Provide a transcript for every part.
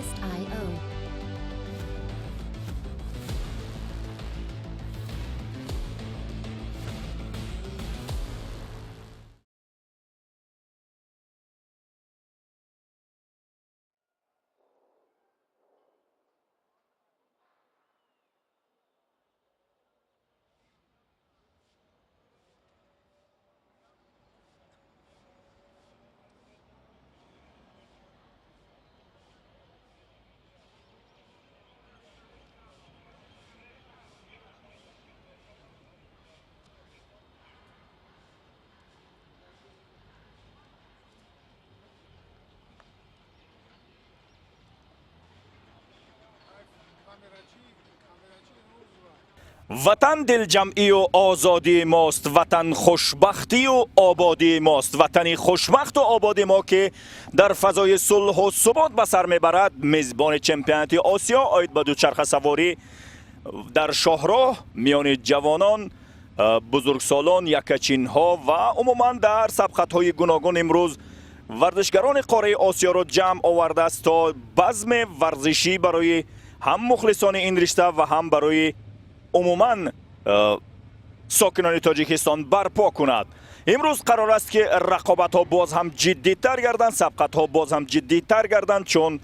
Artlist.io. Ватан дилҷамъию озодии мост, ватан хушбахтию ободии мост. Ватани хушбахту ободи мо, ки дар фазои сулҳу субот ба сар мебарад, мезбони чемпионати Осиё оид ба дучархасаворӣ дар шоҳроҳ миёни ҷавонон, бузургсолон, якачинҳо ва умуман дар сабқатҳои гуногун имрӯз варзишгарони қораи Осиёро ҷамъ овардааст, то базми варзишӣ барои ҳам мухлисони ин ришта ва ҳам барои умуман сокинони Тоҷикистон барпо кунад. Имрӯз қарор аст, ки рақобатҳо боз ҳам ҷиддитар гарданд, сабқатҳо боз ҳам ҷиддитар гарданд, чун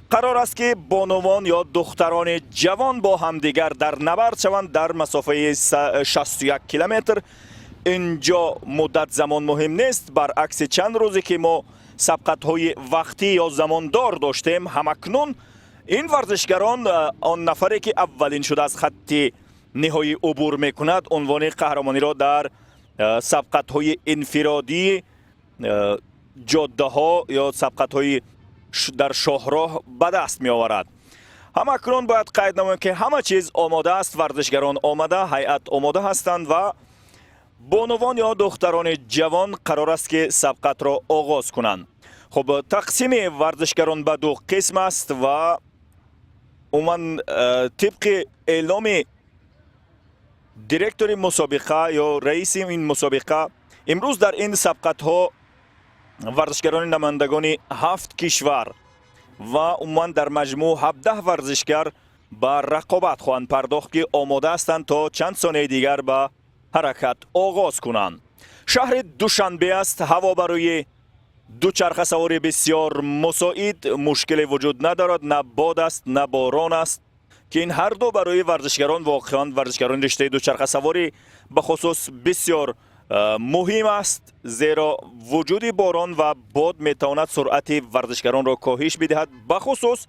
қарор аст, ки бонувон ё духтарони ҷавон бо ҳамдигар дар набард шаванд дар масофаи 61 километр. Инҷо муддат замон муҳим нест. Баръакси чанд рӯзе, ки мо сабқатҳои вақтӣ ё замондор доштем, ҳамакнун ин варзишгарон, он нафаре, ки аввалин шуда аз хатти ниҳоӣ убур мекунад, унвони қаҳрамониро дар сабқатҳои инфиродии ҷоддаҳо ё сабқатҳои дар шоҳроҳ ба даст меоварад. Ҳамакнун бояд қайд намоем, ки ҳама чиз омода аст, варзишгарон омада, ҳайат омода ҳастанд ва бонувон ё духтарони ҷавон қарор аст, ки сабқатро оғоз кунанд. Хуб, тақсими варзишгарон ба ду қисм аст ва умуман тибқи эъломи директори мусобиқа ё раиси ин мусобиқа, имрӯз дар ин сабқатҳо варзишгарони намояндагони ҳафт кишвар ва умуман дар маҷмӯъ 17 варзишгар ба рақобат хоҳанд пардохт, ки омода ҳастанд, то чанд сонияи дигар ба ҳаракат оғоз кунанд. Шаҳри Душанбе аст. Ҳаво барои дучархасаворӣ бисёр мусоид, мушкиле вуҷуд надорад, на бод аст, на борон аст, ки ин ҳар ду барои варзишгарон, воқеан варзишгарони риштаи дучархасаворӣ бахусус, бисёр муҳим аст, зеро вуҷуди борон ва бод метавонад суръати варзишгаронро коҳиш бидиҳад, бахусус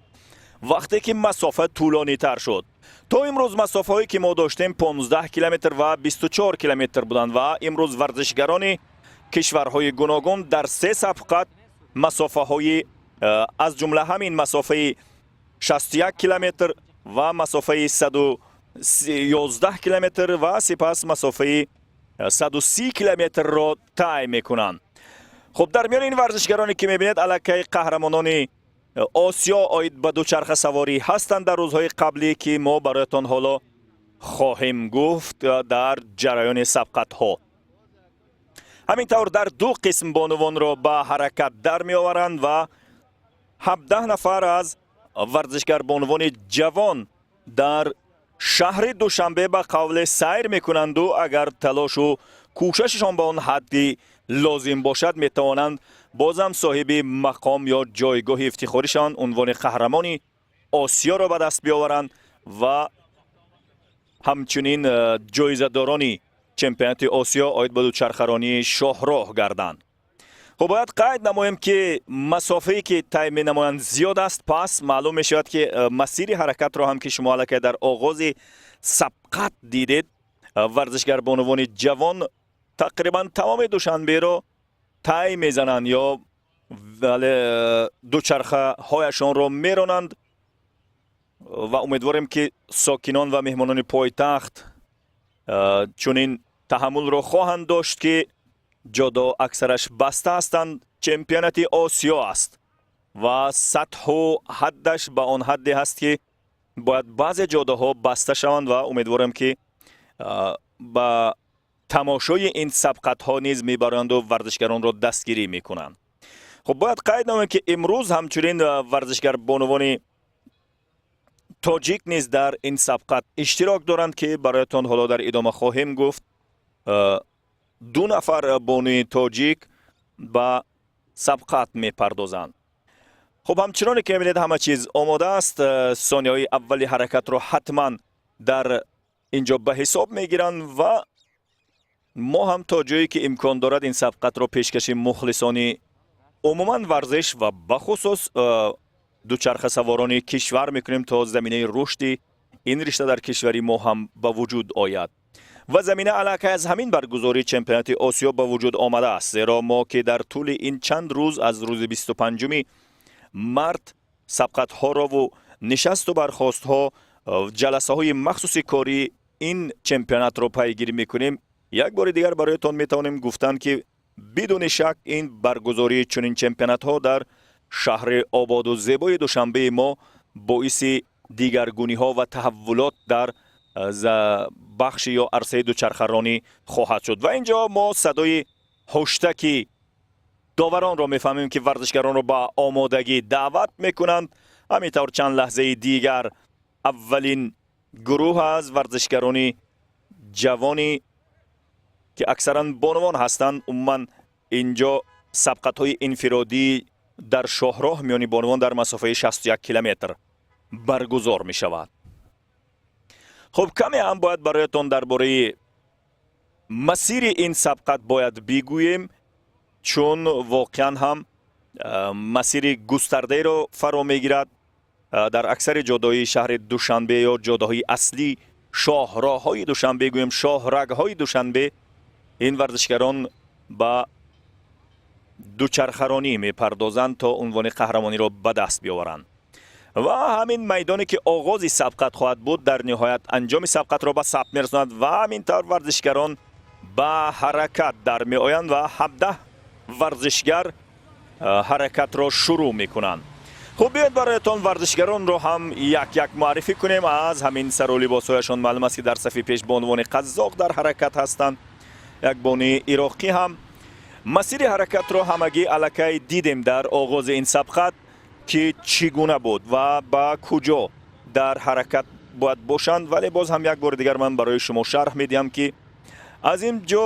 вақте ки масофа тӯлонитар шуд. То имрӯз масофаҳое, ки мо доштем, 15 километр ва 24 километр буданд ва имрӯз варзишгарони кишварҳои гуногун дар се сабқат масофаҳои аз ҷумла ҳамин масофаи 61 километр ва масофаи 111 километр ва сипас масофаи 130 километрро тай мекунанд. Хуб, дар миёни ин варзишгароне, ки мебинед, аллакай қаҳрамонони Осиё оид ба дучархасаворӣ ҳастанд дар рӯзҳои қаблӣ, ки мо бароятон ҳоло хоҳем гуфт дар ҷараёни сабқатҳо. Ҳамин тавр дар ду қисм бонувонро ба ҳаракат дар меоваранд ва 17 нафар аз варзишгар бонувони ҷавон дар шаҳри Душанбе ба қавле сайр мекунанду агар талошу кӯшашашон ба он ҳадди лозим бошад, метавонанд бозам соҳиби мақом ё ҷойгоҳи ифтихорӣ шаванд, унвони қаҳрамони Осиёро ба даст биёваранд ва ҳамчунин ҷоизадорони чемпионати Осиё оид ба дучархаронии шоҳроҳ гарданд. Хуб, бояд қайд намоем, ки масофае, ки тай менамоянд, зиёд аст. Пас маълум мешавад, ки масири ҳаракатро ҳам, ки шумо аллакай дар оғози сабқат дидед, варзишгар бонувони ҷавон тақрибан тамоми Душанберо тай мезананд ё вале дучархаҳояшонро меронанд ва умедворем, ки сокинон ва меҳмонони пойтахт чунин таҳаммулро хоҳанд дошт, ки ҷодо аксараш баста ҳастанд. Чемпионати Осиё аст ва сатҳу ҳаддаш ба он ҳадде ҳаст, ки бояд баъзе ҷодаҳо баста шаванд ва умедворем, ки ба тамошои ин сабқатҳо низ мебаранду варзишгаронро дастгирӣ мекунанд. Хуб, бояд қайд намоем, ки имрӯз ҳамчунин варзишгар бонувони Тоҷик низ дар ин сабқат иштирок доранд, ки бароятон ҳоло дар идома хоҳем гуфт. Ду нафар бонуи тоҷик ба сабқат мепардозанд. Хуб, ҳамчуноне ки мебинед, ҳама чиз омода аст. Сонияҳои аввали ҳаракатро ҳатман дар ин ҷо ба ҳисоб мегиранд ва мо ҳам то ҷое ки имкон дорад ин сабқатро пешкаши мухлисони умуман варзиш ва бахусус дучархасаворони кишвар мекунем, то заминаи рушди ин ришта дар кишвари мо ҳам ба вуҷуд ояд. Ва замина аллакай аз ҳамин баргузории чемпионати Осиё ба вуҷуд омадааст, зеро мо ки дар тӯли ин чанд рӯз аз рӯзи 25 март сабқатҳорову нишасту бархостҳо, ҷаласаҳои махсуси кории ин чемпионатро пайгирӣ мекунем, як бори дигар бароятон метавонем гуфтан, ки бидуни шак ин баргузории чунин чемпионатҳо дар шаҳри ободу зебои Душанбеи мо боиси дигаргуниҳо ва таҳаввулот дар бахши ё арсаи дучархаронӣ хоҳад шуд. Ва ин ҷо мо садои ҳуштаки доваронро мефаҳмем, ки варзишгаронро ба омодагӣ даъват мекунанд. Ҳамин тавр, чанд лаҳзаи дигар аввалин гурӯҳ аз варзишгарони ҷавони, ки аксаран бонувон ҳастанд, умуман ин ҷо сабқатҳои инфиродӣ дар шоҳроҳ миёни бонувон дар масофаи 61 километр баргузор мешавад. Хуб, каме ҳам бояд бароятон дар бораи масири ин сабқат бояд бигӯем, чун воқеан ҳам масири густардаеро фаро мегирад. Дар аксари ҷодаҳои шаҳри Душанбе ё ҷодаҳои аслӣ, шоҳроҳҳои Душанбе гӯем, шоҳрагҳои Душанбе, ин варзишгарон ба дучархаронӣ мепардозанд, то унвони қаҳрамониро ба даст биёваранд. Ва ҳамин майдоне ки оғози сабқат хоҳад буд, дар ниҳоят анҷоми сабқатро ба сабт мерасонад. Ва ҳамин тавр варзишгарон ба ҳаракат дар меоянд ва 17 варзишгар ҳаракатро шурӯъ мекунанд. Хуб, биёед бароятон варзишгаронро ҳам як як муаррифӣ кунем. Аз ҳамин сару либосҳояшон маълум аст, ки дар сафи пеш бонувони қазоқ дар ҳаракат ҳастанд, як бонуи ироқӣ ҳам. Масири ҳаракатро ҳамагӣ аллакай дидем дар оғози ин сабқат, ки чӣ гуна буд ва ба куҷо дар ҳаракат бояд бошанд. Вале боз ҳам як бори дигар ман барои шумо шарҳ медиҳам, ки аз ин ҷо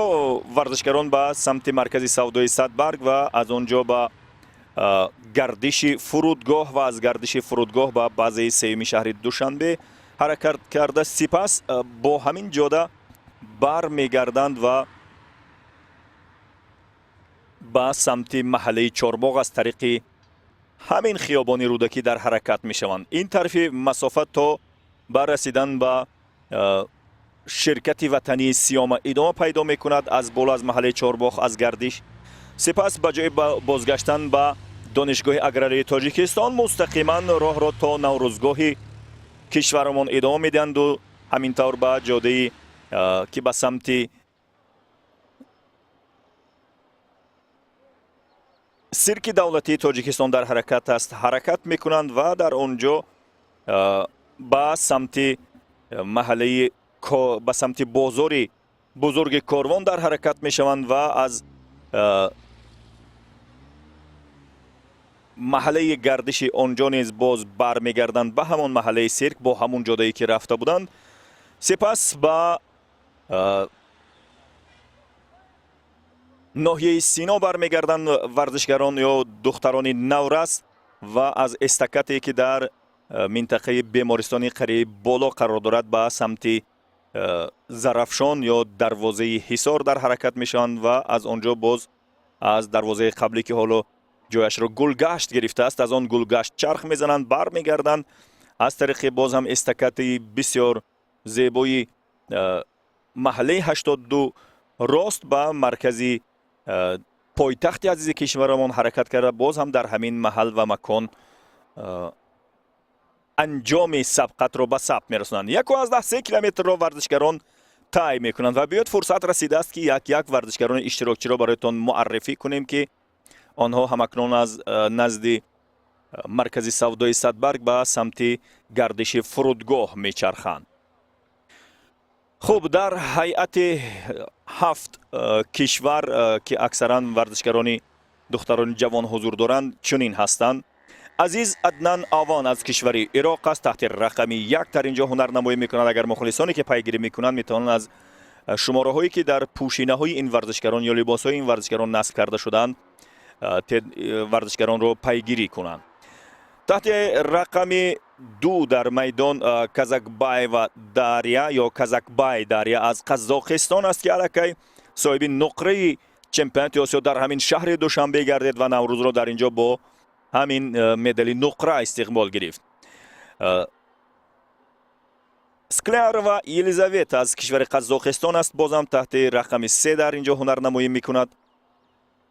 варзишгарон ба самти маркази савдои Садбарг ва аз он ҷо ба гардиши фурудгоҳ ва аз гардиши фурудгоҳ ба базаи сеюми шаҳри Душанбе ҳаракат карда, сипас бо ҳамин ҷода бармегарданд ва ба самти маҳаллаи Чорбоғ аз тариқи ҳамин хиёбони Рӯдакӣ дар ҳаракат мешаванд. Ин тарафи масофа то ба расидан ба ширкати ватании Сиёма идома пайдо мекунад, аз боло аз маҳаллаи Чорбоғ, аз гардиш. Сипас ба ҷои бозгаштан ба Донишгоҳи аграрии Тоҷикистон мустақиман роҳро то Наврӯзгоҳи кишварамон идома медиҳанду ҳамин тавр ба ҷодаи, ки ба самти Сирки давлатии Тоҷикистон дар ҳаракат аст, ҳаракат мекунанд ва дар он ҷо ба самти маҳаллаи, ба самти бозори бузурги Корвон дар ҳаракат мешаванд ва аз маҳаллаи гардиши он ҷо низ боз бармегарданд ба ҳамон маҳаллаи Сирк бо ҳамон ҷодае ки рафта буданд. Сипас ба ноҳияи Сино бармегарданд варзишгарон ё духтарони наврас ва аз эстакате, ки дар минтақаи бемористони қарияи Боло қарор дорад, ба самти Зарафшон ё дарвозаи Ҳисор дар ҳаракат мешаванд ва аз он ҷо боз аз дарвозаи қаблӣ, ки ҳоло ҷояшро гулгашт гирифтааст, аз он гулгашт чарх мезананд, бармегарданд, аз тариқи боз ҳам эстакати бисёр зебои маҳаллаи 82 рост ба маркази пойтахти азизи кишварамон ҳаракат карда, боз ҳам дар ҳамин маҳал ва макон анҷоми сабқатро ба сабт мерасонанд. 1,3 километрро варзишгарон тай мекунанд. Ва биёд, фурсат расидааст, ки як як варзишгарони иштирокчиро бароятон муаррифӣ кунем, ки онҳо ҳамакнун аз назди маркази савдои Садбарг ба самти гардиши фурудгоҳ мечарханд. Хуб, дар ҳайати ҳафт кишвар, ки аксаран варзишгарони духтарони ҷавон ҳузур доранд, чунин ҳастанд. Азиз Аднан Аван аз кишвари Ироқ аст, таҳти рақами 1 дар инҷо ҳунарнамоӣ мекунад. Агар мухлисоне ки пайгирӣ мекунанд, метавонанд аз шумораҳое ки дар пӯшинаҳои ин варзишгарон ё либосҳои ин варзишгарон насб карда шудаанд, варзишгаронро пайгирӣ кунанд. Таҳти рақами 2 дар майдон Казакбаева Дарья ё Казакбай Дарья аз Қазоқистон аст, ки аллакай соҳиби нуқраи чемпионати Осиё дар ҳамин шаҳри Душанбе гардид ва Наврӯзро дар инҷо бо ҳамин медали нуқра истиқбол гирифт. Склярова Елизавета аз кишвари Қазоқистон аст, бозам таҳти рақами 3 дар инҷо ҳунарнамоӣ мекунад.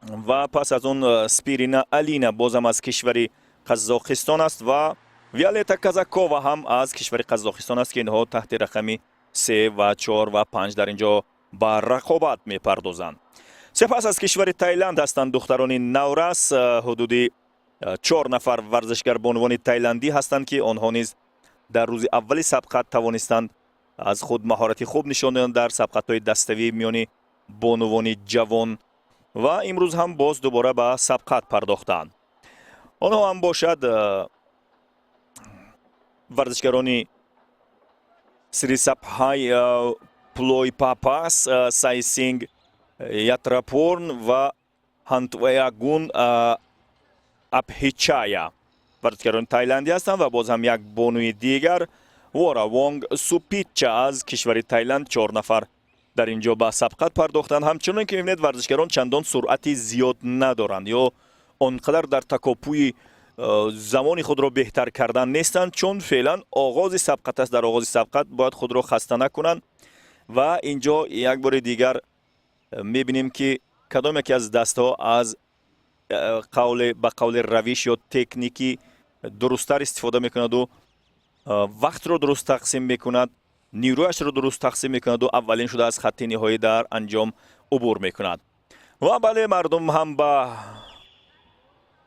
Ва пас аз он Спирина Алина бозам аз кишвари Қазоқистон аст ва Виолета Казакова ҳам аз кишвари Қазоқистон аст, ки инҳо таҳти рақами 3 ва 4 ва 5 дар инҷо ба рақобат мепардозанд. Сипас аз кишвари Тайланд ҳастанд духтарони наврас, ҳудуди 4 нафар варзишгар бонувони тайландӣ ҳастанд, ки онҳо низ дар рӯзи аввали сабқат тавонистанд аз худ маҳорати хуб нишон диҳанд дар сабқатҳои даставӣ миёни бонувони ҷавон ва имрӯз ҳам боз дубора ба сабқат пардохтанд. Онҳо ҳам бошад варзишгарони Срисапҳай Плойпапас, Сайсинг Ятрапорн ва Ҳантваягун Абҳичая варзишгарони тайландӣ ҳастанд ва боз ҳам як бонуи дигар Вора Вонг Супитча аз кишвари Тайланд. 4 нафар дар инҷо ба сабқат пардохтанд. Ҳамчунон ки мебинед, варзишгарон чандон суръати зиёд надоранд ё он қадар дар такопӯи замони худро беҳтар кардан нестанд, чун феълан оғози сабқат аст. Дар оғози сабқат бояд худро хаста накунанд ва инҷо як бори дигар мебинем, ки кадом яке аз дастҳо аз қавле ба қавли равиш ё техникӣ дурусттар истифода мекунаду вақтро дуруст тақсим мекунад, нирӯяшро дуруст тақсим мекунаду аввалин шуда аз хатти ниҳоӣ дар анҷом убур мекунад. Ва бале, мардум ҳам ба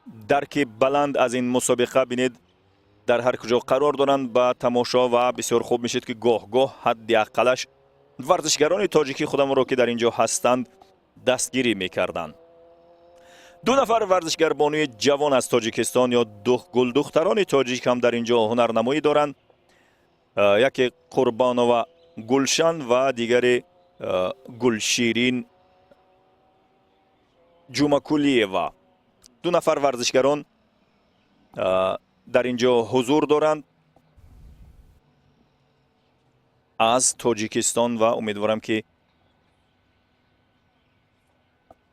дарки баланд аз ин мусобиқа, бинед, дар ҳар куҷо қарор доранд ба тамошо ва бисёр хуб мешид, ки гоҳ-гоҳ ҳадди аққалаш варзишгарони тоҷикӣ худамонро, ки дар ин ҷо ҳастанд, дастгирӣ мекарданд. 2 нафар варзишгарбонуи ҷавон аз Тоҷикистон ё гулдухтарони тоҷик ҳам дар ин ҷо ҳунарнамоӣ доранд. Яке Қурбонова Гулшан ва дигаре Гулширин Ҷумакулиева. 2 нафар варзишгарон дар ин ҷо ҳузур доранд аз Тоҷикистон ва умедворам, ки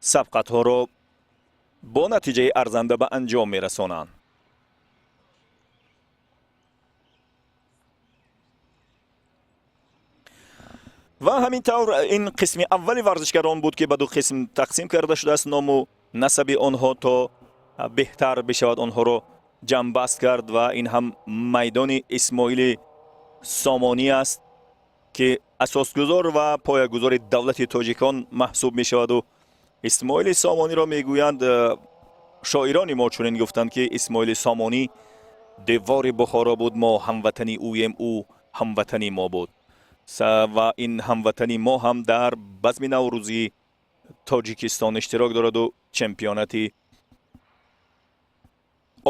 сабқатҳоро бо натиҷаи арзанда ба анҷом мерасонанд. Ва ҳамин тавр ин қисми аввали варзишгарон буд, ки ба ду қисм тақсим карда шудааст ному насаби онҳо, то беҳтар бишавад онҳоро ҷамъбаст кард. Ва ин ҳам майдони Исмоили Сомонӣ аст, ки асосгузор ва поягузори давлати тоҷикон маҳсуб мешаваду Исмоили Сомониро мегӯянд, шоирони мо чунин гуфтанд, ки Исмоили Сомонӣ девори Бухоро буд, мо ҳамватани ӯем, ӯ ҳамватани мо буд. Ва ин ҳамватани мо ҳам дар базми наврӯзии Тоҷикистон иштирок дораду чемпионати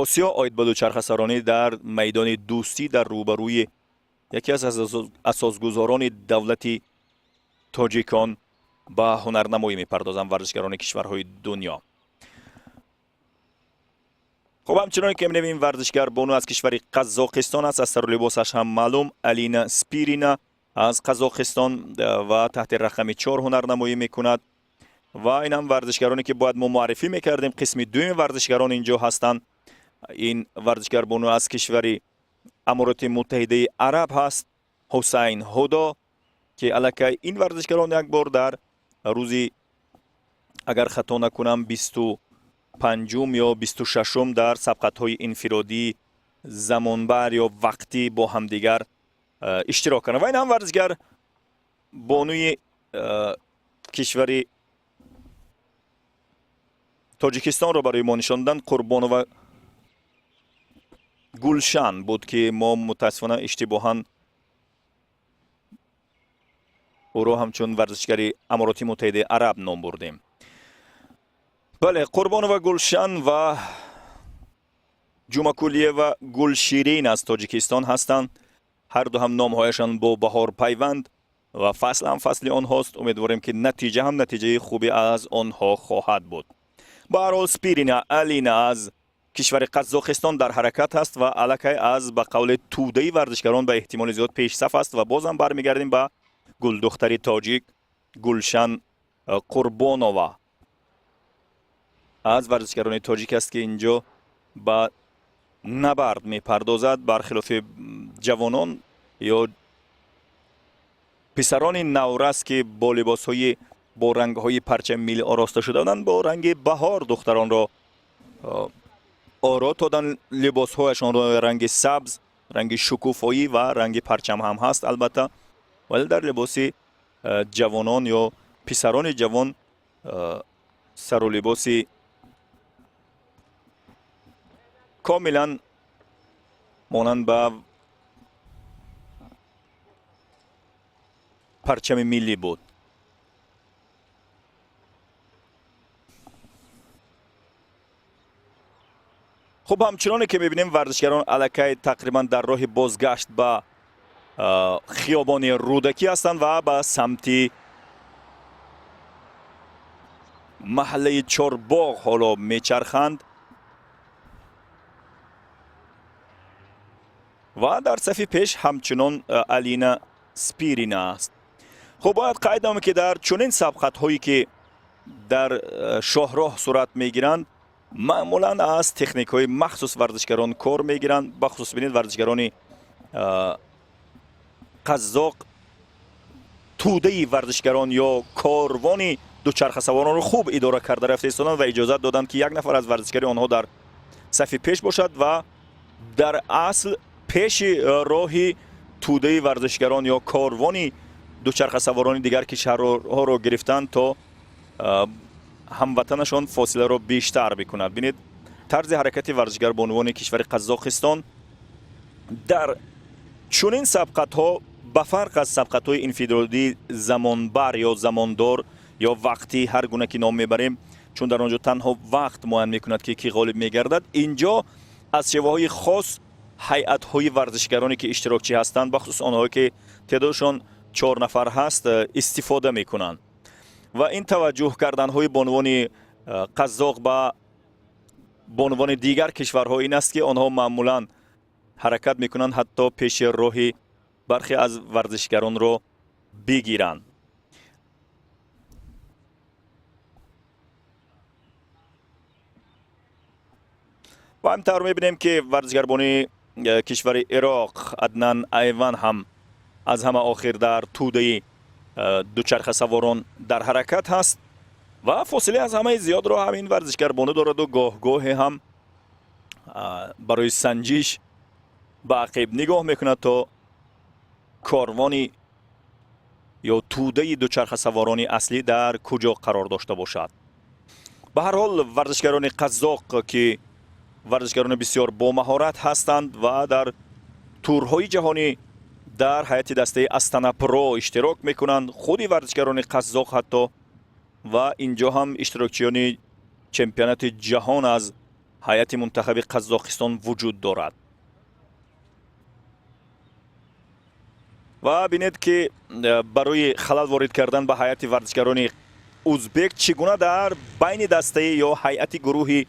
Осиё оид ба дучархасаронӣ дар майдони Дӯстӣ дар рӯбарӯи яке аз асосгузорони давлати тоҷикон ба ҳунарнамоӣ мепардозанд варзишгарони кишварҳои дунё. Хуб, ҳамчунон ки мебинем, варзишгар бону аз кишвари Қазоқистон аст, аз сару либосаш ҳам маълум, Алина Спирина аз Қазоқистон ва таҳти рақами 4 ҳунарнамоӣ мекунад. Ва ин ҳам варзишгароне, ки бояд мо муаррифӣ мекардем, қисми дуюми варзишгарон инҷо ҳастанд. Ин варзишгар бону аз кишвари Амороти Муттаҳидаи Араб ҳаст, Ҳусайн Ҳудо, ки аллакай ин варзишгарон як бор дар рӯзи, агар хато накунам, 25-ум ё 26-ум дар сабқатҳои инфиродии замонбар ё вақтӣ бо ҳамдигар иштирок карданд. Ва ин ҳам варзишгар бонуи кишвари Тоҷикистонро барои мо нишон доданд, Қурбонова Гулшан буд, ки мо мутаассифона иштибоҳан ӯро ҳамчун варзишгари Амороти Муттаҳидаи Араб ном бурдем. Бале, Қурбонова Гулшан ва Ҷумакулиева Гулширин аз Тоҷикистон ҳастанд. Ҳарду ҳам номҳояшон бо баҳор пайванд ва фасл ҳам фасли онҳост. Умедворем, ки натиҷа ҳам натиҷаи хубе аз онҳо хоҳад буд. Ба ҳар ҳол, Спирина Алина аз кишвари Қазоқистон дар ҳаракат ҳаст ва аллакай аз ба қавли тӯдаи варзишгарон ба эҳтимоли зиёд пешсаф аст. Ва бозам бармегардем ба гулдухтари тоҷик Гулшан Қурбонова, аз варзишгарони тоҷик аст, ки инҷо ба набард мепардозад. Бархилофи ҷавонон ё писарони наврас, ки бо либосҳои бо рангҳои парчами миллӣ ороста шуда буданд, бо ранги баҳор духтаронро оро доданд либосҳояшонро. Ранги сабз, ранги шукуфоӣ ва ранги парчам ҳам ҳаст, албатта, вале дар либоси ҷавонон ё писарони ҷавон сару либоси комилан монанд ба парчами миллӣ буд. Хуб, ҳамчуноне ки мебинем, варзишгарон аллакай тақрибан дар роҳи бозгашт ба хиёбони Рӯдакӣ ҳастанд ва ба самти маҳаллаи Чорбоғ ҳоло мечарханд. Ва дар сафи пеш ҳамчунон Алина Спирина аст. Хуб, бояд қайд намоем, ки дар чунин сабқатҳое, ки дар шоҳроҳ сурат мегиранд, маъмулан аз техникҳои махсус варзишгарон кор мегиранд. Бахусус бинед, варзишгарони қазоқ тӯдаи варзишгарон ё корвони дучархасаворонро хуб идора карда рафта истоданд ва иҷозат доданд, ки як нафар аз варзишгари онҳо дар сафи пеш бошад ва дар асл пеши роҳи тӯдаи варзишгарон ё корвони дучархасаворони дигар кишварҳоро гирифтанд, то ҳамватанашон фосиларо бештар бикунад. Бинед, тарзи ҳаракати варзишгар бонувони кишвари Қазоқистон дар чунин сабқатҳо, ба фарқ аз сабқатҳои инфиродии замонбар ё замондор ё вақтӣ, ҳар гуна ки ном мебарем, чун дар он ҷо танҳо вақт муайян мекунад, ки кӣ ғолиб мегардад, инҷо аз шеваҳои хос ҳайатҳои варзишгароне, ки иштирокчӣ ҳастанд, бахусус онҳое, ки теъдодашон 4 нафар ҳаст, истифода мекунанд. Ва ин таваҷҷӯҳ карданҳои бонувони қазоқ ба бонувони дигар кишварҳо ин аст, ки онҳо маъмулан ҳаракат мекунанд, ҳатто пеши роҳи бархе аз варзишгаронро бигиранд. Ва ҳамин тавр мебинем, ки варзишгарбони кишвари Ироқ Аднан Айван ҳам аз ҳама охир дар тӯдаи дучархасаворон дар ҳаракат ҳаст ва фосиле аз ҳамаи зиёдро ҳамин варзишгарбону дораду гоҳ-гоҳе ҳам барои санҷиш ба ақиб нигоҳ мекунад, то корвони ё тӯдаи дучархасаворони аслӣ дар куҷо қарор дошта бошад. Ба ҳар ҳол, варзишгарони қазоқ, ки варзишгарони бисёр бомаҳорат ҳастанд ва дар турҳои ҷаҳонӣ дар ҳайати дастаи Астана Про иштирок мекунанд, худи варзишгарони қазоқ ҳатто ва инҷо ҳам иштирокчиёни чемпионати ҷаҳон аз ҳайати мунтахаби Қазоқистон вуҷуд дорад. Ва бинед, ки барои халал ворид кардан ба ҳайати варзишгарони узбек чӣ гуна дар байни дастаи ё ҳайати гурӯҳи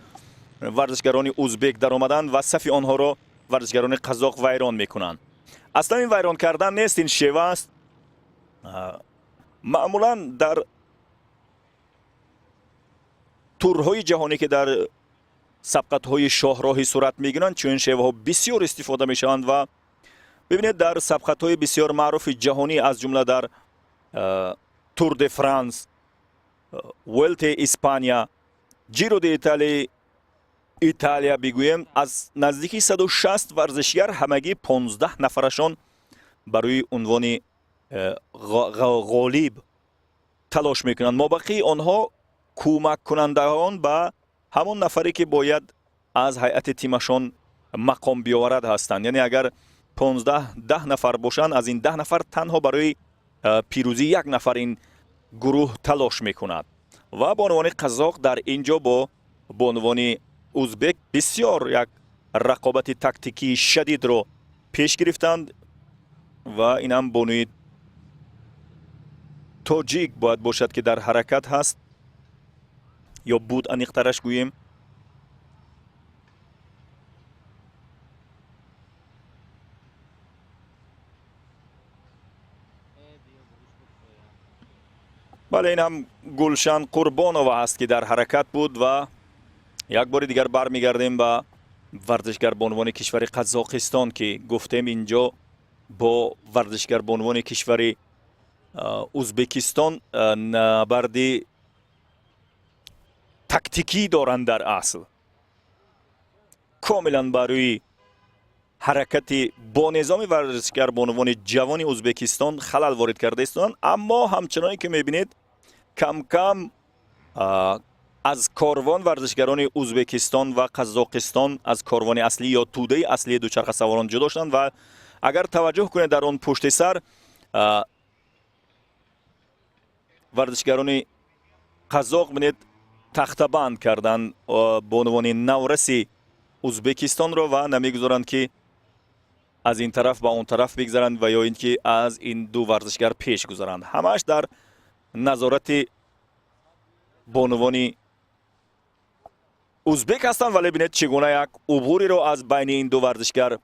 варзишгарони узбек даромаданд ва сафи онҳоро варзишгарони қазоқ вайрон мекунанд. Аслан ин вайрон кардан нест, ин шева аст. Маъмулан дар турҳои ҷаҳонӣ, ки дар сабқатҳои шоҳроҳӣ сурат мегиранд, чунин шеваҳо бисёр истифода мешаванд. Ва бибинед, дар сабқатҳои бисёр маъруфи ҷаҳонӣ, аз ҷумла дар Тур де Франс, Вуэлте Испания, Ҷиро де Италия бигӯем, аз наздики 160 варзишгар ҳамагӣ 15 нафарашон барои унвони ғолиб талош мекунанд. Мобақии онҳо кӯмаккунандагон ба ҳамон нафаре, ки бояд аз ҳайати тимашон мақом биёварад, ҳастанд. Яъне агар 15 10 нафар бошанд, аз ин 10 нафар танҳо барои пирӯзии як нафар ин гурӯҳ талош мекунад. Ва бонувони қазоқ дар ин ҷо бо бонувони узбек бисёр як Рақобати тактикии шадидро пеш гирифтанд ва ин ҳам бонуи тоҷик бояд бошад, ки дар ҳаракат ҳаст ё буд, аниқтараш гӯем. Бале, ин ҳам Гулшан Қурбонова ҳаст, ки дар ҳаракат буд. Ва як бори дигар бармегардем ба варзишгар бонувони кишвари Қазоқистон, ки гуфтем инҷо бо варзишгар бонувони кишвари Узбекистон набарди тактикӣ доранд. Дар асл комилан бар рӯи ҳаракати бо низоми варзишгар бонувони ҷавони Узбекистон халал ворид карда истоданд, аммо ҳамчуноне ки мебинед, кам-кам аз корвон варзишгарони Узбекистон ва Қазоқистон аз корвони аслӣ ё тӯдаи аслии дучархасаворон ҷудо шуданд. Ва агар таваҷҷӯҳ кунед, дар он пушти сар варзишгарони қазоқ, бинед, тахтабанд карданд бонувони навраси Узбекистонро ва намегузоранд, ки аз ин тараф ба он тараф бигзаранд ва ё ин ки аз ин ду варзишгар пеш гузаранд. Ҳамааш дар назорати бонувони узбек ҳастанд. Вале бинед, чӣ гуна як убуриро аз байни ин ду варзишгар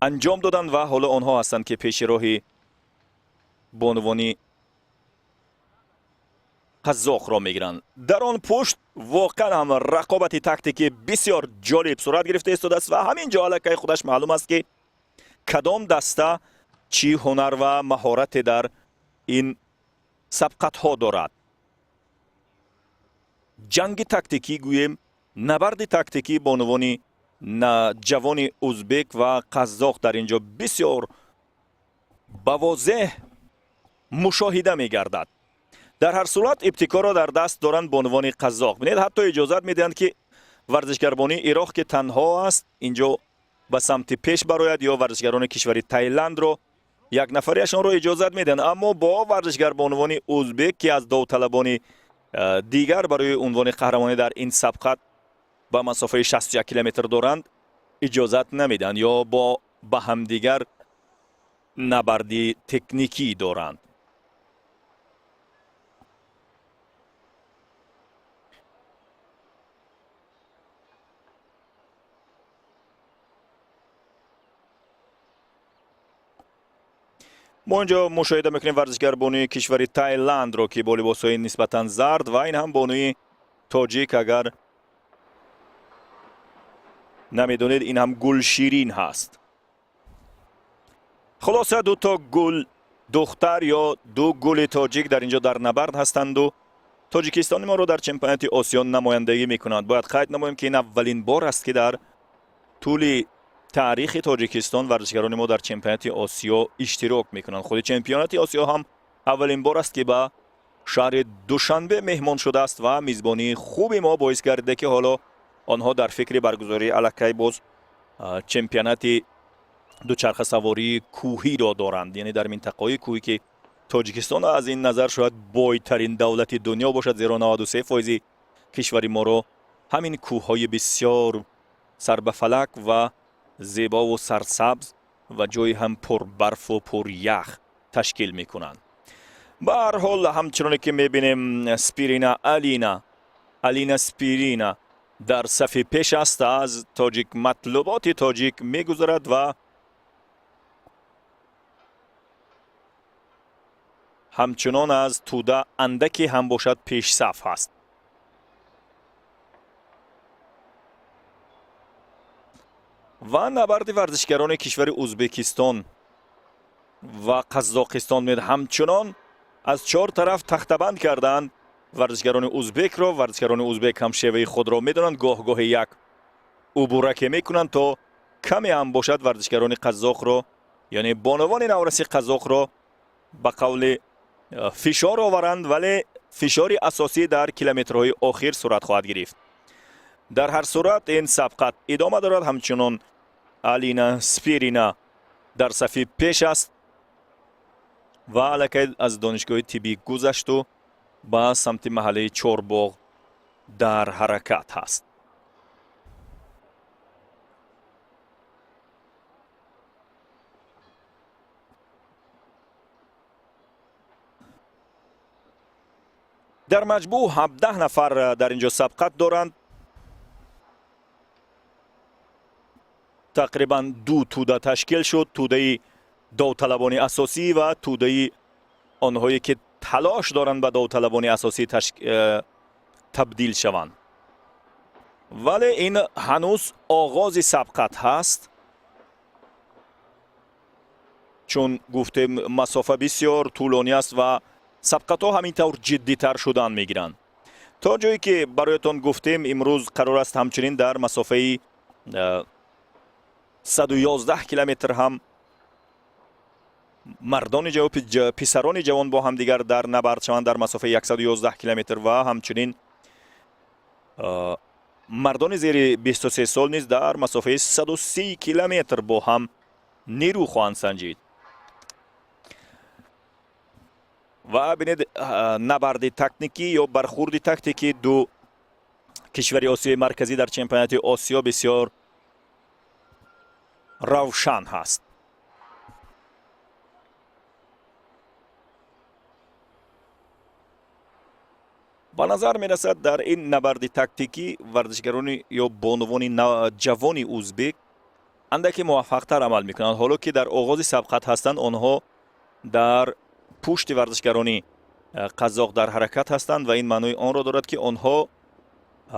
анҷом доданд ва ҳоло онҳо ҳастанд, ки пеши роҳи бонувони қазоқро мегиранд. Дар он пушт воқеан ҳам рақобати тактикӣ бисёр ҷолиб сурат гирифта истодааст ва ҳамин ҷо аллакай худаш маълум аст, ки кадом даста чӣ ҳунар ва маҳорате дар ин сабқатҳо дорад. Ҷанги тактикӣ гӯем, набарди тактикӣ бонувони ҷавони узбек ва қазоқ дар ин ҷо бисёр ба возеҳ мушоҳида мегардад. Дар ҳар сурат, ибтикорро дар даст доранд бонувони қазоқ. Бинед, ҳатто иҷозат медиҳанд, ки варзишгарбонии Ироқ, ки танҳо аст, инҷо ба самти пеш барояд ё варзишгарони кишвари Тайландро як нафариашонро иҷозат медиҳанд, аммо бо варзишгарбонувони узбек, ки аз довталабони дигар барои унвони қаҳрамонӣ дар ин сабқат ба масофаи 61 километр доранд, иҷозат намедиҳанд ё бо ба ҳамдигар набарди техникӣ доранд. Мо инҷо мушоҳида мекунем варзишгар бонуи кишвари Тайландро, ки бо либосҳои нисбатан зард, ва ин ҳам бонуи тоҷик, агар намедонед, ин ҳам Гулширин ҳаст. Хулоса, дуто гул духтар ё ду гули тоҷик дар инҷо дар набард ҳастанду Тоҷикистони моро дар чемпионати Осиё намояндагӣ мекунанд. Бояд қайд намоем, ки ин аввалин бор аст, ки дар тӯли таърихи Тоҷикистон варзишгарони мо дар чемпионати Осиё иштирок мекунанд. Худи чемпионати Осиё ҳам аввалин бор аст, ки ба шаҳри Душанбе меҳмон шудааст ва мизбонии хуби мо боис гардида, ки ҳоло онҳо дар фикри баргузории аллакай боз чемпионати дучархасавории кӯҳиро доранд, яъне дар минтақаҳои кӯҳӣ, ки Тоҷикистон аз ин назар шояд бойтарин давлати дунё бошад, зеро 93 фоизи кишвари моро ҳамин кӯҳҳои бисёр сарбафалак ва зебову сарсабз ва ҷои ҳам пурбарфу пурях ташкил мекунанд. Ба ҳар ҳол, ҳамчуноне ки мебинем, Спирина Алина, Алина Спирина дар сафи пеш аст, аз тоҷик Матлуботи тоҷик мегузарад ва ҳамчунон аз тӯда андаке ҳам бошад пешсаф ҳаст. Ва набарди варзишгарони кишвари Узбекистон ва Қазоқистон мед, ҳамчунон аз чор тараф тахтабанд карданд варзишгарони узбекро. Варзишгарони узбек ҳам шеваи худро медонанд, гоҳ-гоҳе як убураке мекунанд, то каме ҳам бошад варзишгарони қазоқро, яъне бонувони навраси қазоқро ба қавли фишор оваранд, вале фишори асосӣ дар километрҳои охир сурат хоҳад гирифт. Дар ҳар сурат, ин сабқат идома дорад. Ҳамчунон Алина Спирина дар сафи пеш аст ва аллакай аз донишгоҳи тиббӣ гузашту ба самти маҳаллаи Чорбоғ дар ҳаракат ҳаст. Дар маҷмӯъ 17 нафар дар инҷо сабқат доранд. Тақрибан ду тӯда ташкил шуд: тӯдаи довталабони асосӣ ва тӯдаи онҳое ки талош доранд ба довталабони асосӣ табдил шаванд. Вале ин ҳанӯз оғози сабқат ҳаст, чун гуфтем, масофа бисёр тӯлонӣ аст ва сабқатҳо ҳамин тавр ҷиддитар шудан мегиранд. То ҷое ки бароятон гуфтем, имрӯз қарор аст ҳамчунин дар масофаи 111 километр ҳам мардони писарони ҷавон бо ҳамдигар дар набард шаванд дар масофаи 111 километр ва ҳамчунин мардони зери 23 сол низ дар масофаи 130 километр бо ҳам нерӯ хоҳанд санҷид. Ва бинед, набарди тактикӣ ё бархурди тактикӣ ду кишвари Осиёи Марказӣ дар чемпионати Осиё бисёр равшан ҳаст. Ба назар мерасад, дар ин набарди тактикӣ варзишгарони ё бонувони ҷавони узбек андаке муваффақтар амал мекунанд. Ҳоло ки дар оғози сабқат ҳастанд, онҳо дар пушти варзишгарони қазоқ дар ҳаракат ҳастанд ва ин маънои онро дорад, ки онҳо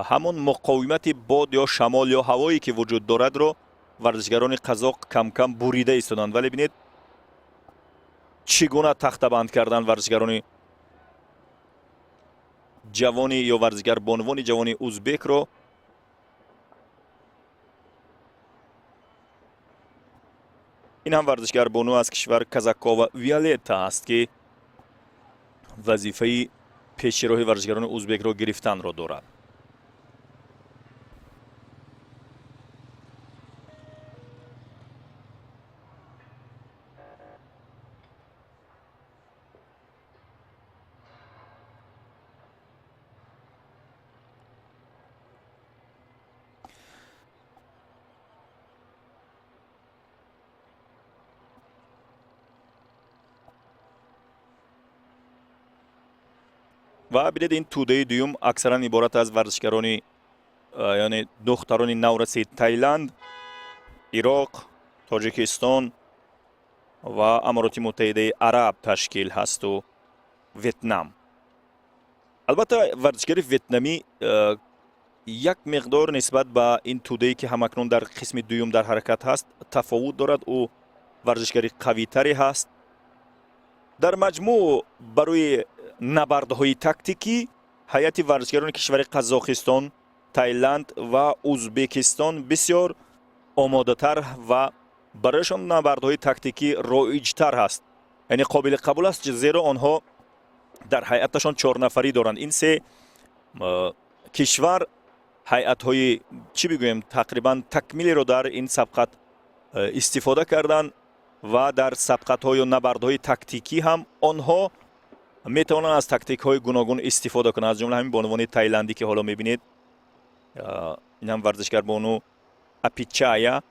ҳамон муқовимати бод ё шамол ё ҳавое ки вуҷуд дорадро варзишгарони қазоқ камкам бурида истоданд. Вале бинед, чӣ гуна тахтабанд карданд варзишгарони ҷавони ё варзишгар бонувони ҷавони узбекро. Ин ҳам варзишгар бону аз кишвар Казакова Виолетта аст, ки вазифаи пеши роҳи варзишгарони узбекро гирифтанро дорад. Ва бинед, ин тӯдаи дуюм аксаран иборат аз варзишгарони, яъне духтарони навраси Тайланд, Ироқ, Тоҷикистон ва Амороти Муттаҳидаи Араб ташкил ҳасту Ветнам. Албатта, варзишгари ветнамӣ як миқдор нисбат ба ин тӯдае ки ҳамакнун дар қисми дуюм дар ҳаракат ҳаст, тафовут дорад. Ӯ варзишгари қавитаре ҳаст. Дар маҷмӯъ, барои набардҳои тактикӣ ҳайати варзишгарони кишвари Қазоқистон, Тайланд ва Узбекистон бисёр омодатар ва барояшон набардҳои тактикӣ роиҷтар ҳаст, яъне қобили қабул аст, зеро онҳо дар ҳайаташон чорнафарӣ доранд. Ин се кишвар ҳайатҳои, чӣ бигӯем, тақрибан такмилеро дар ин сабқат истифода карданд ва дар сабқатҳо ё набардҳои тактикӣ ҳам онҳо метавонанд аз тактикҳои гуногун истифода кунанд. Аз ҷумла ҳамин бонувони тайландӣ, ки ҳоло мебинед, ин ҳам варзишгар бону Апичая.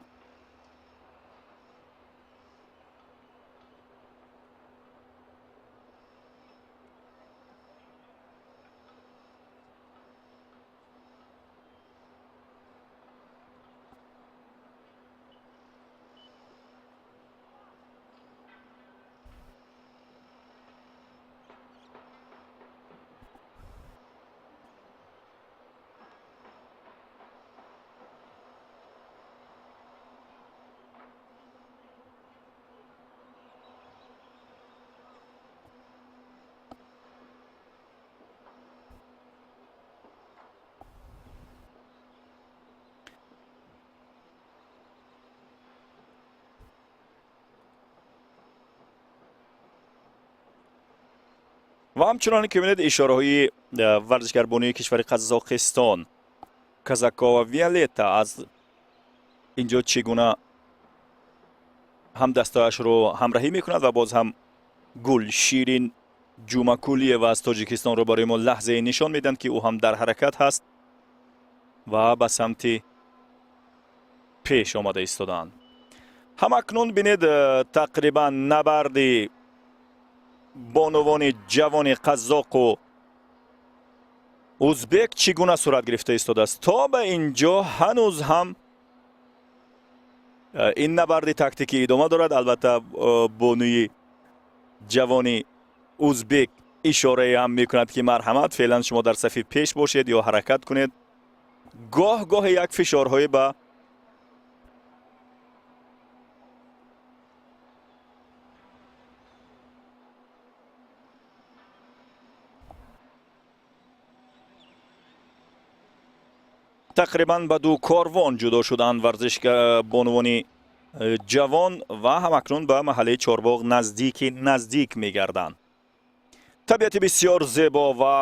Ва ҳамчуноне ки мебинед, ишораҳои варзишгарбонии кишвари Қазоқистон Казакова Виолетта аз инҷо чӣ гуна ҳам дастаашро ҳамраҳӣ мекунад ва боз ҳам Гулширин Ҷумакулиева аз Тоҷикистонро барои мо лаҳзае нишон медиҳанд, ки ӯ ҳам дар ҳаракат ҳаст ва ба самти пеш омада истодаанд. Ҳамакнун бинед, тақрибан набарди бонувони ҷавони қазоқу Узбек чӣ гуна сурат гирифта истодааст? То ба ин ҷо ҳанӯз ҳам ин набарди тактикӣ идома дорад. Албатта, бонуи ҷавони узбек ишорае ҳам мекунад, ки марҳамат, феълан шумо дар сафи пеш бошед ё ҳаракат кунед. Гоҳ гоҳе як фишорҳое ба тақрибан ба ду корвон ҷудо шуданд варзишбонувони ҷавон ва ҳамакнун ба маҳаллаи Чорбоғ наздики наздик мегарданд. Табиати бисёр зебо ва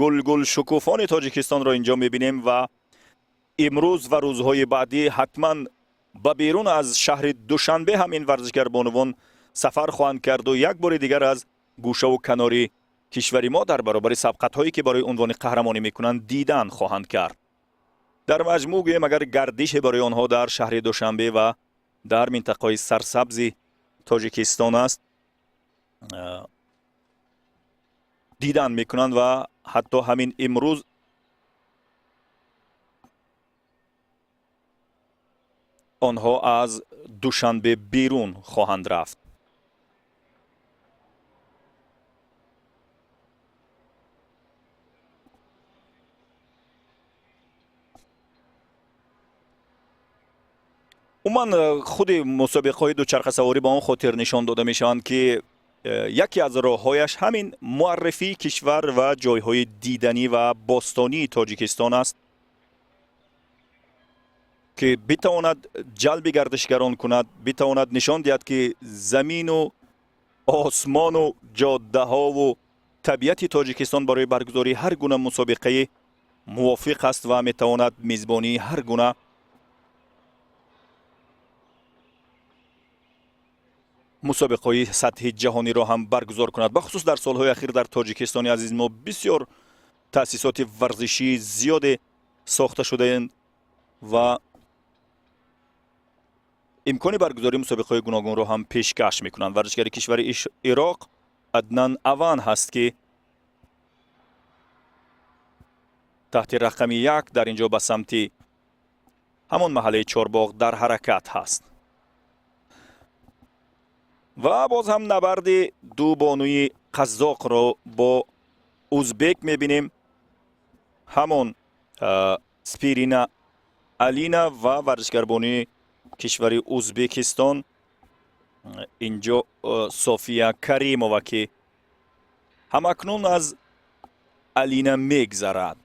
гулгулшукуфони Тоҷикистонро инҷо мебинем ва имрӯз ва рӯзҳои баъдӣ ҳатман ба берун аз шаҳри Душанбе ҳам ин варзишгарбонувон сафар хоҳанд карду як бори дигар аз гӯшаву канори кишвари мо дар баробари сабқатҳое, ки барои унвони қаҳрамонӣ мекунанд, дидан хоҳанд кард. Дар маҷмӯъ гӯем, агар гардише барои онҳо дар шаҳри Душанбе ва дар минтақаҳои сарсабзи Тоҷикистон аст, дидан мекунанд ва ҳатто ҳамин имрӯз онҳо аз Душанбе берун хоҳанд рафт. Умуман, худи мусобиқаҳои дучархасаворӣ ба он хотир нишон дода мешаванд, ки яке аз роҳҳояш ҳамин муаррифии кишвар ва ҷойҳои диданӣ ва бостонии Тоҷикистон аст, ки битавонад ҷалби гардишгарон кунад, битавонад нишон диҳад, ки замину осмону ҷоддаҳову табиати Тоҷикистон барои баргузории ҳар гуна мусобиқаи мувофиқ аст ва метавонад мизбонии ҳар гуна мусобиқаҳои сатҳи ҷаҳониро ҳам баргузор кунад. Бахусус дар солҳои ахир дар Тоҷикистони азиз мо бисёр таъсисоти варзишии зиёде сохта шудаанд ва имкони баргузории мусобиқаҳои гуногунро ҳам пешкаш мекунанд. Варзишгари кишвари Ироқ Аднан Аван ҳаст, ки таҳти рақами 1 дар ин ҷо ба самти ҳамон маҳаллаи Чорбоғ дар ҳаракат ҳаст. Ва боз ҳам набарди ду бонуи қазоқро бо узбек мебинем. Ҳамон Спирина Алина ва варзишгарбонии кишвари Узбекистон инҷо София Каримова, ки ҳамакнун аз Алина мегзарад.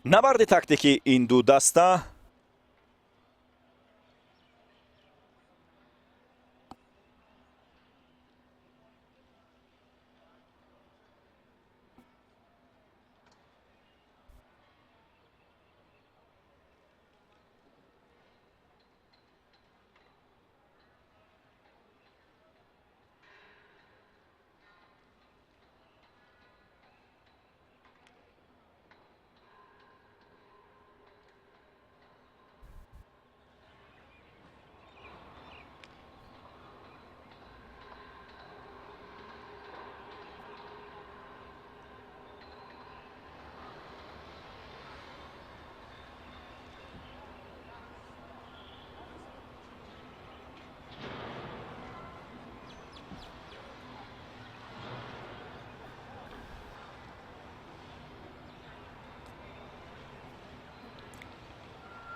Набарди тактики ин ду даста.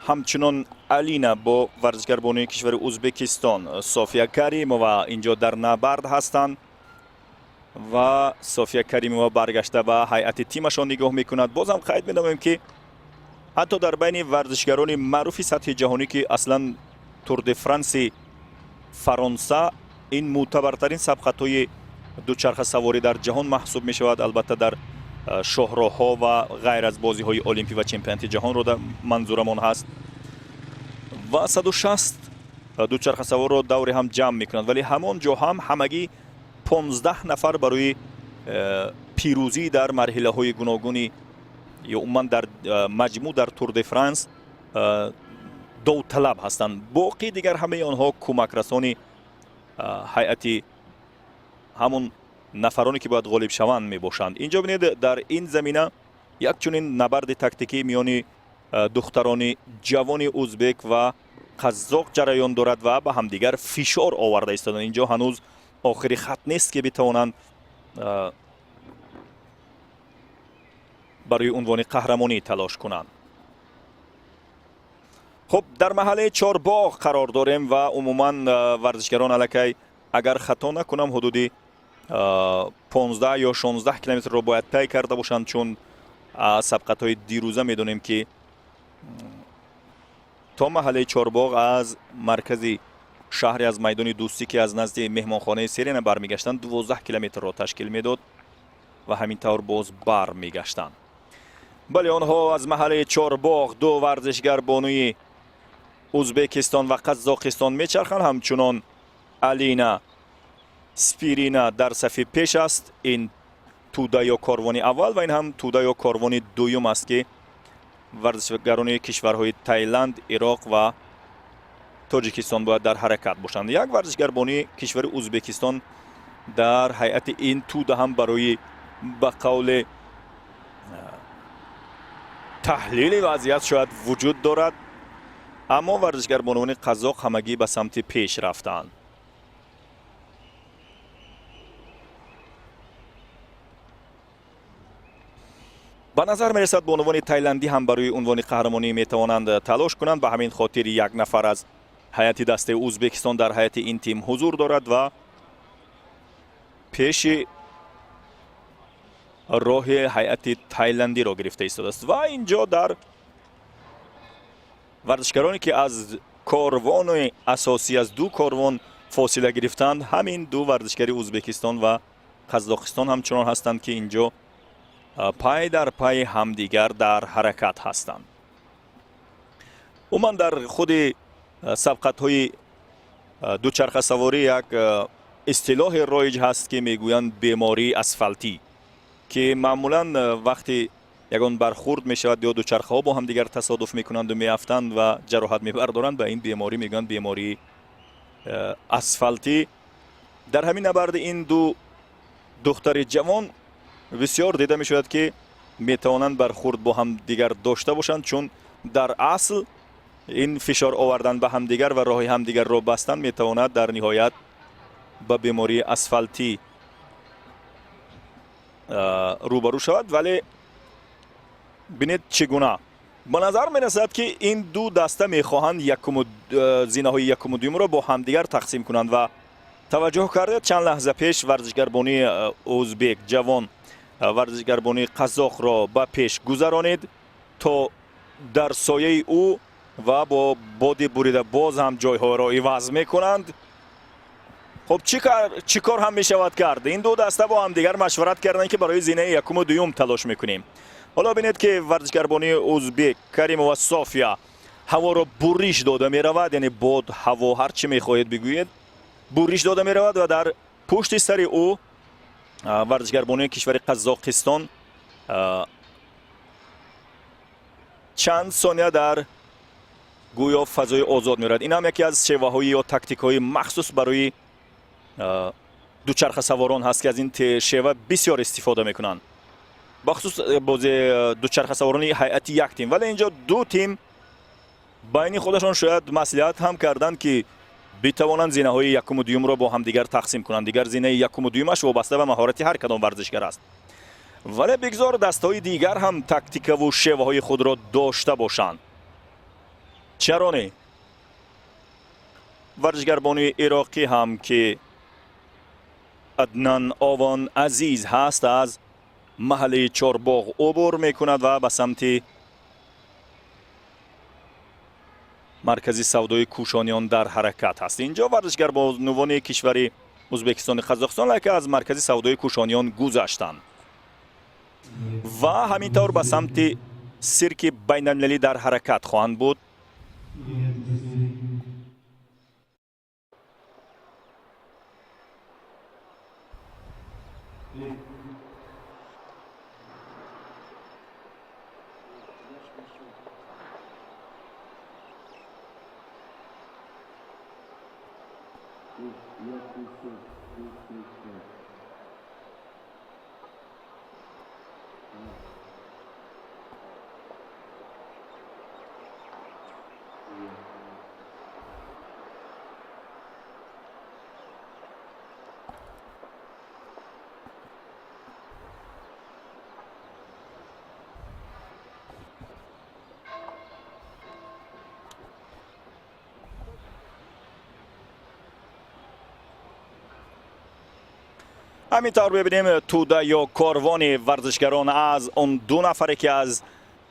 Ҳамчунон Алина бо варзишгарбонии кишвари Узбекистон София Каримова инҷо дар набард ҳастанд ва София Каримова баргашта ба ҳайати тимашон нигоҳ мекунад. Бозам қайд менамоем, ки ҳатто дар байни варзишгарони маъруфи сатҳи ҷаҳонӣ, ки аслан Тур де Франси Фаронса ин мӯътабартарин сабқатҳои дучархасаворӣ дар ҷаҳон маҳсуб мешавад, албатта дар шоҳроҳҳо ва ғайр аз бозиҳои олимпӣ ва чемпионати ҷаҳонро манзурамон ҳаст, ва 160 дучархасаворро даври ҳам ҷамъ мекунанд, вале ҳамон ҷо ҳам ҳамагӣ 15 нафар барои пирӯзӣ дар марҳилаҳои гуногуни ё умуман дар маҷмӯъ дар Тур де Франс довталаб ҳастанд. Боқӣ дигар ҳамаи онҳо кӯмакрасони ҳайати ҳамон нафароне, ки бояд ғолиб шаванд, мебошанд. Инҷо бинед, дар ин замина Як чунин набарди тактикӣ миёни духтарони ҷавони узбек ва қазоқ ҷараён дорад ва ба ҳамдигар фишор оварда истоданд. Инҷо ҳанӯз охири хат нест, ки битавонанд барои унвони қаҳрамонӣ талош кунанд. Хуб, дар маҳаллаи Чорбоғ қарор дорем ва умуман варзишгарон аллакай, агар хато накунам, ҳудуди 15 ё 16 километрро бояд тай карда бошанд, чун сабқатҳои дирӯза медонем, ки то маҳаллаи Чорбоғ аз маркази шаҳри, аз майдони Дӯстӣ, ки аз назди меҳмонхонаи Серена бармегаштанд, 12 километрро ташкил медод ва ҳамин тавр боз бармегаштанд. Бале, онҳо аз маҳаллаи Чорбоғ ду варзишгар бонуи Узбекистон ва Қазоқистон мечарханд. Ҳамчунон Алина Спирина дар сафи пеш аст. Ин тӯда ё корвони аввал ва ин ҳам тӯда ё корвони дуюм аст, ки варзишгарони кишварҳои Таиланд, Ироқ ва Тоҷикистон бояд дар ҳаракат бошанд. Як варзишгарбонии кишвари Узбекистон дар ҳайати ин тӯда ҳам барои ба қавле таҳлили вазъият шояд вуҷуд дорад, аммо варзишгарбонони қазоқ ҳамагӣ ба самти пеш рафтаанд. Ба назар мерасад, бонувони тайландӣ ҳам барои унвони қаҳрамонӣ метавонанд талош кунанд. Ба ҳамин хотир як нафар аз ҳайати дастаи Узбекистон дар ҳайати ин тим ҳузур дорад ва пеши роҳи ҳайати тайландиро гирифта истодааст. Ва инҷо дар варзишгароне, ки аз корвони асосӣ, аз ду корвон фосила гирифтанд, ҳамин ду варзишгари Узбекистон ва Қазоқистон ҳамчунон ҳастанд, ки инҷо пай дар пайи ҳамдигар дар ҳаракат ҳастанд. Умуман, дар худи сабқатҳои дучархасаворӣ як истилоҳи роиҷ ҳаст, ки мегӯянд бемории асфалтӣ, ки маъмулан вақти ягон бархурд мешавад ё дучархаҳо бо ҳамдигар тасодуф мекунанду меафтанд ва ҷароҳат мебардоранд, ба ин беморӣ мегӯянд бемории асфалтӣ. Дар ҳамин набарди ин ду духтари ҷавон бисёр дида мешавад, ки метавонанд бархурд бо ҳамдигар дошта бошанд, чун дар асл ин фишор овардан ба ҳамдигар ва роҳи ҳамдигарро бастан метавонад дар ниҳоят ба бемории асфалтӣ рӯбарӯ шавад. Вале бинед, чӣ гуна ба назар мерасад, ки ин ду даста мехоҳанд зинаҳои якуму дуюмро бо ҳамдигар тақсим кунанд. Ва таваҷҷӯҳ кардед, чанд лаҳза пеш варзишгарбонии узбек ҷавон варзишгарбонии қазоқро ба пеш гузаронид, то дар сояи ӯ ва бо боди бурида боз ҳам ҷойҳоро иваз мекунанд. Хуб, чӣ кор ҳам мешавад кард? Ин ду даста бо ҳамдигар машварат карданд, ки барои зинаи якуму дуюм талош мекунем. Ҳоло бинед, ки варзишгарбонии узбек Каримова София ҳаворо буриш дода меравад, яъне бод, ҳаво, ҳар чӣ мехоҳед бигӯед, буриш дода меравад ва дар пушти сари ӯ варзишгарбонии кишвари Қазоқистон чанд сония дар гӯё фазои озод меравад. Ин ҳам яке аз шеваҳои ё тактикҳои махсус барои дучархасаворон ҳаст, ки аз ин шева бисёр истифода мекунанд, бахусус бози дучархасаворони ҳайати як тим. Вале инҷо ду тим байни худашон шояд маслиҳат ҳам карданд, ки битавонанд зинаҳои якуму дуюмро бо ҳамдигар тақсим кунанд. Дигар зинаи якуму дуюмаш вобаста ба маҳорати ҳар кадом варзишгар аст, вале бигзор дастҳои дигар ҳам тактикаву шеваҳои худро дошта бошанд. Чаро не? Варзишгарбонии ироқӣ ҳам, ки Аднан Овон Азиз ҳаст, аз маҳаллаи Чорбоғ убур мекунад ва ба самти маркази савдои Кӯшониён дар ҳаракат ҳаст. Инҷо варзишгарбонувони кишвари Узбекистони Қазоқистон лака аз маркази савдои Кӯшониён гузаштанд ва ҳамин тавр ба самти сирки байналмилалӣ дар ҳаракат хоҳанд буд. Ҳамин тавр мебинем, тӯда ё корвони варзишгарон аз он ду нафаре, ки аз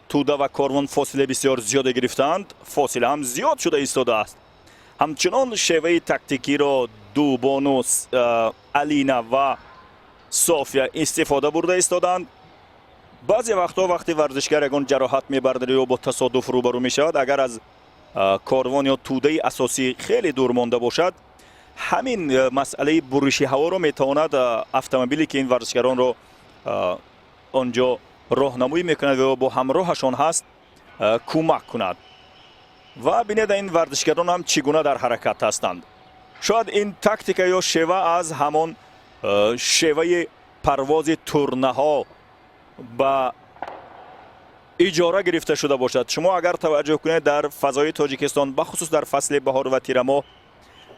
тӯда ва корвон фосила бисёр зиёде гирифтаанд, фосила ҳам зиёд шуда истодааст. Ҳамчунон шеваи тактикиро ду бону Алина ва София истифода бурда истодаанд. Баъзе вақтҳо, вақте варзишгар ягон ҷароҳат мебардад ё бо тасодуф рӯбарӯ мешавад, агар аз корвон ё тӯдаи асосӣ хеле дур монда бошад, ҳамин масъалаи буриши ҳаворо метавонад автомобиле, ки ин варзишгаронро он ҷо роҳнамоӣ мекунад ё бо ҳамроҳашон ҳаст, кӯмак кунад. Ва бинед, ин варзишгарон ҳам чӣ гуна дар ҳаракат ҳастанд. Шояд ин тактика ё шева аз ҳамон шеваи парвози турнаҳо ба иҷора гирифта шуда бошад. Шумо агар таваҷҷӯҳ кунед, дар фазои Тоҷикистон, бахусус дар фасли баҳор ва тирамоҳ,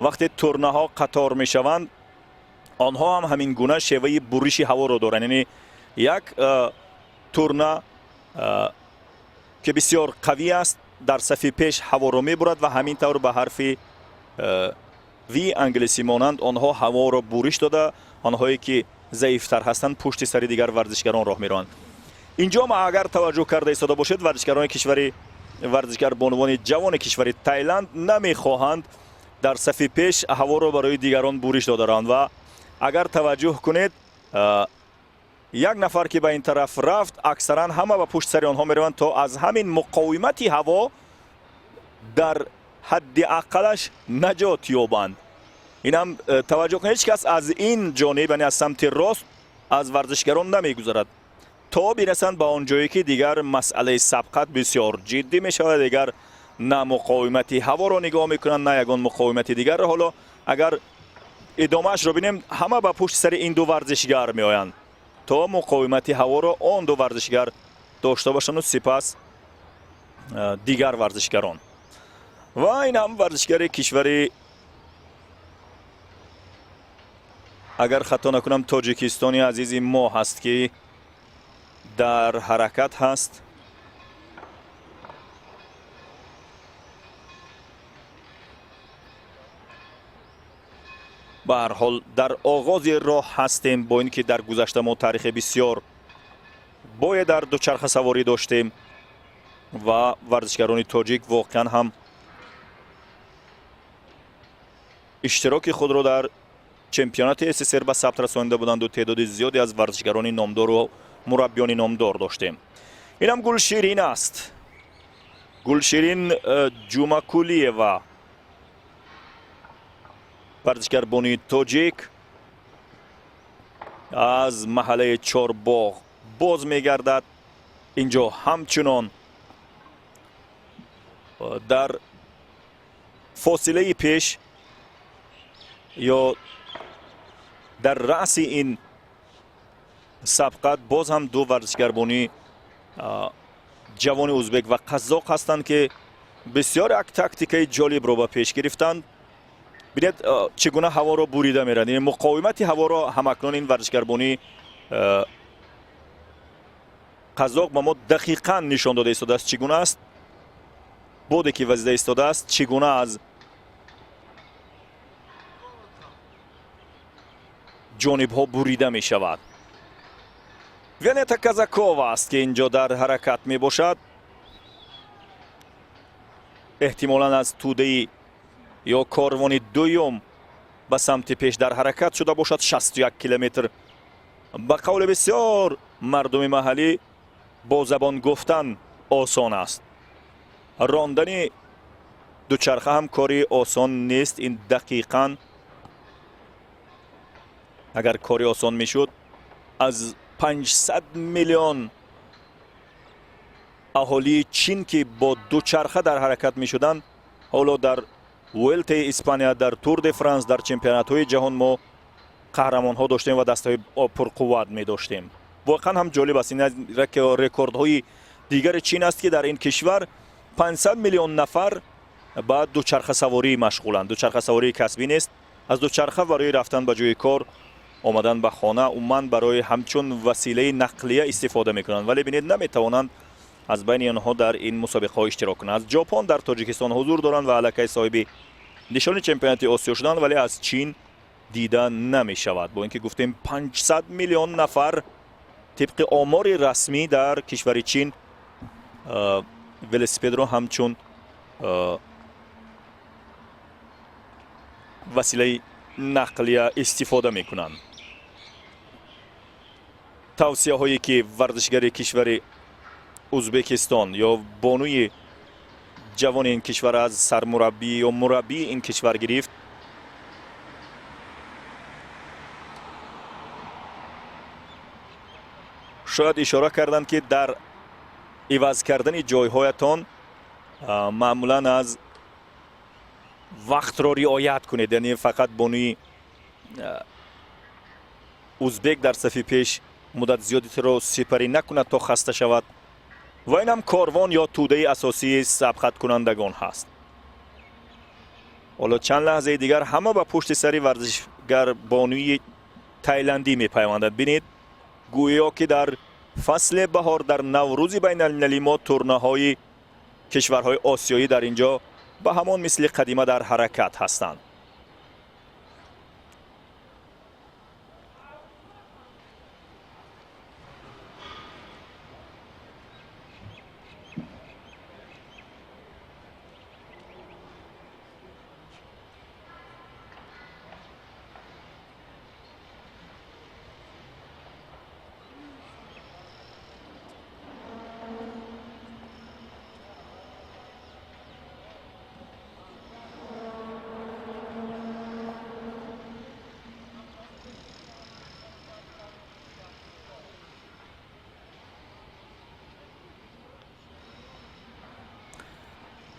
вақте турнаҳо қатор мешаванд, онҳо ҳам ҳамин гуна шеваи буриши ҳаворо доранд. Яъне як турна, ки бисёр қавӣ аст, дар сафи пеш ҳаворо мебурад ва ҳамин тавр ба ҳарфи V англисӣ монанд онҳо ҳаворо буриш дода, онҳое ки заифтар ҳастанд, пушти сари дигар варзишгарон роҳ мераванд. Инҷо ма агар таваҷҷӯҳ карда истода бошед, варзишгарони кишвари, варзишгар бонувони ҷавони кишвари Тайланд намехоҳанд дар сафи пеш ҳаворо барои дигарон буриш дода раванд. Ва агар таваҷҷӯҳ кунед, як нафар ки ба ин тараф рафт, аксаран ҳама ба пушти сари онҳо мераванд, то аз ҳамин муқовимати ҳаво дар ҳадди аққалаш наҷот ёбанд. Инам таваҷҷӯҳ кунед, ҳеҷ кас аз ин ҷониб, яъне аз самти рост, аз варзишгарон намегузарад, то бирасанд ба он ҷое, ки дигар масъалаи сабқат бисёр ҷиддӣ мешавад. Дигар на муқовимати ҳаворо нигоҳ мекунанд, на ягон муқовимати дигарро. Ҳоло агар идомаашро бинем, ҳама ба пушти сари ин ду варзишгар меоянд, то муқовимати ҳаворо он ду варзишгар дошта бошанду сипас дигар варзишгарон. Ва ин ҳам варзишгари кишвари, агар хато накунам, Тоҷикистони азизи мо ҳаст, ки дар ҳаракат ҳаст. Ба ҳар ҳол, дар оғози роҳ ҳастем. Бо ин ки дар гузашта мо таърихи бисёр бое дар дучархасаворӣ доштем ва варзишгарони тоҷик воқеан ҳам иштироки худро дар чемпионати СССР ба сабт расонида буданду теъдоди зиёде аз варзишгарони номдору мураббиёни номдор доштем. Инам Гулширин аст, Гулширин Ҷумакулиева, варзишгарбонии тоҷик, аз маҳаллаи Чорбоғ боз мегардад. Инҷо ҳамчунон дар фосилаи пеш ё дар раъси ин сабқат боз ҳам ду варзишгарбонии ҷавони узбек ва қазоқ ҳастанд, ки бисёр як тактикаи ҷолибро ба пеш гирифтанд. Бинед, чӣ гуна ҳаворо бурида мерад. Яъне муқовимати ҳаворо ҳамакнун ин варзишгарбонии қазоқ ба мо дақиқан нишон дода истодааст, чӣ гуна аст. Боде ки вазида истодааст, чӣ гуна аз ҷонибҳо бурида мешавад. Венета Казакова аст, ки инҷо дар ҳаракат мебошад. Эҳтимолан аз тӯдаи ё корвони дуюм ба самти пеш дар ҳаракат шуда бошад. 61 километр, ба қавли бисёр мардуми маҳаллӣ, бо забон гуфтан осон аст, рондани дучарха ҳам кори осон нест. Ин дақиқан агар кори осон мешуд, аз 500 миллион аҳолии Чин, ки бо дучарха дар ҳаракат мешуданд, ҳоло дар Вуэлтаи Испания, дар Тур де Франс, дар чемпионатҳои ҷаҳон мо қаҳрамонҳо доштем ва дастаҳои пурқувват медоштем. Воқеан ҳам ҷолиб аст. Ин рекордҳои дигари Чин аст, ки дар ин кишвар 500 миллион нафар ба дучархасаворӣ машғуланд. Дучархасавории касбӣ нест, аз дучарха барои рафтан ба ҷои кор, омадан ба хона, умуман барои ҳамчун василаи нақлия истифода мекунанд. Вале бинед, наметавонанд аз байни онҳо дар ин мусобиқаҳо иштирок кунанд. Аз Ҷопон дар Тоҷикистон ҳузур доранд ва аллакай соҳиби нишони чемпионати Осиё шуданд, вале аз Чин Дида намешавад, бо ин ки гуфтем, 500 миллион нафар тибқи омори расмӣ дар кишвари Чин велосипедро ҳамчун василаи нақлия истифода мекунанд. Тавсияҳое ки варзишгари кишвари Узбекистон ё бонуи ҷавони ин кишвар аз сармураббӣ ё мураббии ин кишвар гирифт, шояд ишора карданд, ки дар иваз кардани ҷойҳоятон маъмулан аз вақтро риоят кунед, яъне фақат бонуи узбек дар сафи пеш муддат зиёдиро сипарӣ накунад, то хаста шавад. Ва инам корвон ё тӯдаи асосии сабқаткунандагон ҳаст. Ҳоло чанд лаҳзаи дигар ҳама ба пушти сари варзишгар бонуи тайландӣ мепайвандад. Бинед, гӯё ки дар фасли баҳор, дар Наврӯзи байналмилалӣ мо турнаҳои кишварҳои осиёӣ дар ин ҷо ба ҳамон мисли қадима дар ҳаракат ҳастанд.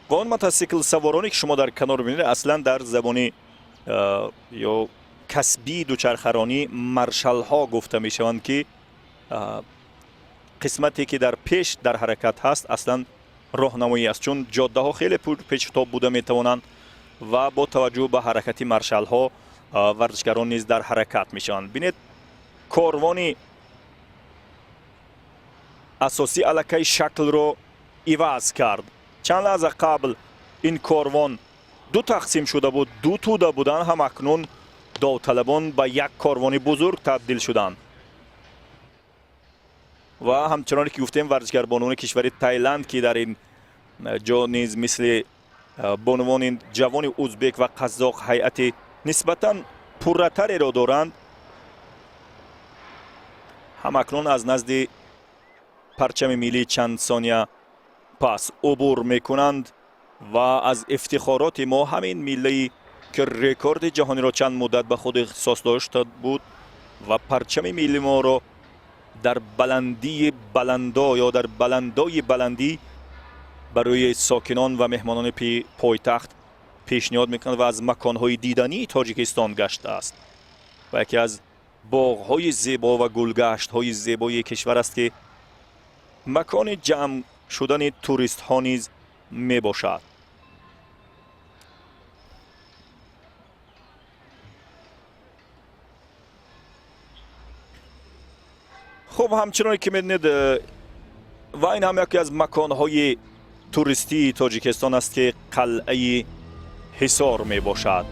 Ва он мотосиклсавороне, ки шумо дар канор мебинед, аслан дар забони ё касбии дучархаронӣ маршалҳо гуфта мешаванд, ки қисмате, ки дар пеш дар ҳаракат ҳаст, аслан роҳнамоӣ аст, чун ҷоддаҳо хеле печутоб буда метавонанд ва бо таваҷҷӯҳ ба ҳаракати маршалҳо варзишгарон низ дар ҳаракат мешаванд. Бинед, корвони асосӣ аллакай шаклро иваз кард. Чанд лаҳза қабл ин корвон ду тақсим шуда буд, ду тӯда буданд, ҳам акнун довталабон ба як корвони бузург табдил шуданд. Ва ҳамчуноне ки гуфтем, варзишгарбонуони кишвари Тайланд, ки дар ин ҷо низ мисли бонувони ҷавони узбек ва қазоқ ҳайати нисбатан пурратареро доранд, ҳам акнун аз назди парчами миллӣ чанд сония пас убур мекунанд. Ва аз ифтихороти мо ҳамин миллае, ки рекорди ҷаҳониро чанд муддат ба худ ихтисос дошта буд ва парчами милли моро дар баландии баландо ё дар баландои баландӣ барои сокинон ва меҳмонони пойтахт пешниҳод мекунад ва аз маконҳои дидании Тоҷикистон гаштааст ва яке аз боғҳои зебо ва гулгаштҳои зебои кишвар аст, ки макони ҷамъ шудани туристҳо низ мебошад. Хуб, ҳамчуноне ки медонед, ва ин ҳам яке аз маконҳои туристии Тоҷикистон аст, ки қалъаи Ҳисор мебошад.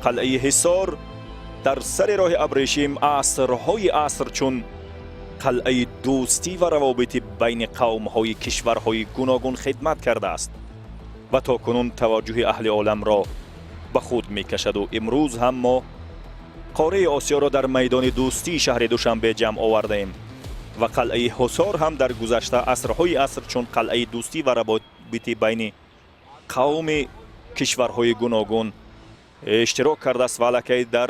Қалъаи Ҳисор дар сари роҳи Абрешим асрҳои аср чун қалъаи дӯстӣ ва равобити байни қавмҳои кишварҳои гуногун хидмат кардааст ва то кунун таваҷҷӯҳи аҳли оламро ба худ мекашаду имрӯз ҳам мо қораи Осиёро дар майдони дӯстии шаҳри Душанбе ҷамъ овардаем. Ва қалъаи Ҳусор ҳам дар гузашта асрҳои аср чун қалъаи дӯстӣ ва равобити байни қавми кишварҳои гуногун иштирок кардааст. Ва аллакай дар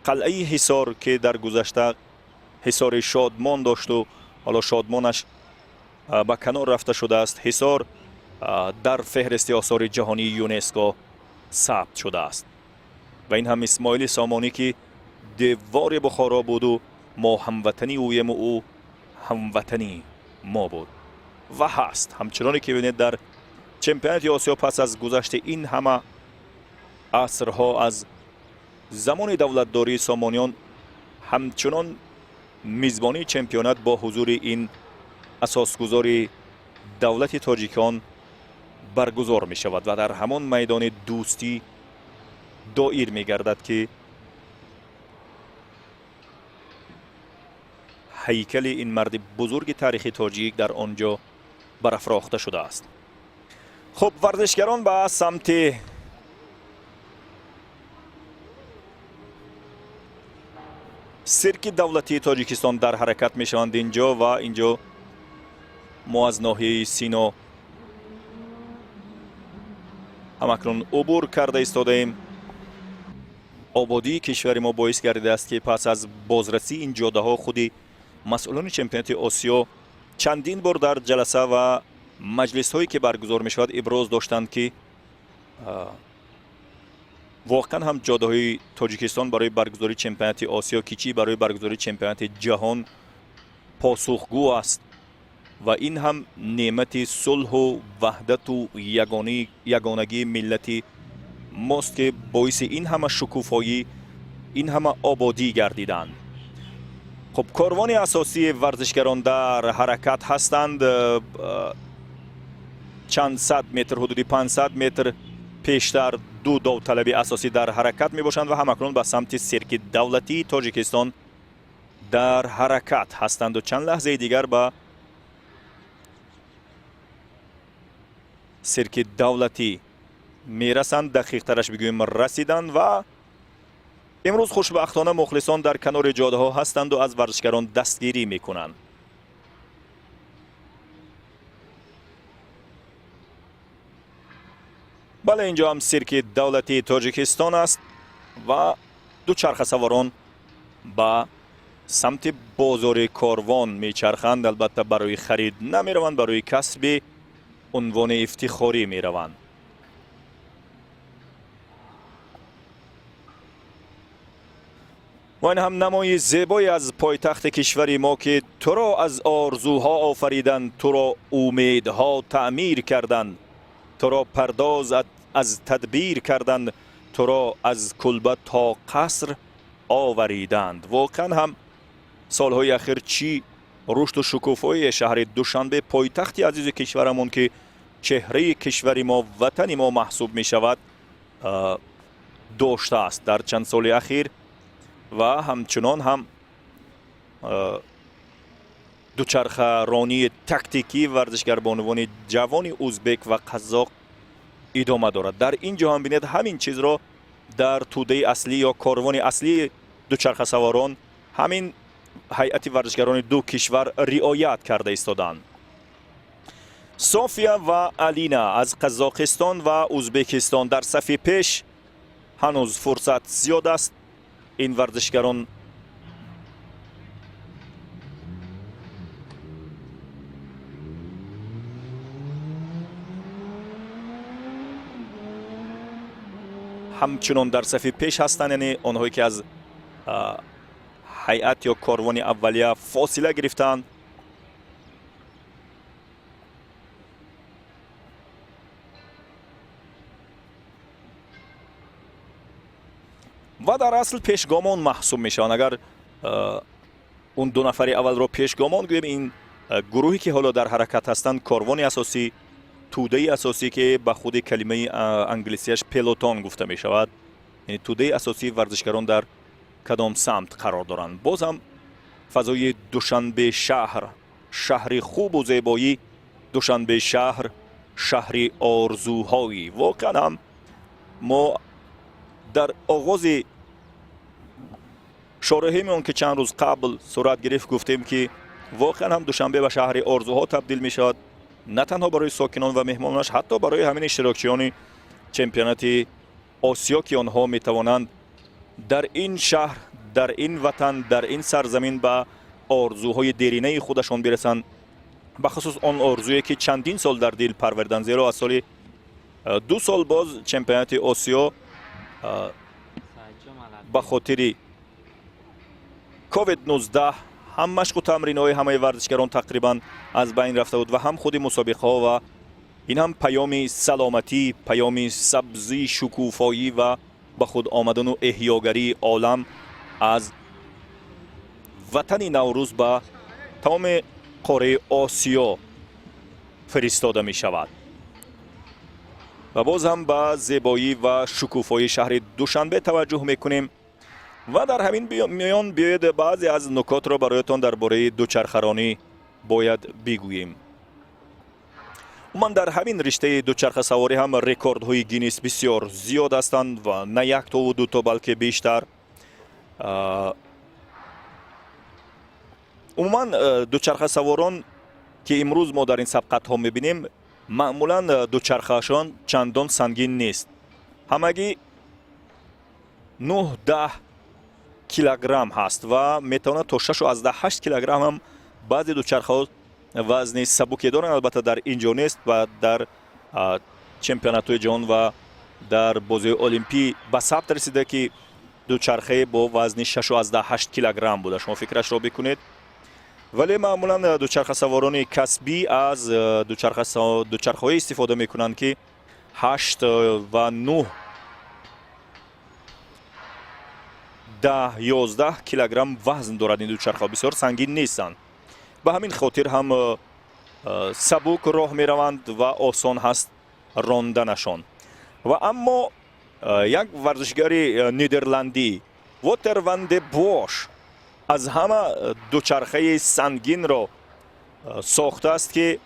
қалъаи Ҳисор, ки дар гузашта ҳисори Шодмон дошту ҳоло Шодмонаш ба канор рафта шудааст, Ҳисор дар феҳристи осори ҷаҳонии ЮНЕСКО сабт шудааст. Ва ин ҳам Исмоили Сомонӣ, ки девори Бухоро буду мо ҳамватани ӯему ӯ ҳамватани мо буд ва ҳаст. Ҳамчуноне ки бибинед, дар чемпионати Осиё пас аз гузашти ин ҳама асрҳо аз замони давлатдории Сомониён ҳамчунон мизбонии чемпионат бо ҳузури ин асосгузори давлати тоҷикон баргузор мешавад ва дар ҳамон майдони дӯстӣ. Доир мегардад, ки ҳайкали ин марди бузурги таърихи тоҷик дар он ҷо барафрохта шудааст. Хуб, варзишгарон ба самти сирки давлатии Тоҷикистон дар ҳаракат мешаванд инҷо. Ва инҷо мо аз ноҳияи Сино ҳамакнун убур карда истодаем. Ободии кишвари мо боис гардидааст, ки пас аз бозрасии ин ҷодаҳо худи масъулони чемпионати Осиё чандин бор дар ҷаласа ва маҷлисҳое, ки баргузор мешавад, иброз доштанд, ки воқеан ҳам ҷодаҳои Тоҷикистон барои баргузории чемпионати Осиё, ки чӣ, барои баргузории чемпионати ҷаҳон посухгӯ аст. Ва ин ҳам неъмати сулҳу ваҳдату ягонагии миллати мост, ки боиси ин ҳама шукуфоӣ, ин ҳама ободӣ гардиданд. Хуб, корвони асосии варзишгарон дар ҳаракат ҳастанд. Чанд сад метр, ҳудуди 500 метр пештар ду довталаби асосӣ дар ҳаракат мебошанд ва ҳамакнун ба самти сирки давлатии Тоҷикистон дар ҳаракат ҳастанду чанд лаҳзаи дигар ба сирки давлатӣ мерасанд, дақиқтараш бигӯем, расиданд. Ва имрӯз хушбахтона мухлисон дар канори ҷодаҳо ҳастанду аз варзишгарон дастгирӣ мекунанд. Бале, инҷо ҳам сирки давлатии Тоҷикистон аст ва дучархасаворон ба самти бозори Корвон мечарханд. Албатта, барои харид намераванд, барои касби унвони ифтихорӣ мераванд. Ва ин ҳам намои зебое аз пойтахти кишвари мо, ки туро аз орзуҳо офариданд, туро умедҳо таъмир карданд, туро пардоз аз тадбир карданд, туро аз кулба то қаср овариданд. Воқеан ҳам солҳои ахир чӣ рушду шукуфоии шаҳри Душанбе, пойтахти азизи кишварамон, ки чеҳраи кишвари мо, ватани мо маҳсуб мешавад, доштааст дар чанд соли ахир. Ва ҳамчунон ҳам дучархаронии тактикӣ варзишгарбонувони ҷавони узбек ва қазоқ идома дорад. Дар ин ҷо ҳам бинед, ҳамин чизро дар тӯдаи аслӣ ё корвони аслии дучархасаворон ҳамин ҳайати варзишгарони ду кишвар риоят карда истодаанд. София ва Алина аз Қазоқистон ва Узбекистон дар сафи пеш. Ҳанӯз фурсат зиёд аст. Ин варзишгарон ҳамчунон дар сафи пеш ҳастанд, яъне онҳое ки аз ҳайат ё корвони аввалия фосила гирифтаанд. Ва дар асл пешгомон маҳсуб мешаванд. Агар он ду нафари аввалро пешгомон гӯем, ин гурӯҳе ки ҳоло дар ҳаракат ҳастанд, корвони асосӣ, тӯдаи асосӣ, ки ба худи калимаи англисияш peloton гуфта мешавад, яъне тӯдаи асосии варзишгарон дар кадом самт қарор доранд. Боз ҳам фазои Душанбе шаҳр, шаҳри хубу зебоӣ, Душанбе шаҳр, шаҳри орзуҳоӣ. Воқеан ҳам мо дар оғози шореҳиме ки чанд рӯз қабл сурат гирифт, гуфтем, ки воқеан ҳам Душанбе ба шаҳри орзуҳо табдил мешавад, на танҳо барои сокинон ва меҳмононаш, ҳатто барои ҳамин иштирокчиёни чемпионати Осиё, ки онҳо метавонанд дар ин шаҳр, дар ин ватан, дар ин сарзамин ба орзуҳои деринаи худашон бирасанд, бахусус он орзуе, ки чандин сол дар дил парварданд, зеро аз соли 2 сол боз чемпионати Осиё ба хотири COVID-19 ҳам машқу тамринҳои ҳамаи варзишгарон тақрибан аз байн рафта буд ва ҳам худи мусобиқаҳо. Ва ин ҳам паёми саломатӣ, паёми сабзӣ, шукуфоӣ ва ба худ омадану эҳёгарии олам аз ватани Наврӯз ба тамоми қораи Осиё фиристода мешавад. Ва боз ҳам ба зебоӣ ва шукуфоии шаҳри Душанбе таваҷҷӯҳ мекунем ва дар ҳамин миён биёед, баъзе аз нукотро бароятон дар бораи дучархаронӣ бояд бигӯем. Умуман, дар ҳамин риштаи дучархасаворӣ ҳам рекордҳои Гиннес бисёр зиёд ҳастанд ва на яктову дуто, балки бештар. Умуман, дучархасаворон, ки имрӯз мо дар ин сабқатҳо мебинем, маъмулан дучархаашон чандон сангин нест, ҳамагӣ 9-10 килограмм ҳаст ва метавонад то 6,8 килограмм ҳам. Баъзе дучархаҳо вазни сабуке доранд, албатта дар ин ҷо нест ва дар чемпионатҳои ҷаҳон ва дар бозиҳои олимпӣ ба сабт расида, ки дучархае бо вазни 6,8 килограмм буда. Шумо фикрашро бикунед. Вале маъмулан дучархасаворони касбӣ аз дучархаҳое истифода мекунанд, ки 8 ва 9, 10, 11 килограмм вазн дорад. Ин дучархаҳо бисёр сангин нестанд, ба ҳамин хотир ҳам сабук роҳ мераванд ва осон ҳаст ронданашон. Ва аммо як варзишгари нидерландӣ, Вотер ван де Бош, аз ҳама дучархаи сангинро сохтааст, ки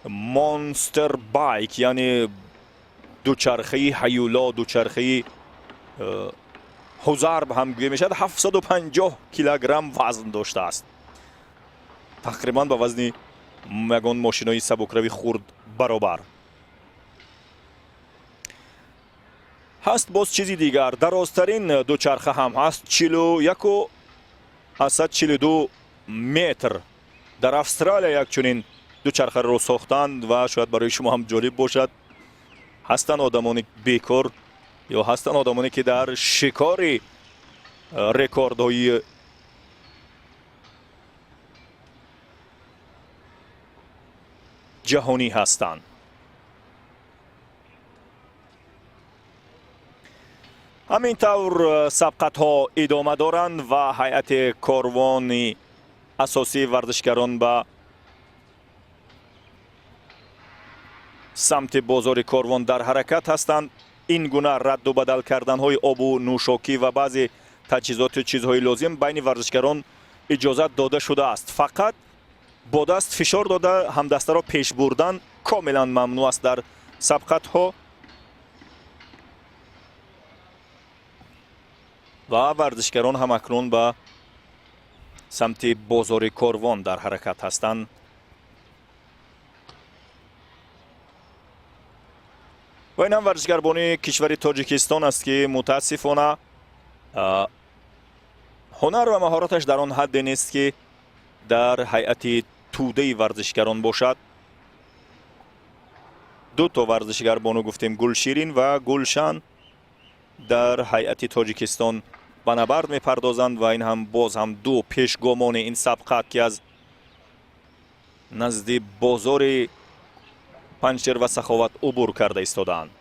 Monster Bike, яъне дучархаи ҳаюло, дучархаи ҳузарб ҳам гӯя мешавад, 750 килограмм вазн доштааст, тақрибан ба вазни ягон мошинои сабукрави хурд баробар ҳаст. Боз чизи дигар, дарозтарин дучарха ҳам ҳаст, 41,42 метр. Дар Австралия як чунин дучархаро сохтанд ва шояд барои шумо ҳам ҷолиб бошад. Ҳастанд одамони бекор ё ҳастанд одамоне, ки дар шикори рекордҳои ҷаҳонӣ ҳастанд. Ҳамин тавр сабқатҳо идома доранд ва ҳайати корвони асосии варзишгарон ба самти бозори Корвон дар ҳаракат ҳастанд. Ин гуна радду бадал карданҳои обу нӯшокӣ ва баъзе таҷҳизоту чизҳои лозим байни варзишгарон иҷозат дода шудааст. Фақат бо даст фишор дода ҳамдастаро пеш бурдан комилан мамнӯъ аст дар сабқатҳо. Ва варзишгарон ҳам акнун ба самти бозори Корвон дар ҳаракат ҳастанд. Ва ин ҳам варзишгарбонии кишвари Тоҷикистон аст, ки мутаассифона ҳунар ва маҳораташ дар он ҳадде нест, ки дар ҳайати тӯдаи варзишгарон бошад. Ду то варзишгарбону гуфтем, Гулширин ва Гулшан, дар ҳайати Тоҷикистон ба набард мепардозанд. Ва ин ҳам боз ҳам ду пешгомони ин сабқат, ки аз назди бозори Панҷшер ва Саховат убур карда истодаанд.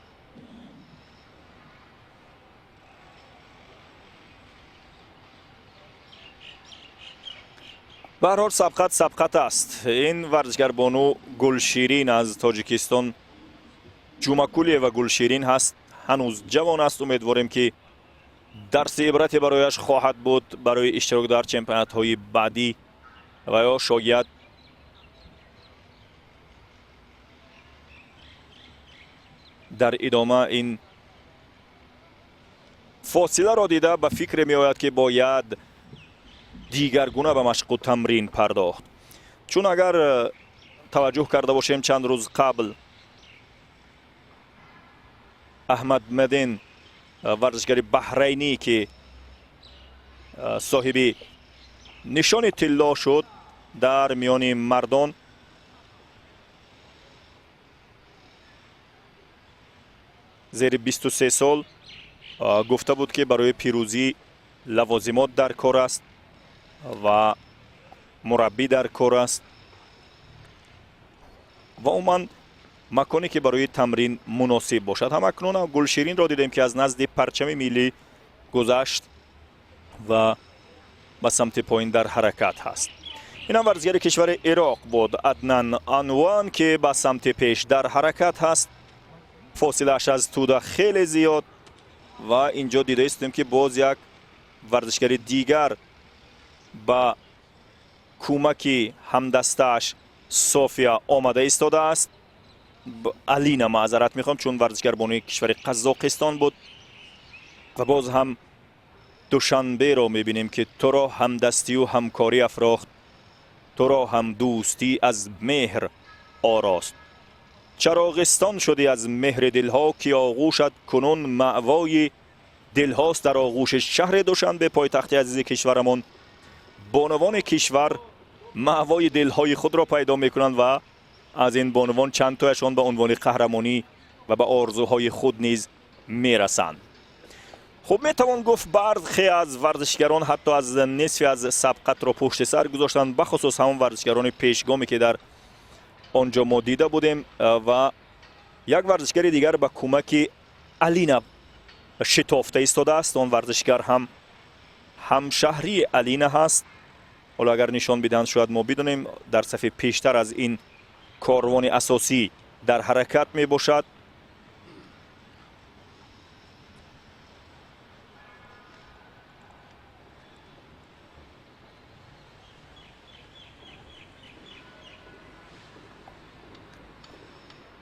Ба ҳар ҳол, сабқат сабқат аст. Ин варзишгарбону Гулширин аз Тоҷикистон, Ҷумакулиева Гулширин ҳаст, ҳанӯз ҷавон аст. Умедворем, ки дарси ибрате барояш хоҳад буд барои иштирок дар чемпионатҳои баъдӣ ва ё шояд дар идома ин фосиларо дида ба фикре меояд, ки бояд дигаргуна ба машқу тамрин пардохт. Чун агар таваҷҷӯҳ карда бошем, чанд рӯз қабл Аҳмад Мадин, варзишгари баҳрайнӣ, ки соҳиби нишони тилло шуд дар миёни мардон, зери 23 сол, гуфта буд, ки барои пирӯзӣ лавозимот дар кор аст ва мураббӣ дар кор аст ва умуман маконе, ки барои тамрин муносиб бошад. Ҳам акнун Гулширинро дидем, ки аз назди парчами миллӣ гузашт ва ба самти поин дар ҳаракат ҳаст. Инам варзишгари кишвари Ироқ буд, Аднан Анван, ки ба самти пеш дар ҳаракат ҳаст. Фосилааш аз тӯда хеле зиёд ва инҷо дида истем, ки боз як варзишгари дигар ба кӯмаки ҳамдастааш София омада истодааст. Алина, маъзарат мехоҳам, чун варзишгар бонуи кишвари Қазоқистон буд. Ва боз ҳам Душанберо мебинем, ки туро ҳамдастию ҳамкорӣ афрохт, туро ҳам дӯстӣ аз меҳр орост, чароғистон шудӣ аз меҳри дилҳо, ки оғӯшат кунун маъвои дилҳост. Дар оғӯши шаҳри Душанбе, пойтахти азизи кишварамон, бонувони кишвар маъвои дилҳои худро пайдо мекунанд ва аз ин бонувон чанд тояшон ба унвони қаҳрамонӣ ва ба орзуҳои худ низ мерасанд. Хуб, метавон гуфт, бархе аз варзишгарон ҳатто аз нисфи аз сабқатро пушти сар гузоштанд, бахусус ҳамон варзишгарони пешгоме, ки дар он ҷо мо дида будем. Ва як варзишгари дигар ба кӯмаки Алина шитофта истодааст. Он варзишгар ҳам ҳамшаҳрии Алина ҳаст. Ҳоло агар нишон бидиҳанд, шояд мо бидонем. Дар сафи пештар аз ин корвони асосӣ дар ҳаракат мебошад.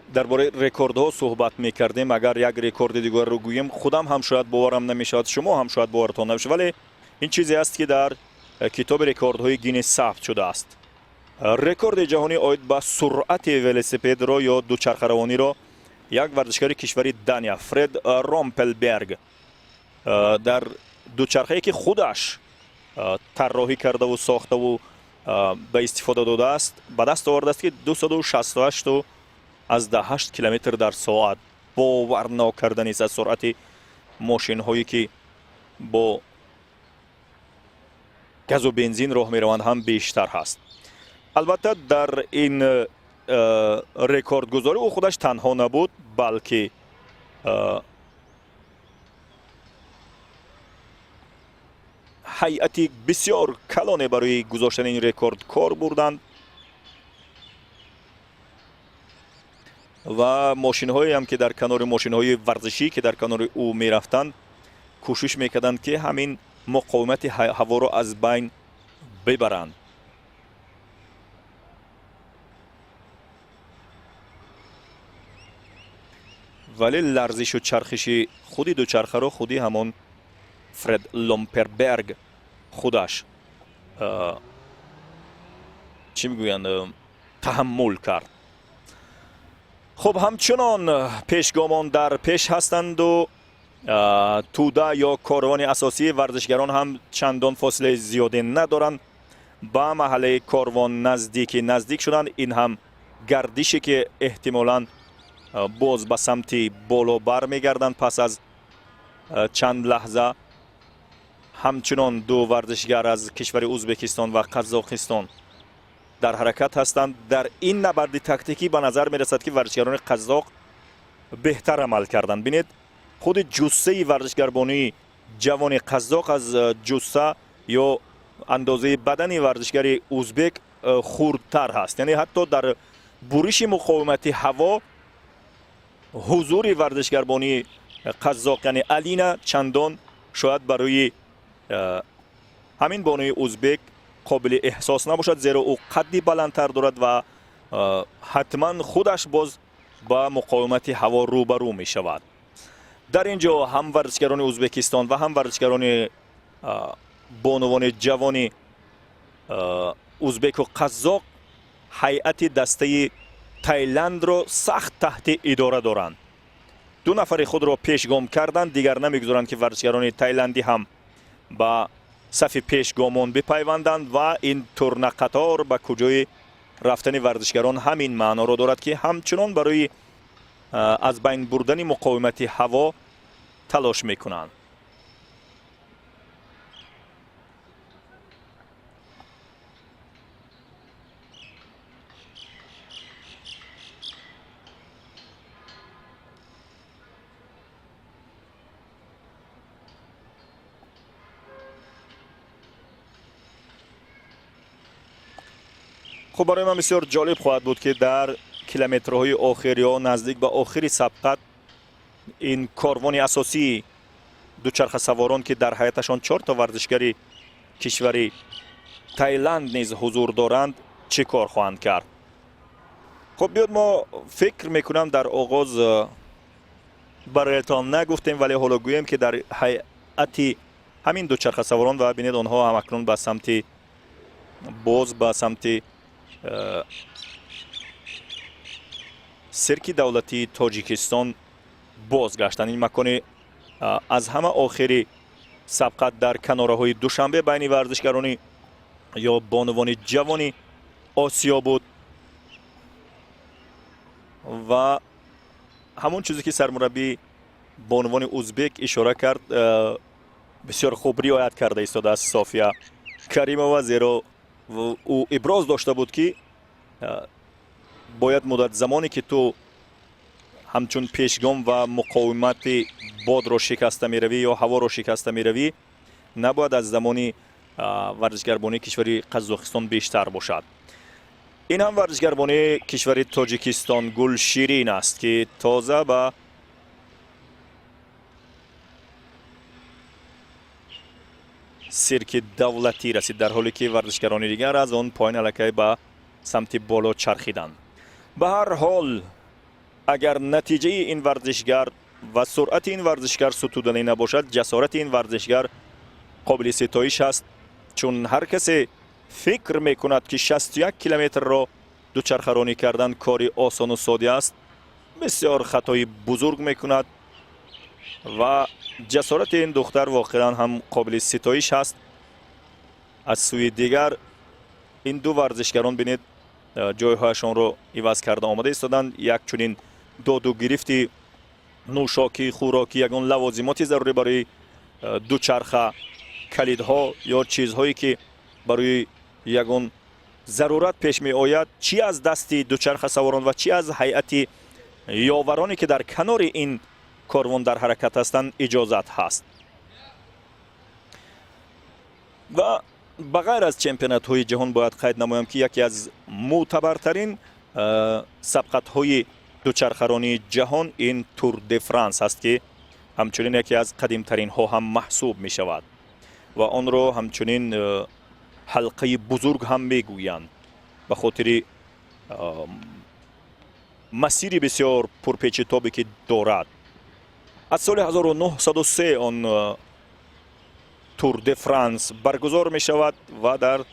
Дар бораи рекордҳо суҳбат мекардем. Агар як рекорди дигарро гӯем, худам ҳам шояд боварам намешавад, шумо ҳам шояд бовартон намешавад, вале ин чизе аст, ки дар китоби рекордҳои Гиннес сабт шудааст. Рекорди ҷаҳонӣ оид ба суръати велосипедро ё дучархаравониро як варзишгари кишвари Дания, Фред Ромпелберг, дар дучархае, ки худаш тарроҳӣ кардаву сохтаву ба истифода додааст, ба даст овардааст, ки 268 аз 8 километр дар соат. Бовар нокарданист, аз суръати мошинҳое, ки бо газу бензин роҳ мераванд, ҳам бештар ҳаст. Албатта, дар ин рекордгузорӣ ӯ худаш танҳо набуд, балки ҳайати бисёр калоне барои гузоштани ин рекорд кор бурданд ва мошинҳоеам, ки дар канори мошинҳои варзишӣ, ки дар канори ӯ мерафтанд, кӯшиш мекарданд, ки ҳамин муқовимати ҳаворо аз байн бибаранд. Вале ларзишу чархиши худи дучархаро худи ҳамон Фред Ломперберг худаш, чӣ мегӯянд, таҳаммул кард. Хуб, ҳамчунон пешгомон дар пеш ҳастанду тӯда ё корвони асосии варзишгарон ҳам чандон фосилаи зиёде надоранд. Ба маҳаллаи корвон наздики наздик шуданд. Ин ҳам гардише, ки эҳтимолан боз ба самти боло бармегарданд пас аз чанд лаҳза. Ҳамчунон ду варзишгар аз кишвари Ӯзбекистон ва Қазоқистон дар ҳаракат ҳастанд. Дар ин набарди тактикӣ ба назар мерасад, ки варзишгарони қазоқ беҳтар амал карданд. Бинед, худи ҷуссаи варзишгарбонии ҷавони қазоқ аз ҷусса ё андозаи бадани варзишгари узбек хурдтар ҳаст. Яъне ҳатто дар буриши муқовимати ҳаво ҳузури варзишгарбонии қазоқ, яъне Алина, чандон шояд барои ҳамин бонуи узбек қобили эҳсос набошад, зеро ӯ қадди баландтар дорад ва ҳатман худаш боз ба муқовимати ҳаво рӯбарӯ мешавад. Дар ин ҷо ҳам варзишгарони Ӯзбекистон ва ҳам варзишгарони бонувони ҷавони узбеку қазоқ ҳайати дастаи Тайландро сахт таҳти идора доранд. Ду нафари худро пешгом карданд, дигар намегузоранд, ки варзишгарони тайландӣ ҳам ба сафи пешгомон бипайванданд. Ва ин турнақатор ба куҷои рафтани варзишгарон ҳамин маъноро дорад, ки ҳамчунон барои аз байн бурдани муқовимати ҳаво талош мекунанд. Хуб, барои ман бисёр ҷолиб хоҳад буд, ки дар километрҳои охир ё наздик ба охири сабқат Ин корвони асосии дучархасаворон, ки дар ҳайаташон 4 то варзишгари кишвари Таиланд низ ҳузур доранд, чӣ кор хоҳанд кард? Хуб, биёд, мо фикр мекунам, дар оғоз бароятон нагуфтем, вале ҳоло гӯем, ки дар ҳайати ҳамин дучархасаворон, ва бинед, онҳо ҳам акнун ба самти боз ба самти сирки давлатии Тоҷикистон бозгаштанд. Ин макони аз ҳама охири сабқат дар канораҳои Душанбе байни варзишгарони ё бонувони ҷавони Осиё буд. Ва ҳамон чизе, ки сармураббии бонувони узбек ишора кард, бисёр хуб риоят карда истодааст София Каримова, зеро ӯ иброз дошта буд, ки бояд муддат замоне, ки ту ҳамчун пешгом ва муқовимати бодро шикаста меравӣ ё ҳаворо шикаста меравӣ, набояд аз замони варзишгарбонии кишвари Қазоқистон бештар бошад. Ин ҳам варзишгарбонии кишвари Тоҷикистон Гулширин аст, ки тоза ба сирки давлатӣ расид, дар ҳоле ки варзишгарони дигар аз он поин аллакай ба самти боло чархиданд. Ба ҳар ҳол, агар натиҷаи ин варзишгар ва суръати ин варзишгар сутуданӣ набошад, ҷасорати ин варзишгар қобили ситоиш аст, чун ҳар касе фикр мекунад, ки 61 километрро дучархаронӣ кардан кори осону содӣ аст, бисёр хатои бузург мекунад. Ва ҷасорати ин духтар воқеан ҳам қобили ситоиш аст. Аз сӯи дигар, ин ду варзишгарон, бинед, ҷойҳояшонро иваз карда омода истоданд. Як чунин доду гирифти нӯшокӣ, хӯрокӣ, ягон лавозимоти зарурӣ барои дучарха, калидҳо ё чизҳое, ки барои ягон зарурат пеш меояд, чӣ аз дасти дучархасаворон ва чӣ аз ҳайати ёвароне, ки дар канори ин корвон дар ҳаракат ҳастанд, иҷозат ҳаст. Ва ба ғайр аз чемпионатҳои ҷаҳон, бояд қайд намоям, ки яке аз мӯътабартарин сабқатҳои дучархаронии ҷаҳон ин Тур де Франс аст, ки ҳамчунин яке аз қадимтаринҳо ҳам маҳсуб мешавад ва онро ҳамчунин ҳалқаи бузург ҳам мегӯянд ба хотири масири бисёр пурпечитобе, ки дорад. Аз соли 1903 он Тур де Франс баргузор мешавад ва дар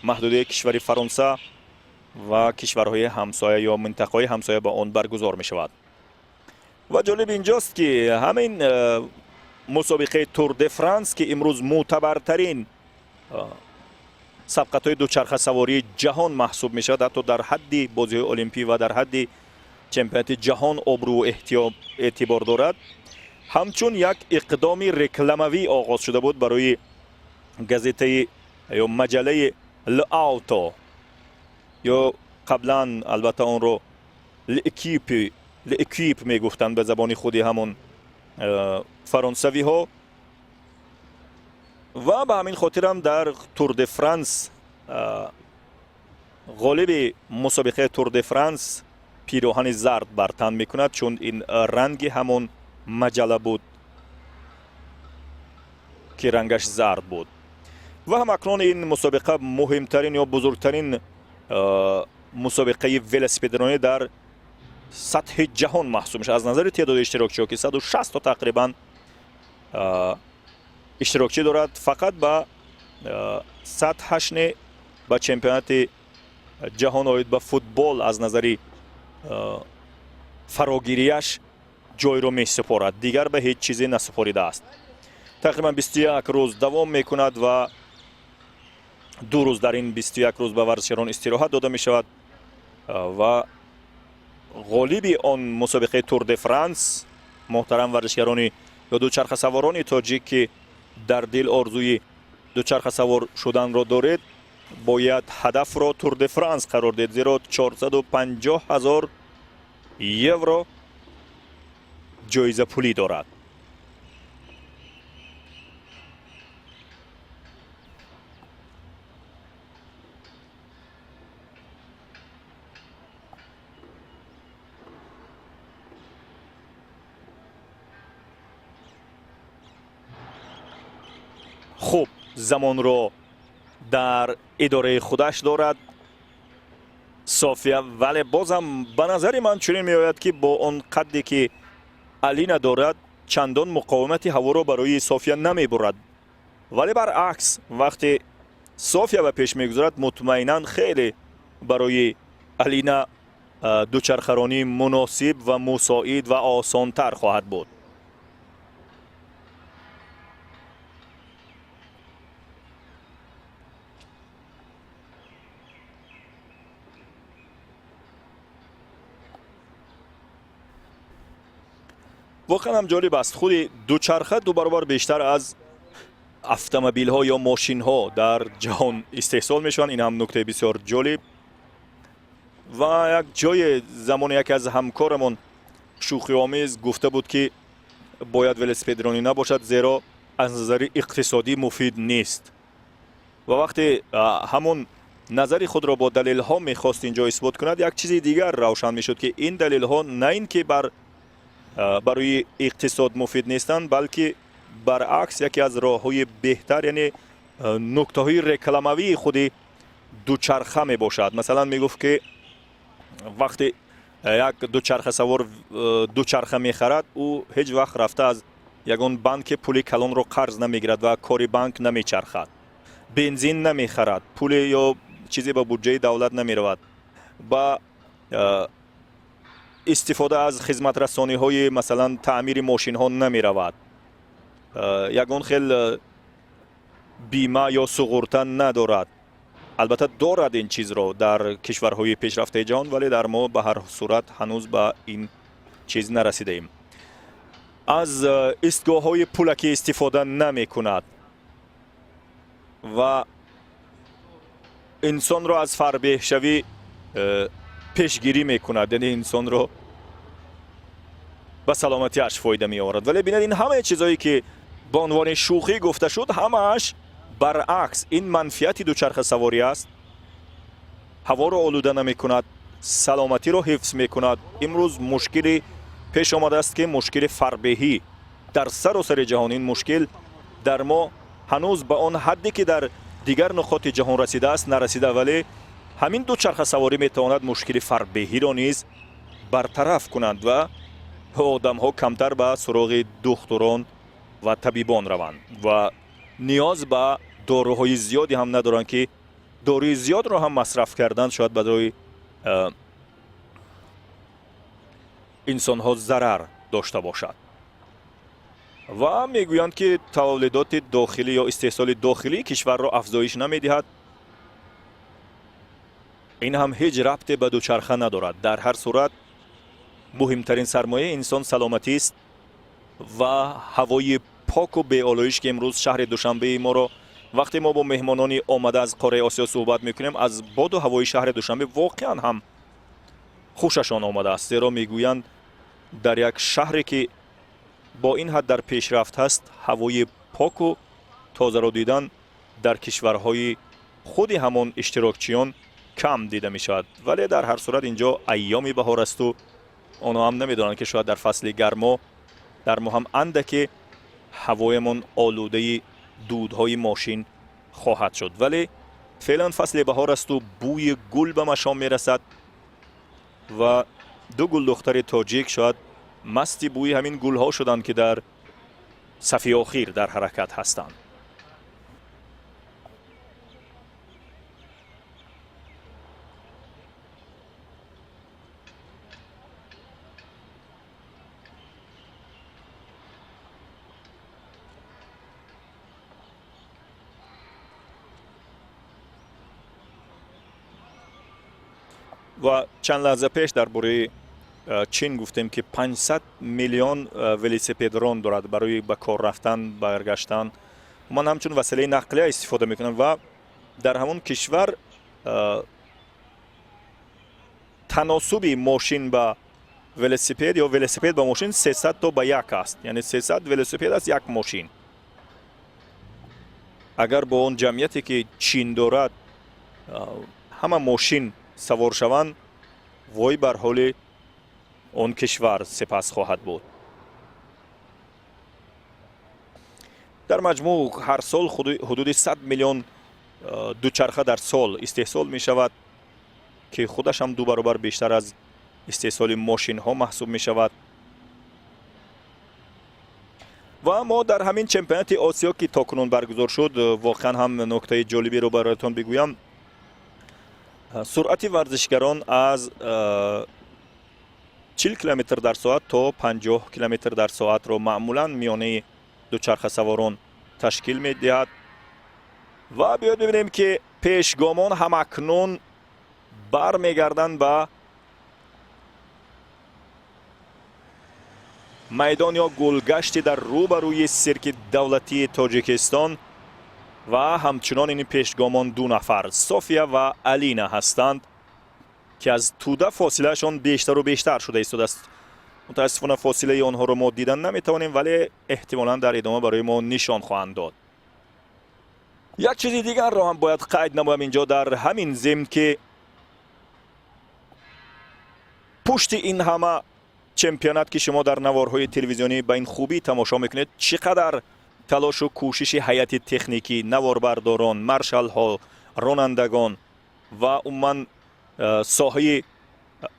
маҳдудаи кишвари Фаронса ва кишварҳои ҳамсоя ё минтақаҳои ҳамсоя ба он баргузор мешавад. Ва ҷолиб инҷост, ки ҳамин мусобиқаи Тур де Франс, ки имрӯз мӯътабартарин сабқатҳои дучархасавории ҷаҳон маҳсуб мешавад, ҳатто дар ҳадди бозиҳои олимпӣ ва дар ҳадди чемпионати ҷаҳон обрӯву эътибор дорад, ҳамчун як иқдоми рекламавӣ оғоз шуда буд барои газетаи ё маҷаллаи L'Auto, ё қаблан албатта онро L'Équipe мегуфтанд ба забони худи ҳамон фаронсавиҳо. Ва ба ҳамин хотирам дар Тур де Франс ғолиби мусобиқаи Тур де Франс пироҳани зард бар тан мекунад, чун ин ранги ҳамон маҷалла буд, ки рангаш зард буд. Ва ҳам акнун ин мусобиқа муҳимтарин ё бузургтарин мусобиқаи велосипедронӣ дар сатҳи ҷаҳон маҳсуб мешавад аз назари теъдоди иштирокчиҳо, ки 160 то тақрибан иштирокчӣ дорад. Фақат ба сатҳаш не, ба чемпионати ҷаҳон оид ба футбол аз назари фарогирияш ҷойро месупорад, дигар ба ҳеҷ чизе насупоридааст. Тақрибан 21 рӯз давом мекунад ва 2 рӯз дар ин 21 рӯз ба варзишгарон истироҳат дода мешавад. Ва ғолиби он мусобиқаи Тур де Франс, муҳтарам варзишгарони ё дучархасаворони тоҷик, ки дар дил орзуи дучархасавор шуданро доред, бояд ҳадафро Тур де Франс қарор диҳед, зеро 450 ҳазор евро ҷоизапулӣ дорад. Хуб замонро дар идораи худаш дорад София, вале бозам ба назари ман чунин меояд, ки бо он қадде ки Алина дорад, чандон муқовимати ҳаворо барои София намебурад. Вале баръакс, вақте София ба пеш мегузарад, мутмаинан хеле барои Алина дучархаронӣ муносиб ва мусоид ва осонтар хоҳад буд. Воқеан ҳам ҷолиб аст, худи дучарха ду баробар бештар аз автомобилҳо ё мошинҳо дар ҷаҳон истеҳсол мешаванд. Ин ҳам нуктаи бисёр ҷолиб. Ва як ҷое замоне яке аз ҳамкорамон шӯхиомез гуфта буд, ки бояд велосипедронӣ набошад, зеро аз назари иқтисодӣ муфид нест. Ва вақте ҳамон назари худро бо далелҳо мехост ин ҷо исбот кунад, як чизи дигар равшан мешуд, ки ин далелҳо на ин ки барои иқтисод муфид нестанд, балки баръакс яке аз роҳҳои беҳтар, яъне нуктаҳои рекламавии худи дучарха мебошад. Масалан, мегуфт, ки вақте як дучархасавор дучарха мехарад, ӯ ҳеҷ вақт рафта аз ягон банке пули калонро қарз намегирад ва кори банк намечархад, бензин намехарад, пуле ё чизе ба буҷаи давлат намеравад, ба истифода аз хизматрасониҳои, масалан, таъмири мошинҳо намеравад, ягон хел бима ё суғурта надорад. Албатта, дорад ин чизро дар кишварҳои пешрафтаи ҷаҳон, вале дар мо ба ҳар сурат ҳанӯз ба ин чиз нарасидаем. Аз истгоҳҳои пулакӣ истифода намекунад ва инсонро аз фарбеҳшавӣ пешгирӣ мекунад, яъне инсонро ба саломатиаш фоида меоварад. Вале бинед, ин ҳамаи чизҳое ки ба унвони шӯхӣ гуфта шуд, ҳамааш баръакс ин манфиати дучархасаворӣ аст. Ҳаворо олуда намекунад, саломатиро ҳифз мекунад. Имрӯз мушкили пеш омадааст, ки мушкили фарбеҳӣ дар саросари ҷаҳон. Ин мушкил дар мо ҳанӯз ба он ҳадде ки дар дигар нуқоти ҷаҳон расидааст, нарасида, вале ҳамин дучархасаворӣ метавонад мушкили фарбеҳиро низ бартараф кунад ва одамҳо камтар ба суроғи духтурон ва табибон раванд ва ниёз ба доруҳои зиёде ҳам надоранд, ки доруи зиёдро ҳам масраф кардан шояд барои инсонҳо зарар дошта бошад. Ва мегӯянд, ки тавлидоти дохилӣ ё истеҳсоли дохилии кишварро афзоиш намедиҳад. Ин ҳам ҳеҷ рабте ба дучарха надорад. Дар ҳар сурат, муҳимтарин сармояи инсон саломатист ва ҳавои поку беолоиш, ки имрӯз шаҳри Душанбеи моро, вақте мо бо меҳмонони омада аз қораи Осиё суҳбат мекунем, аз боду ҳавои шаҳри Душанбе воқеан ҳам хушашон омадааст, зеро мегӯянд, дар як шаҳре ки бо ин ҳад дар пешрафт ҳаст, ҳавои поку тозаро дидан дар кишварҳои худи ҳамон иштирокчиён кам дида мешавад. Вале дар ҳар сурат инҷо айёми баҳор асту онҳо ҳам намедонанд, ки шояд дар фасли гармо дар мо ҳам андаке ҳавоямон олудаи дудҳои мошин хоҳад шуд. Вале феълан фасли баҳор асту бӯи гул ба машом мерасад ва ду гулдухтари тоҷик шояд масти бӯи ҳамин гулҳо шуданд, ки дар сафи охир дар ҳаракат ҳастанд. Ва чанд лаҳза пеш дар бораи Чин гуфтем, ки 500 миллион велосипедрон дорад, барои ба кор рафтан, баргаштан, ман ҳамчун василаи нақлия истифода мекунам. Ва дар ҳамон кишвар таносуби мошин ба велосипед ё велосипед ба мошин 300 то ба як аст, яъне 300 велосипед аст як мошин. Агар бо он ҷамъияте ки Чин дорад ҳама мошин савор шаванд, вой бар ҳоли он кишвар сипас хоҳад буд. Дар маҷмӯъ ҳар сол ҳудуди 100 миллион дучарха дар сол истеҳсол мешавад, ки худаш ҳам 2 баробар бештар аз истеҳсоли мошинҳо маҳсуб мешавад. Ва мо дар ҳамин чемпионати Осиё, ки то кунун баргузор шуд, воқеан ҳам нуктаи ҷолибиро бароятон бигӯям. Суръати варзишгарон аз 40 километр дар соат то 50 километр дар соатро маъмулан миёнаи дучархасаворон ташкил медиҳад. Ва биёед бибинем, ки пешгомон ҳамакнун бармегарданд ба майдон ё гулгашти дар рӯбарӯи сирки давлатии Тоҷикистон. Ва ҳамчунон ин пешгомон 2 нафар, София ва Алина ҳастанд, ки аз тӯда фосилаашон бештару бештар шуда истодааст. Мутаассифона, фосилаи онҳоро мо дидан наметавонем, вале эҳтимолан дар идома барои мо нишон хоҳанд дод. Як чизи дигарро ҳам бояд қайд намоям инҷо дар ҳамин зимн, ки пушти ин ҳама чемпионат, ки шумо дар наворҳои телевизионӣ ба ин хубӣ тамошо мекунед, чӣ қадар талошу кӯшиши ҳайати техникӣ, наворбардорон, маршалҳо, ронандагон ва умуман соҳаи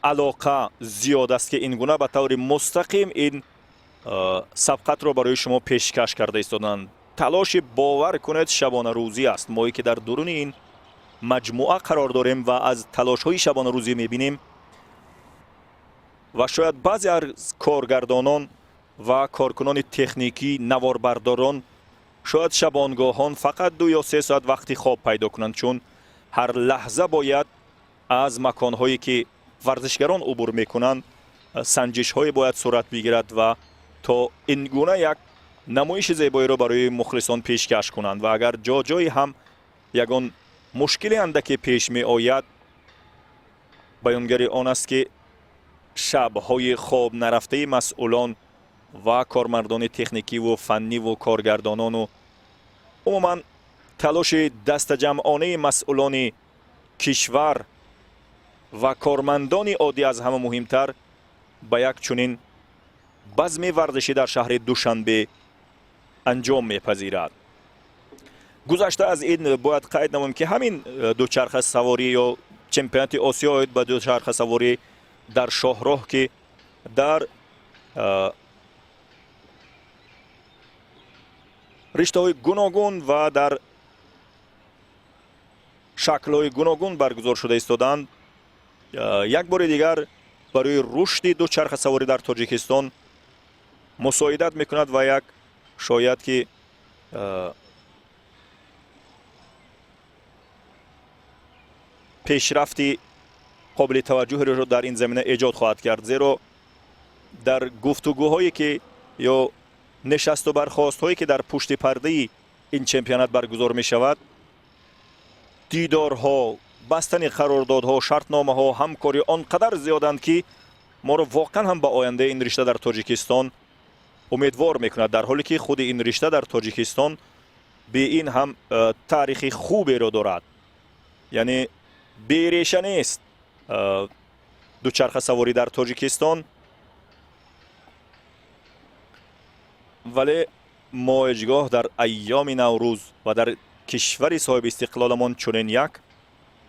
алоқа зиёд аст, ки ин гуна ба таври мустақим ин сабқатро барои шумо пешкаш карда истоданд. Талоши, бовар кунед, шабонарӯзӣ аст. Мое ки дар дуруни ин маҷмӯа қарор дорем ва аз талошҳои шабонарӯзӣ мебинем, ва шояд баъзе аз коргардонон ва коркунони техникӣ, наворбардорон шояд шабонгоҳон фақат 2 ё 3 соат вақти хоб пайдо кунанд, чун ҳар лаҳза бояд аз маконҳое ки варзишгарон убур мекунанд, санҷишҳое бояд сурат бигирад ва то ин гуна як намоиши зебоиро барои мухлисон пешкаш кунанд. Ва агар ҷо ҷое ҳам ягон мушкили андаке пеш меояд, баёнгари он аст, ки шабҳои хоб нарафтаи масъулон ва кормардони техникиву фанниву коргардонону умуман талоши дастаҷамъонаи масъулони кишвар ва кормандони оддӣ, аз ҳама муҳимтар, ба як чунин базми варзишӣ дар шаҳри Душанбе анҷом мепазирад. Гузашта аз ин, бояд қайд намоем, ки ҳамин дучархасаворӣ ё чемпионати Осиё оид ба дучархасаворӣ дар шоҳроҳ, ки дар риштаҳои гуногун ва дар шаклҳои гуногун баргузор шуда истоданд, як бори дигар барои рушди дучархасаворӣ дар Тоҷикистон мусоидат мекунад ва як шояд ки пешрафти қобили таваҷҷӯҳеро дар ин замина эҷод хоҳад кард, зеро дар гуфтугӯҳое ки ё нишасту бархостҳое ки дар пушти пардаи ин чемпионат баргузор мешавад, дидорҳо, бастани қарордодҳо, шартномаҳо, ҳамкорӣ он қадар зиёданд, ки моро воқеан ҳам ба ояндаи ин ришта дар Тоҷикистон умедвор мекунад, дар ҳоле ки худи ин ришта дар Тоҷикистон бе ин ҳам таърихи хуберо дорад, яъне береша нест дучархасаворӣ дар Тоҷикистон. Вале мо ҳеҷ гоҳ дар айёми Наврӯз ва дар кишвари соҳиби истиқлоламон чунин як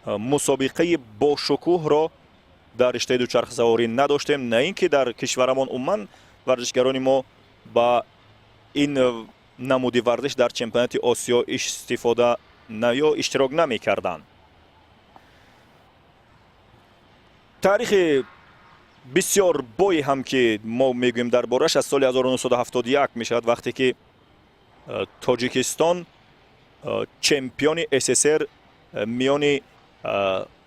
мусобиқаи бошукӯҳро дар риштаи дучархасаворӣ надоштем. На ин ки дар кишварамон, умуман варзишгарони мо ба ин намуди варзиш дар чемпионати Осиё истифода ё иштирок намекарданд. Таърихи бисёр бое ҳам ки мо мегӯем дар бораш, аз соли 1971 мешавад, вақте ки Тоҷикистон чемпиони СССР миёни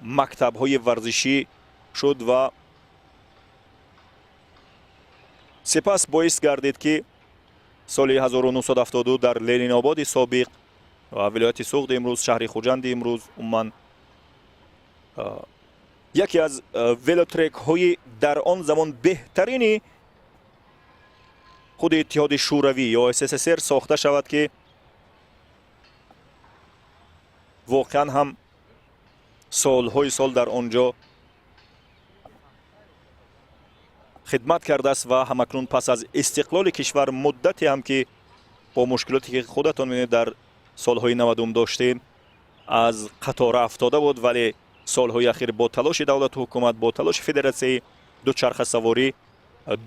мактабҳои варзишӣ шуд ва сипас боис гардид, ки соли 1972 дар Ленинободи собиқ ва вилояти Суғди имрӯз, шаҳри Хуҷанди имрӯз, умуман яке аз велотрекҳои дар он замон беҳтарини худи Иттиҳоди Шӯравӣ ё СССР сохта шавад, ки воқеан ҳам солҳои сол дар он ҷо хидмат кардааст. Ва ҳамакнун пас аз истиқлоли кишвар муддате ҳам ки Бо мушкилоте ки худатон мебинед, дар солҳои 90-ум доштем, аз қатора афтода буд, вале солҳои ахир бо талоши давлату ҳукумат, бо талоши федератсияи дучархасаворӣ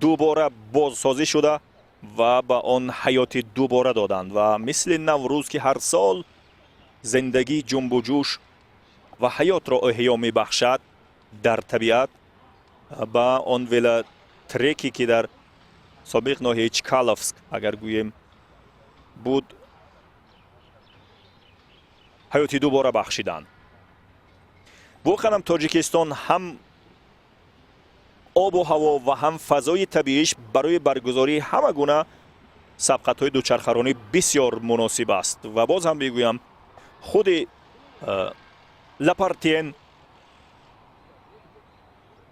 дубора бозсозӣ шуда ва ба он ҳаёти дубора доданд. Ва мисли Наврӯз, ки ҳар сол зиндагӣ, ҷунбу ҷӯш ва ҳаётро эҳё мебахшад дар табиат, ба он велотреке, ки дар собиқ ноҳияи Чкаловск, агар гӯем, буд, ҳаёти дубора бахшиданд. Воқеан ҳам Тоҷикистон ҳам обу ҳаво ва ҳам фазои табииш барои баргузории ҳама гуна сабқатҳои дучархаронӣ бисёр муносиб аст. Ва боз ҳам бигӯям, худи Лапартиен,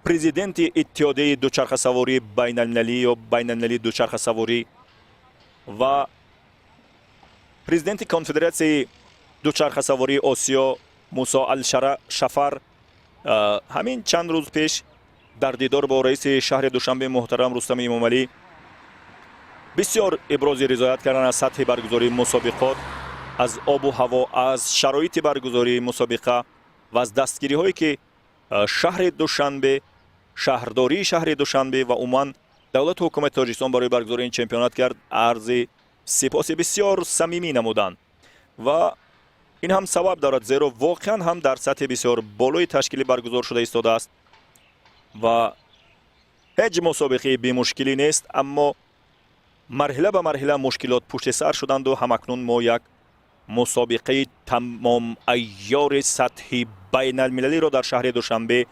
президенти Иттиҳодияи дучархасавории байналмилалӣ ё байналмилалии дучархасаворӣ ва президенти Конфедератсияи дучархасавории Осиё Мусо Алшара Шафар ҳамин чанд рӯз пеш дар дидор бо раиси шаҳри Душанбе муҳтарам Рустами Эмомалӣ бисёр ибрози ризоят карданд аз сатҳи баргузории мусобиқот, аз обу ҳаво, аз шароити баргузории мусобиқа ва аз дастгириҳое, ки шаҳри Душанбе, шаҳрдории шаҳри Душанбе ва умуман давлату ҳукумати Тоҷикистон барои баргузории ин чемпионат кард, арзи сипоси бисёр самимӣ намуданд. Ва ин ҳам сабаб дорад, зеро воқеан ҳам дар сатҳи бисёр болои ташкилӣ баргузор шуда истодааст ва ҳеҷ мусобиқаи бемушкилӣ нест, аммо марҳила ба марҳила мушкилот пушти сар шуданду ҳамакнун мо як мусобиқаи тамомайёри сатҳи байналмилалиро дар шаҳри Душанбе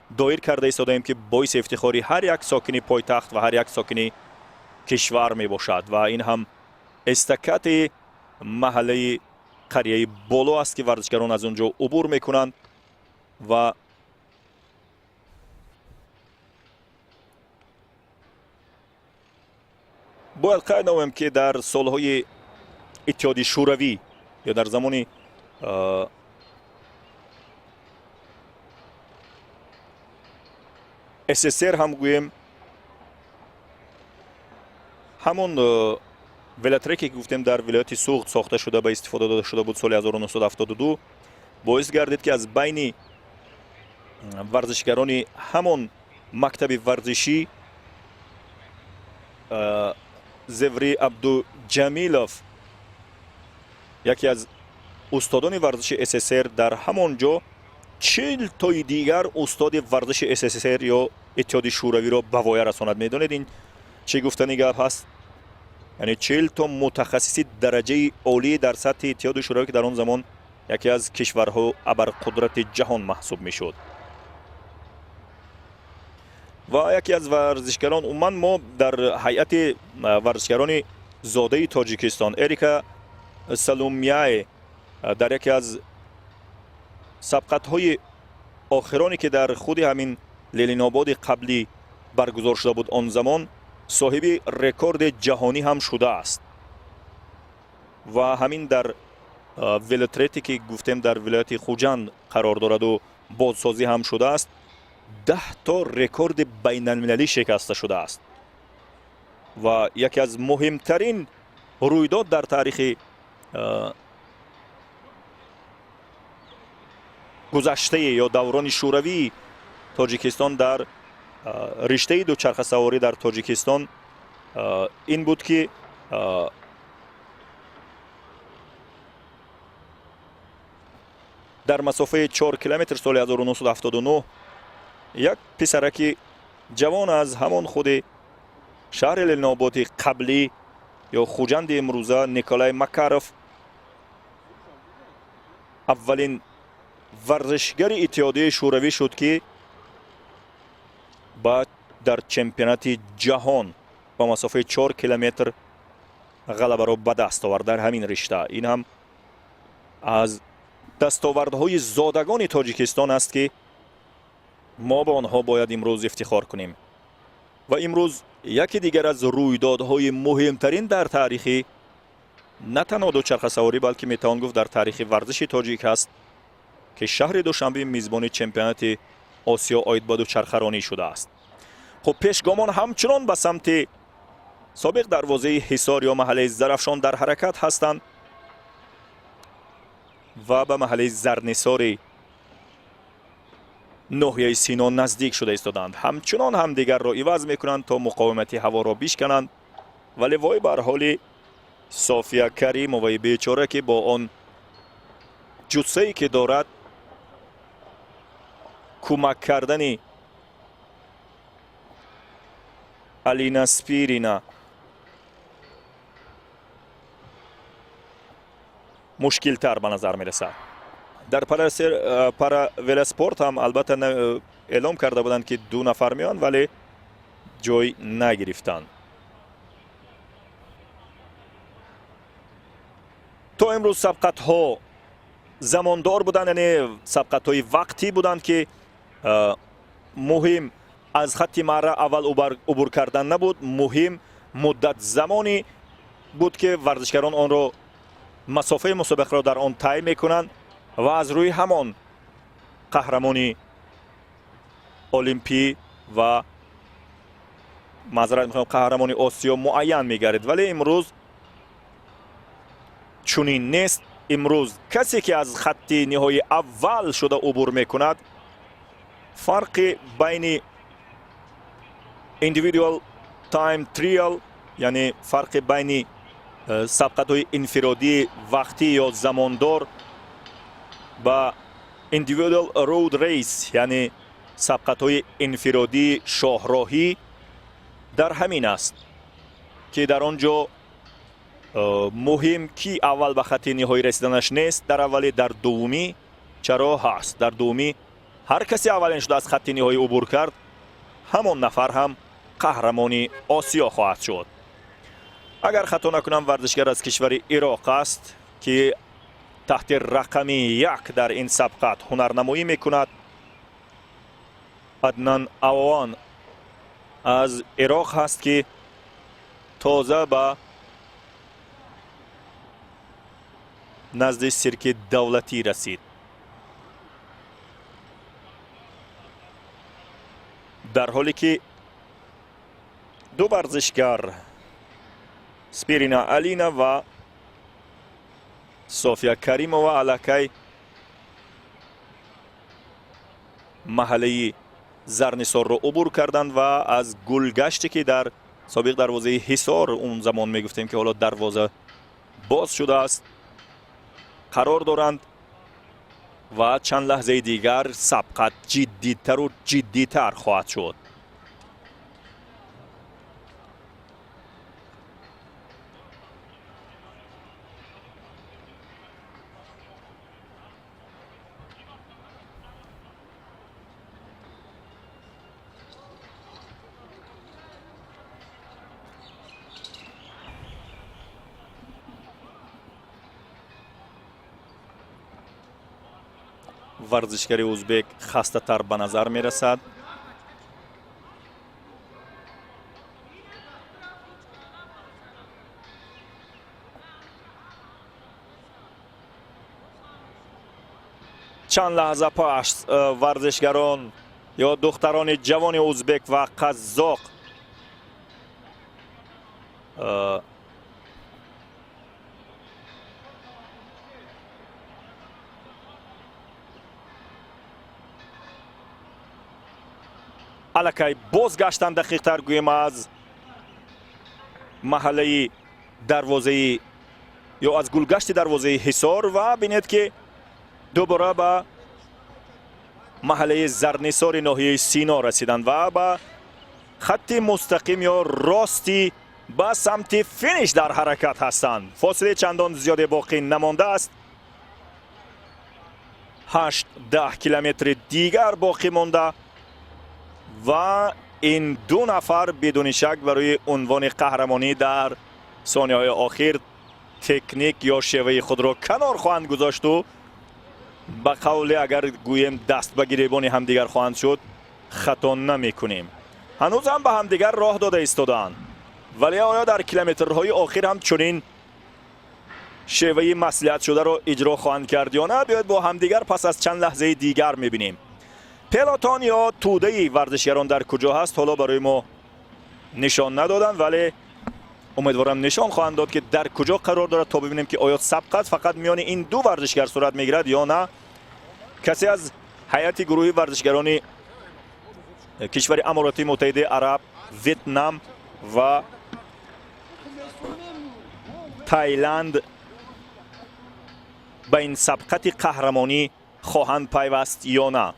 доир карда истодаем, ки боиси ифтихори ҳар як сокини пойтахт ва ҳар як сокини кишвар мебошад. Ва ин ҳам эстакади маҳаллаи қарияи Боло аст, ки варзишгарон аз он ҷо убур мекунанд. Ва бояд қайд намоем, ки дар солҳои Иттиҳоди Шӯравӣ ё дар замони СССР ҳам гӯем, ҳамон велотреке, ки гуфтем, дар вилояти Суғд сохта шуда, ба истифода дода шуда буд соли 1972, боис гардид, ки аз байни варзишгарони ҳамон мактаби варзишӣ Зеври Абдуҷамилов, яке аз устодони варзиши СССР дар ҳамон ҷо, 40 тои дигар устоди варзиши СССР ё Иттиҳоди Шӯравиро ба воя расонад. Медонед, ин чӣ гуфтани гап ҳаст? Яъне 40 то мутахассиси дараҷаи олӣ дар сатҳи Иттиҳоди Шӯравӣ, ки дар он замон яке аз кишварҳо абарқудрати ҷаҳон маҳсуб мешуд. Ва яке аз варзишгарон, умуман мо дар ҳайати варзишгарони зодаи Тоҷикистон Эрика Салумяе дар яке аз сабқатҳои охироне, ки дар худи ҳамин Ленинободи қаблӣ баргузор шуда буд, он замон соҳиби рекорди ҷаҳонӣ ҳам шудааст. Ва ҳамин дар велотрете, ки гуфтем, дар вилояти Хуҷанд қарор дораду бозсозӣ ҳам шудааст, 10 то рекорди байналмилалӣ шикаста шудааст. Ва яке аз муҳимтарин рӯйдод дар таърихи гузаштае ё даврони шӯравии Тоҷикистон дар риштаи дучархасаворӣ дар Тоҷикистон ин буд, ки дар масофаи 4 километр соли 1979 як писараки ҷавон аз ҳамон худи шаҳри Ленинободи қаблӣ ё Хуҷанди имрӯза Николай Макаров аввалин варзишгари Иттиҳодияи Шӯравӣ шуд, ки ба дар чемпионати ҷаҳон ба масофаи 4 километр ғалабаро ба даст овард дар ҳамин ришта. Ин ҳам аз дастовардҳои зодагони Тоҷикистон аст, ки мо ба онҳо бояд имрӯз ифтихор кунем. Ва имрӯз яке дигар аз рӯйдодҳои муҳимтарин дар таърихи на танҳо дучархасаворӣ, балки метавон гуфт, дар таърихи варзиши тоҷик ҳаст, ки шаҳри Душанбе мизбони чемпионати Осиё оид ба дучархаронӣ шудааст. Хуб, пешгомон ҳамчунон ба самти Собиқ дарвозаи Ҳисор ё маҳаллаи Зарафшон дар ҳаракат ҳастанд ва ба маҳаллаи Зарнисори ноҳияи Сино наздик шуда истоданд. Ҳамчунон ҳамдигарро иваз мекунанд, то муқовимати ҳаворо бишкананд, вале вой бар ҳоли София Каримоваи бечора, ки бо он ҷуссае ки дорад, кӯмак кардани Алина Спирина мушкилтар ба назар мерасад. Дар паравелоспорт ҳам албатта эълом карда буданд, ки ду нафар меоянд, вале ҷой нагирифтанд. То имрӯз сабқатҳо замондор буданд, яъне сабқатҳои вақтӣ буданд, ки муҳим аз хатти маъра аввал убур кардан набуд, муҳим муддат замоне буд, ки варзишгарон онро, масофаи мусобиқаро дар он тай мекунанд ва аз рӯи ҳамон қаҳрамони олимпӣ ва, маъзарат мехоҳам, қаҳрамони Осиё муайян мегардид. Вале имрӯз чунин нест. Имрӯз касе ки аз хатти ниҳоӣ аввал шуда убур мекунад, фарқи байни individual time trial, яъне фарқи байни сабқатҳои инфиродии вақтӣ ё замондор ба individual road race, яъне сабқатҳои инфиродии шоҳроҳӣ, дар ҳамин аст, ки дар он ҷо муҳим ки аввал ба хатти ниҳоӣ расиданаш нест. Дар аввалӣ, дар дуввумӣ чаро ҳаст. Дар дуввумӣ ҳар касе аввалин шуда аз хатти ниҳоӣ убур кард, ҳамон нафар ҳам қаҳрамони Осиё хоҳад шуд. Агар хато накунам, варзишгар аз кишвари Ироқ аст, ки таҳти рақами 1 дар ин сабқат ҳунарнамоӣ мекунад. Аднан Авон аз Ироқ ҳаст, ки тоза ба назди сирки давлатӣ расид, дар ҳоле ки ду варзишгар, Спирина Алина ва София Каримова, аллакай маҳаллаи Зарнисорро убур карданд ва аз гулгаште, ки дар собиқ дарвозаи Ҳисор, он замон мегуфтем, ки ҳоло дарвоза боз шудааст, қарор доранд ва чанд лаҳзаи дигар сабқат ҷиддитару ҷиддитар хоҳад шуд. Варзишгари узбек хастатар ба назар мерасад. Чанд лаҳза пас варзишгарон ё духтарони ҷавони узбек ва қазоқ аллакай бозгаштанд, дақиқтар гӯем, аз маҳаллаи дарвозаи ё аз гулгашти дарвозаи Ҳисор ва бинед, ки дубора ба маҳаллаи Зарнисори ноҳияи Сино расиданд ва ба хатти мустақим ё рости ба самти финиш дар ҳаракат ҳастанд. Фосилаи чандон зиёде боқӣ намондааст, 8-10 километри дигар боқӣ монда ва ин ду нафар бидуни шак барои унвони қаҳрамонӣ дар сонияҳои охир техник ё шеваи худро канор хоҳанд гузошту, ба қавле агар гӯем, даст ба гиребони ҳамдигар хоҳанд шуд, хато намекунем. Ҳанӯз ҳам ба ҳамдигар роҳ дода истодаанд, вале оё дар километрҳои охир ҳам чунин шеваи маслиҳатшударо иҷро хоҳанд кард ё на, биёед бо ҳамдигар пас аз чанд лаҳзаи дигар мебинем. Пелотон ё тӯдаи варзишгарон дар куҷо ҳаст, ҳоло барои мо нишон надоданд, вале Умедворам, нишон хоҳанд дод, ки дар куҷо қарор дорад, то бибинем, ки оё сабқат фақат миёни ин ду варзишгар сурат мегирад ё на, касе аз ҳайати гурӯҳи варзишгарони кишвари Аморати Муттаҳидаи Араб, Ветнам ва Тайланд ба ин сабқати қаҳрамонӣ хоҳанд пайваст ё на.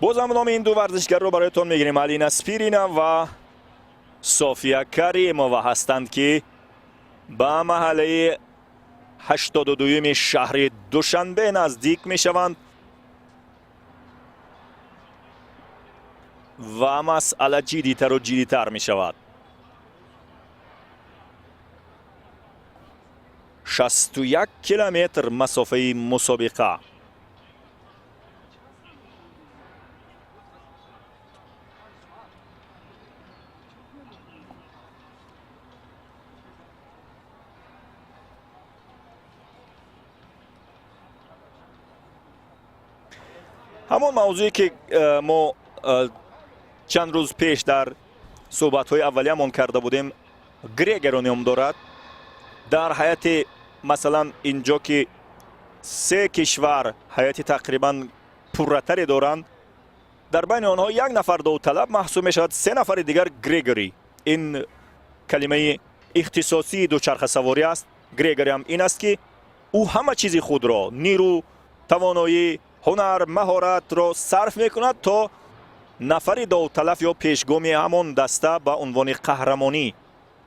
Бозам номи ин ду варзишгарро бароятон мегирем. Алина Спирина ва София Каримова ҳастанд, ки ба маҳаллаи 82-юми шаҳри Душанбе наздик мешаванд ва масъала ҷиддитару ҷиддитар мешавад. 61 километр масофаи мусобиқа. Ҳамон мавзӯе, ки мо чанд рӯз пеш дар суҳбатҳои аввалиямон карда будем, Грегоро ном дорад. Дар ҳайати, масалан, инҷо, ки се кишвар ҳайати тақрибан пурратаре доранд, дар байни онҳо як нафар довталаб маҳсуб мешавад, се нафари дигар грегори. Ин калимаи ихтисосии дучархасаворӣ аст. Грегори ҳам ин аст, ки ӯ ҳама чизи худро, нирӯ, тавоноӣ, ҳунар, маҳоратро сарф мекунад, то нафари довталаб ё пешгоми ҳамон даста ба унвони қаҳрамонӣ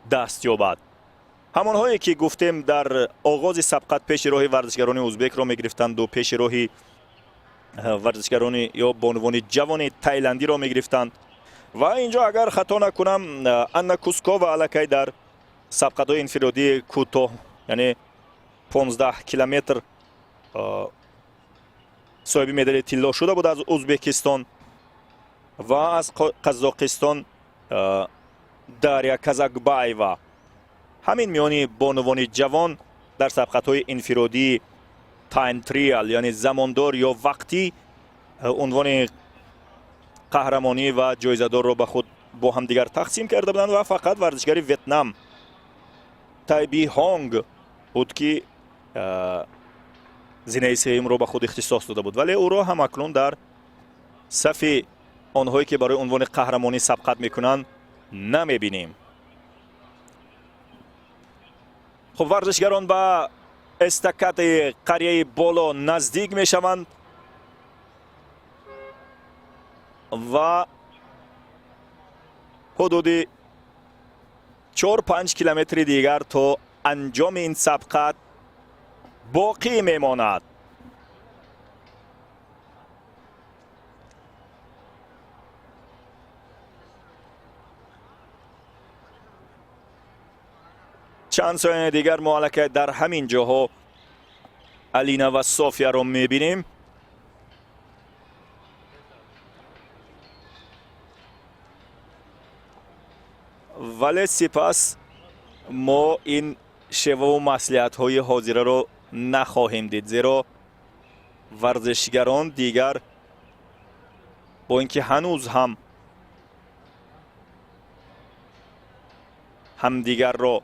даст ёбад. Ҳамонҳое, ки гуфтем, дар оғози сабқат пеши роҳи варзишгарони узбекро мегирифтанду пеши роҳи варзишгарони ё бонувони ҷавони тайландиро мегирифтанд. Ва инҷо, агар хато накунам, Анна Кускова аллакай дар сабқатҳои инфиродии кӯтоҳ, яъне 15 километр, соҳиби медали тилло шуда буд аз Узбекистон ва аз Қазоқистон Дарья Казакбаева. Ҳамин миёни бонувони ҷавон дар сабқатҳои инфиродии тайм триал, яъне замондор ё вақтӣ, унвони қаҳрамонӣ ва ҷоизадорро ба худ бо ҳамдигар тақсим карда буданд. Ва фақат варзишгари Ветнам Тайби Ҳонг буд, ки зинаи сеюмро ба худ ихтисос дода буд, вале ӯро ҳам акнун дар сафи онҳое, ки барои унвони қаҳрамонӣ сабқат мекунанд, намебинем. Хуб, варзишгарон ба эстакадаи қарияи боло наздик мешаванд ва ҳудуди 4-5 километри дигар то анҷоми ин сабқат боқӣ мемонад. Чанд сония дигар мо аллакай дар ҳамин ҷоҳо Алина ва Софияро мебинем. Вале сипас мо ин шеваву маслиҳатҳои ҳозираро нахоҳем дид, зеро варзишгарон дигар бо ин ки ҳанӯз ҳам ҳамдигарро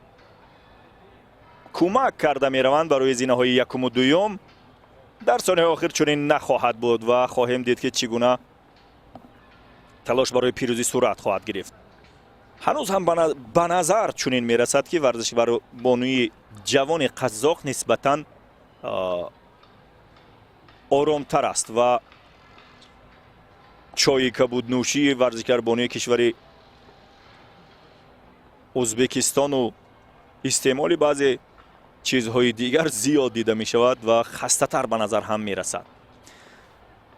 кӯмак карда мераванд барои зинаҳои якуму дуюм, дар сониҳои охир чунин нахоҳад буд ва хоҳем дид, ки чӣ гуна талош барои пирӯзӣ сурат хоҳад гирифт. Ҳанӯз ҳам ба назар чунин мерасад, ки варзишбонуи ҷавони қазоқ нисбатан оромтар аст ва чойи кабуднӯшии варзишгарбонуи кишвари Ӯзбекистону истеъмоли баъзе чизҳои дигар зиёд дида мешавад ва хастатар ба назар ҳам мерасад.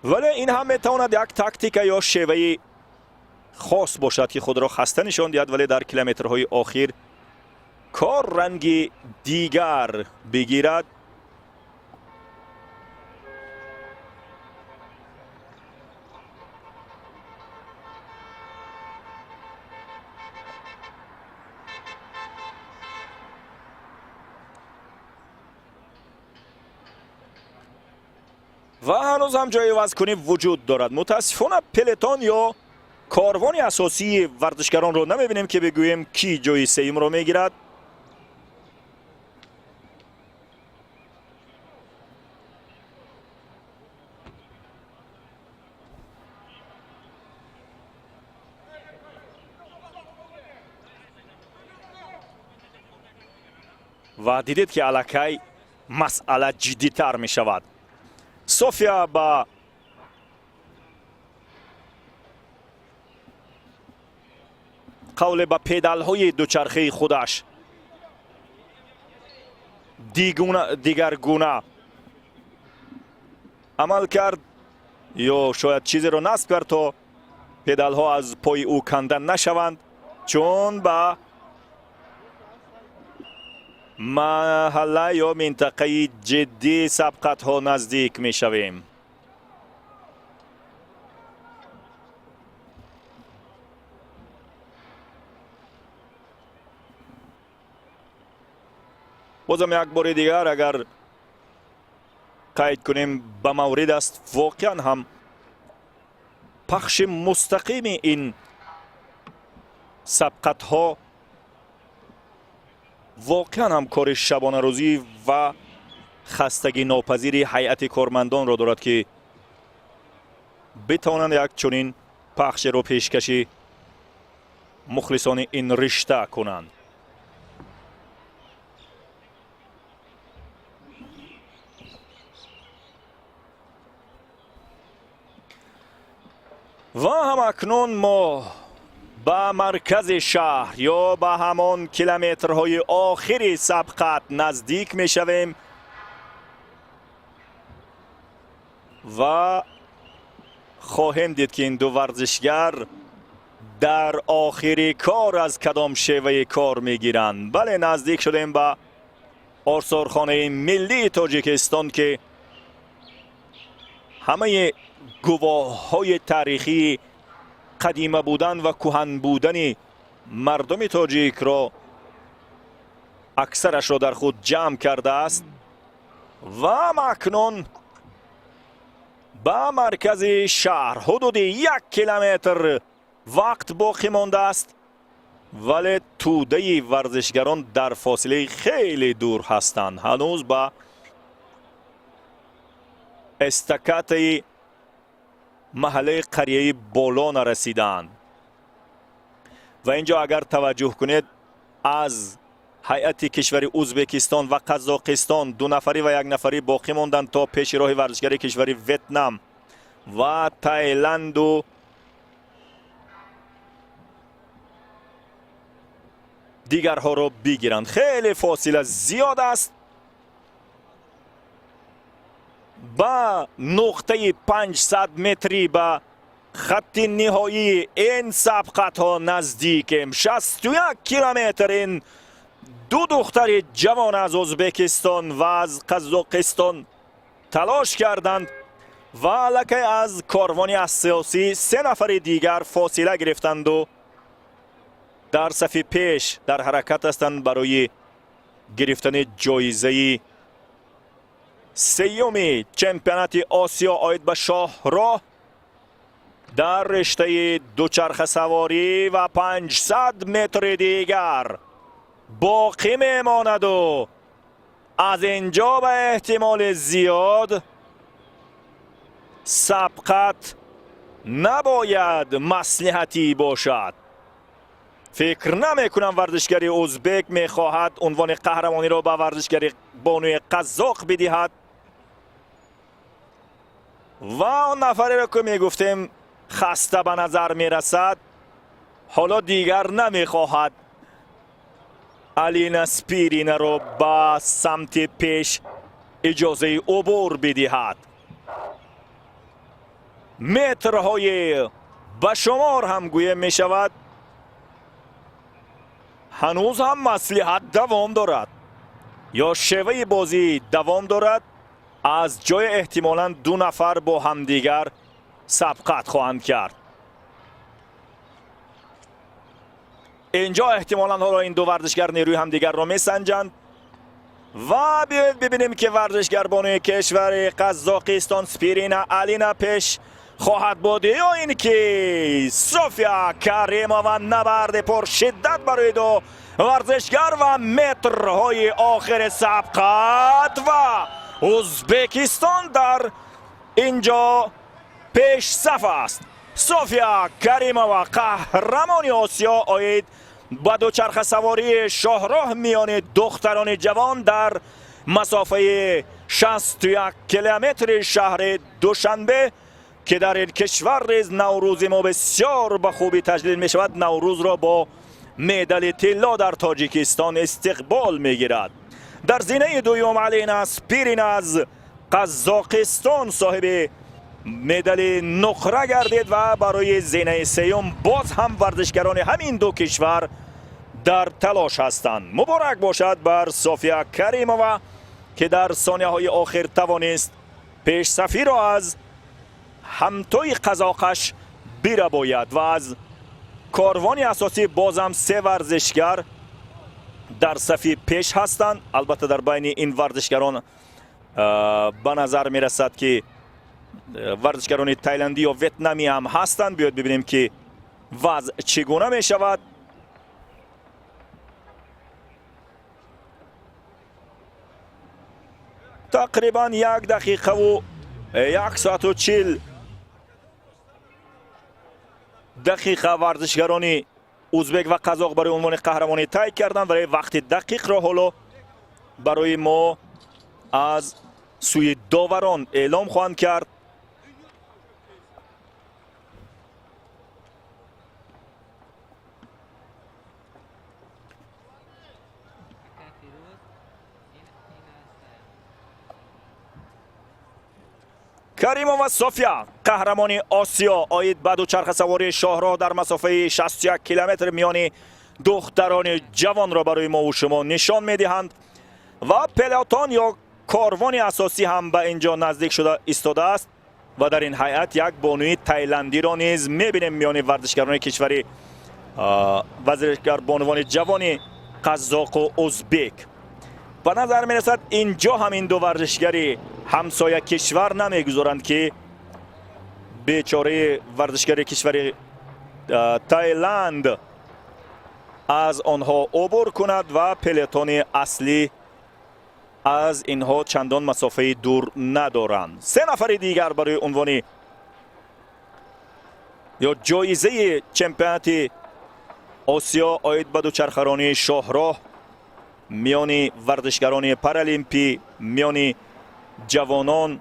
Вале ин ҳам метавонад як тактика ё шеваи хос бошад, ки худро хаста нишон диҳад, вале дар километрҳои охир кор ранги дигар бигирад. Ва ҳанӯз ҳам ҷои ивазкунӣ вуҷуд дорад. Мутаассифона, пелетон ё Корвони асосии варзишгаронро намебинем, ки бигӯем, кӣ ҷои сеюмро мегирад. Ва дидед, ки аллакай масъала ҷиддитар мешавад. София ба қавле ба педалҳои дучархаи худаш дигаргуна амал кард ё шояд чизеро насб кард, то педалҳо аз пои ӯ канда нашаванд, чун ба маҳалла ё минтақаи ҷиддии сабқатҳо наздик мешавем. Бозам як бори дигар агар қайд кунем, ба маврид аст, воқеан ҳам пахши мустақими ин сабқатҳо воқеан ҳам кори шабонарӯзӣ ва хастагинопазири ҳайати кормандонро дорад, ки битавонанд як чунин пахшеро пешкаши мухлисони ин ришта кунанд. Ва ҳамакнун мо ба маркази шаҳр ё ба ҳамон километрҳои охири сабқат наздик мешавем ва хоҳем дид, ки ин ду варзишгар дар охири кор аз кадом шеваи кор мегиранд. Бале, наздик шудем ба осорхонаи миллии Тоҷикистон, ки ҳамаи гувоҳҳои таърихии қадима будан ва кӯҳан будани мардуми тоҷикро аксарашро дар худ ҷамъ кардааст. Ва акнун ба маркази шаҳр ҳудуди 1 километр вақт боқӣ мондааст, вале тӯдаи варзишгарон дар фосилаи хеле дур ҳастанд, ҳанӯз ба эстакатаи маҳаллаи қарияи боло нарасидаанд. Ва ин ҷо агар таваҷҷӯҳ кунед, аз ҳайати кишвари Ӯзбекистон ва Қазоқистон ду нафарӣ ва як нафарӣ боқӣ монданд, то пеши роҳи варзишгари кишвари Ветнам ва Тайланду дигарҳоро бигиранд. Хеле фосила зиёд аст. Ба нуқтаи 500 метрӣ, ба хатти ниҳоии ин сабқатҳо наздикем, 61 километр. Ин ду духтари ҷавон аз Ӯзбекистон ва аз Қазоқистон талош карданд ва аллакай аз корвони асосӣ се нафари дигар фосила гирифтанду дар сафи пеш дар ҳаракат ҳастанд барои гирифтани ҷоизаи сеюми чемпионати Осиё оид ба шоҳроҳ дар риштаи дучархасаворӣ. Ва 500 метри дигар боқӣ мемонаду аз ин ҷо ба эҳтимоли зиёд сабқат набояд маслиҳатӣ бошад. Фикр намекунам варзишгари ӯзбек мехоҳад унвони қаҳрамониро ба варзишгари бонуи қазоқ бидиҳад. Ва он нафареро, ки мегуфтем хаста ба назар мерасад, ҳоло дигар намехоҳад Алина Спиринаро ба самти пеш иҷозаи убур бидиҳад. Метрҳои ба шумор ҳам гӯя мешавад, ҳанӯз ҳам маслиҳат давом дорад ё шеваи бозӣ давом дорад. Аз ҷои эҳтимолан ду нафар бо ҳамдигар сабқат хоҳанд кард. Инҷо эҳтимолан ҳоло ин ду варзишгар нерӯи ҳамдигарро месанҷанд. Ва биёед бибинем, ки варзишгар бонуи кишвари Қазоқистон Спирина Алина пеш Хоҳад буд ё ин ки София Каримова. Набарди пуршиддат барои ду варзишгар ва метрҳои охири сабқат, ва Ӯзбекистон дар инҷо пешсаф аст. София Каримова, қаҳрамони Осиё оид ба дучархасавории шоҳроҳ миёни духтарони ҷавон дар масофаи 61 километри шаҳри Душанбе, ки дар ин кишвар низ Наврӯзи мо бисёр ба хубӣ таҷлил мешавад, Наврӯзро бо медали тилло дар Тоҷикистон истиқбол мегирад. Дар зинаи дуюм Алина Спирина аз Қазоқистон соҳиби медали нуқра гардид ва барои зинаи сеюм боз ҳам варзишгарони ҳамин ду кишвар дар талош ҳастанд. Муборак бошад бар София Каримова, ки дар сонияҳои охир тавонист пешсафиро аз ҳамтои қазоқаш бирабояд. Ва аз корвони асосӣ бозам се варзишгар дар сафи пеш ҳастанд. Албатта, дар байни ин варзишгарон ба назар мерасад, ки варзишгарони тайландӣ ё ветнамӣ ҳам ҳастанд. Биёед бибинем, ки вазъ чӣ гуна мешавад. Тақрибан 1 дақиқаву 1 соату 40 дақиқа варзишгарони узбек ва қазоқ барои унвони қаҳрамонӣ тай карданд, вале вақти дақиқро ҳоло барои мо аз сӯи доварон эълом хоҳанд кард. Каримова София, қаҳрамони Осиё оид ба дучархасавории шоҳроҳ дар масофаи 61 километр миёни духтарони ҷавонро барои мову шумо нишон медиҳанд ва пелотон ё корвони асосӣ ҳам ба ин ҷо наздик шуда истодааст. Ва дар ин ҳайат як бонуи тайландиро низ мебинем миёни варзишгарони кишвари варзишгар бонувони ҷавони қазоқу узбек. Ба назар мерасад, ин ҷо ҳам ин ду варзишгари ҳамсоя кишвар намегузоранд, ки бечораи варзишгари кишвари Тайланд аз онҳо убур кунад ва пелетони аслӣ аз инҳо чандон масофаи дур надоранд. Се нафари дигар барои унвони ё ҷоизаи чемпионати Осиё оид ба дучархаронии шоҳроҳ миёни варзишгарони паралимпӣ, миёни ҷавонон,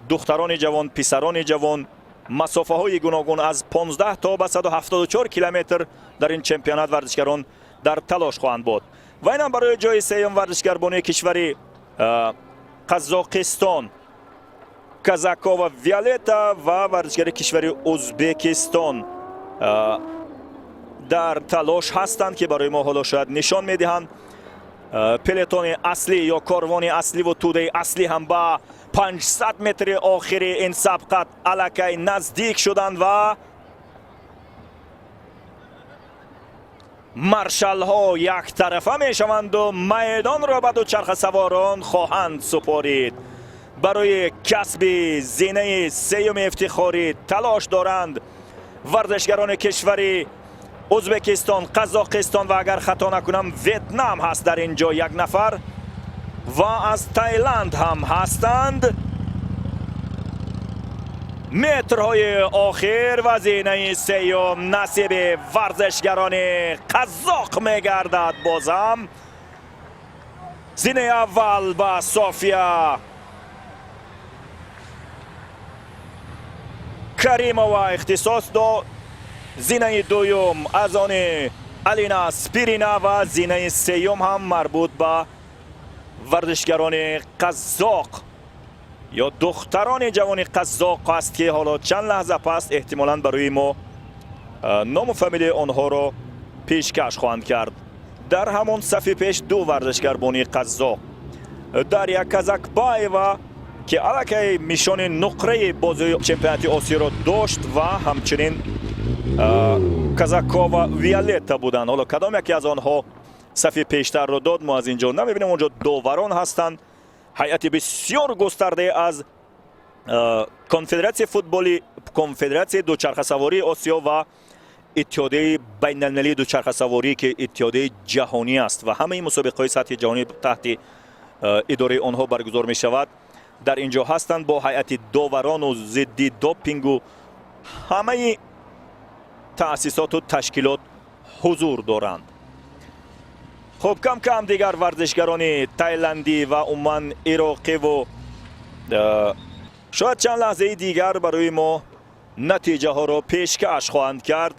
духтарони ҷавон, писарони ҷавон, масофаҳои гуногун аз 15 то ба 174 километр дар ин чемпионат варзишгарон дар талош хоҳанд буд. Ва инам барои ҷои сеюм варзишгарбонии кишвари Қазоқистон Казакова Виолета ва варзишгари кишвари Узбекистон дар талош ҳастанд, ки барои мо ҳоло шояд нишон медиҳанд. Пелетони аслӣ ё корвони асливу тӯдаи аслӣ ҳам ба 500 метри охири ин сабқат аллакай наздик шуданд ва маршалҳо яктарафа мешаванду майдонро ба дучархасаворон хоҳанд супорид. Барои касби зинаи сеюми ифтихорӣ талош доранд варзишгарони кишвари Ӯзбекистон, Қазоқистон ва, агар хато накунам, Ветнам ҳаст дар ин ҷо як нафар ва аз Тайланд ҳам ҳастанд. Метрҳои охир ва зинаи сеюм насиби варзишгарони қазоқ мегардад. Бозам зинаи аввал ба София Каримова ихтисос дод, зинаи дуюм аз они Алина Спирина ва зинаи сеюм ҳам марбут ба варзишгарони қазоқ ё духтарони ҷавони қазоқ аст, ки ҳоло чанд лаҳза пас эҳтимолан барои мо ному фамилияи онҳоро пешкаш хоҳанд кард. Дар ҳамон сафи пеш ду варзишгарбонии қазоқ, Дарья Казакбаева, ки аллакай нишони нуқраи бозии чемпионати Осиёро дошт, ва ҳамчунин Казакова Виолетта буданд. Ҳоло кадом яке аз онҳо сафи пештарро дод, мо аз ин ҷо намебинем. Онҷо доварон ҳастанд, ҳайати бисёр густарде аз Конфедератсияи футболи, Конфедератсияи дучархасавории Осиё ва Иттиҳодияи байналмилалии дучархасаворӣ, ки иттиҳодияи ҷаҳонӣ аст ва ҳамаи мусобиқаҳои сатҳи ҷаҳонӣ таҳти идораи онҳо баргузор мешавад, дар ин ҷо ҳастанд бо ҳайати доварону зидди допингу ҳамаи таъсисоту ташкилот ҳузур доранд. Хуб, кам кам дигар варзишгарони тайландӣ ва умуман ироқиву шояд чанд лаҳзаи дигар барои мо натиҷаҳоро пешкаш хоҳанд кард.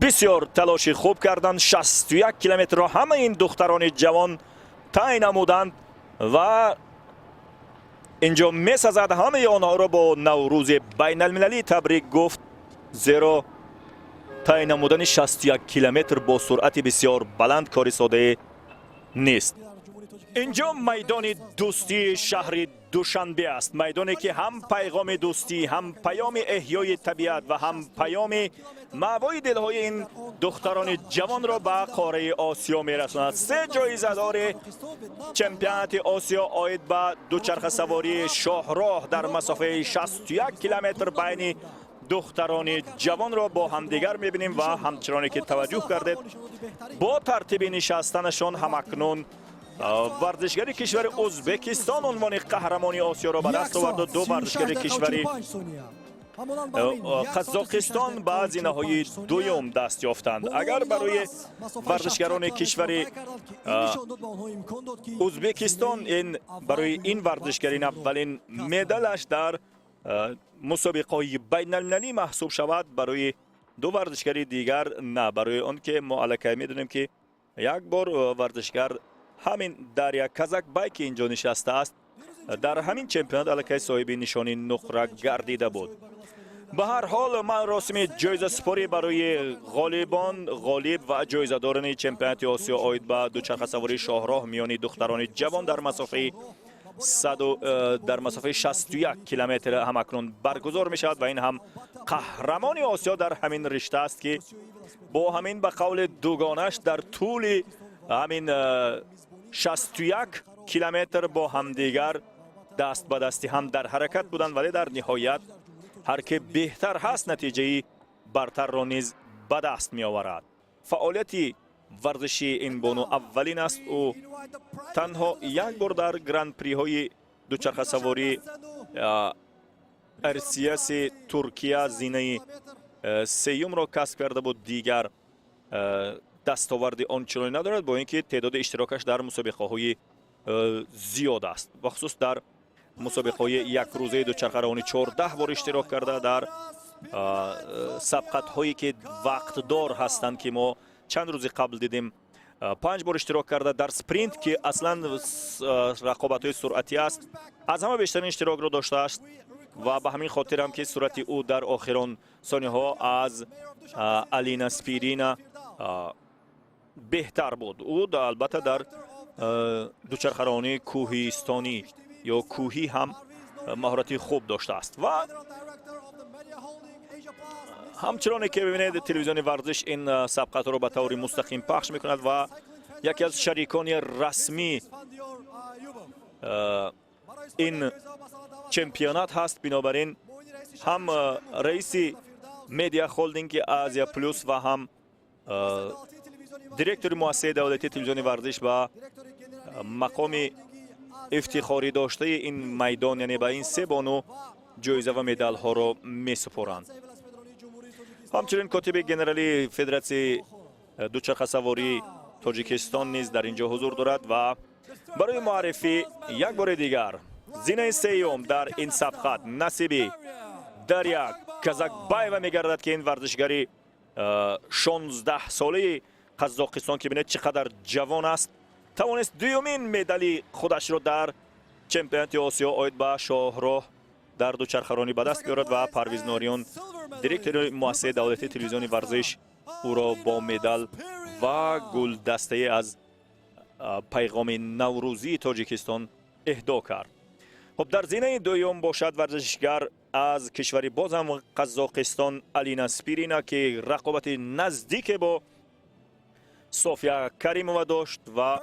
Бисёр талоши хуб карданд, 61 километрро ҳамаи ин духтарони ҷавон тай намуданд ва инҷо месазад ҳамаи онҳоро бо Наврӯзи байналмилалӣ табрик гуфт, зеро тай намудани 61 километр бо суръати бисёр баланд кори содае нест. Инҷо майдони Дӯстии шаҳри Душанбе аст, майдоне ки ҳам пайғоми дӯстӣ, ҳам паёми эҳёи табиат ва ҳам паёми маъвои дилҳои ин духтарони ҷавонро ба қораи Осиё мерасонад. Се ҷоизадори чемпионати Осиё оид ба дучархасавории шоҳроҳ дар масофаи 61 километр байни духтарони ҷавонро бо ҳамдигар мебинем ва ҳамчуноне ки таваҷҷӯҳ кардед, бо тартиби нишастанашон ҳамакнун варзишгари кишвари Ӯзбекистон унвони қаҳрамони Осиёро ба даст оварду ду варзишгари кишвари Қазоқистон ба зинаҳои дуюм даст ёфтанд. Агар барои варзишгарони кишвари Ӯзбекистон ин барои ин варзишгарин аввалин медалаш дар мусобиқаҳои байналмилалӣ маҳсуб шавад, барои ду варзишгари дигар на, барои он ки мо аллакай медонем, ки як бор варзишгар ҳамин Дарья Казакбай, ки инҷо нишастааст, дар ҳамин чемпионат аллакай соҳиби нишони нуқра гардида буд. Ба ҳар ҳол, маросими ҷоизасупорӣ барои ғолибон, ғолиб ва ҷоизадорони чемпионати Осиё оид ба дучархасавории шоҳроҳ миёни духтарони ҷавон дар масофаи 61 километр ҳамакнун баргузор мешавад ва ин ҳам қаҳрамони Осиё дар ҳамин ришта аст, ки бо ҳамин ба қавли дугонаш дар тӯли ҳамин 61 километр бо ҳамдигар даст ба дасти ҳам дар ҳаракат буданд, вале дар ниҳоят ҳар ки беҳтар ҳаст, натиҷаи бартарро низ ба даст меоварад. Фаъолияти варзишии ин бону аввалин аст. Ӯ танҳо як бор дар гран-приҳои дучархасаворӣ РССи Туркия зинаи сеюмро касб карда буд. Дигар дастоварди ончуноне надорад, бо ин ки теъдоди иштирокаш дар мусобиқаҳои зиёд аст, бахусус дар мусобиқаҳои якрӯзаи дучархаравонӣ 14 бор иштирок карда, дар сабқатҳое ки вақтдор ҳастанд, ки мо чанд рӯзи қабл дидем, панҷ бор иштирок карда, дар спринт, ки аслан рақобатҳои суръатӣ аст, аз ҳама бештарин иштирокро доштааст ва ба ҳамин хотир ҳам ки суръати ӯ дар охирон сониҳо аз Алина Спирина беҳтар буд. Ӯ албатта дар дучархаронии кӯҳистонӣ ё кӯҳӣ ҳам маҳорати хуб доштааст. Ва ҳамчуноне ки бибинед, телевизиони Варзиш ин сабқатро ба таври мустақим пахш мекунад ва яке аз шарикони расмӣ ин чемпионат ҳаст. Бинобар ин ҳам раиси медиа холдинги Азия Плюс ва ҳам директори муассисаи давлатии телевизиони Варзиш ба мақоми ифтихорӣ доштаи ин майдон, яъне ба ин се бону, ҷоиза ва медалҳоро месупоранд. Ҳамчунин котиби генералии Федератсияи дучархасавории Тоҷикистон низ дар ин ҷо ҳузур дорад. Ва барои муаррифӣ як бори дигар, зинаи сеюм дар ин сабқат насиби Дарья Казакбаева мегардад, ки ин варзишгари 16-солаи Қазоқистон, ки бинед, чӣ қадар ҷавон аст, тавонист дуюмин медали худашро дар чемпионати Осиё оид ба шоҳроҳ дар дучархаронӣ ба даст биёрад. Ва Парвиз Нориён, директори муассисаи давлатии телевизиони Варзиш, ӯро бо медал ва гулдастае аз пайғоми наврӯзии Тоҷикистон эҳдо кард. Хуб, дар зинаи дуюм бошад варзишгар аз кишвари бозам Қазоқистон Алина Спирина, ки рақобати наздике бо София Каримова дошт. Ва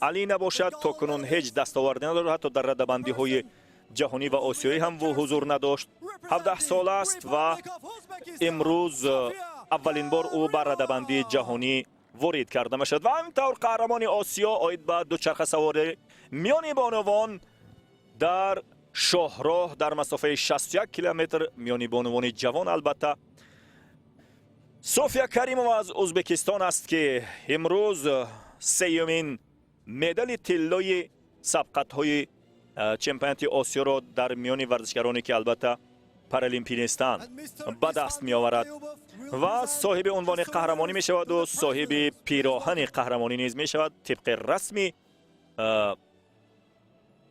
Алина бошад, то кунун ҳеҷ дастоварде надорад, ҳатто дар радабандиҳои Ҷаҳонӣ ва Осиёӣ ҳам ҳузур надошт. 17 сол аст ва имрӯз аввалин бор ӯ ба радабандии ҷаҳонӣ ворид карда мешавад. Ва ҳамин тавр қаҳрамони Осиё оид ба дучархасаворӣ миёни бонувон дар шоҳроҳ дар масофаи 61 километр, миёни бонувони ҷавон албатта, София Каримова аз Ӯзбекистон аст, ки имрӯз сеюмин медали тиллои сабқатҳои чемпионати Осиёро дар миёни варзишгароне, ки албатта паралимпӣ нестанд, ба даст меоварад ва соҳиби унвони қаҳрамонӣ мешаваду соҳиби пироҳани қаҳрамонӣ низ мешавад. Тибқи расми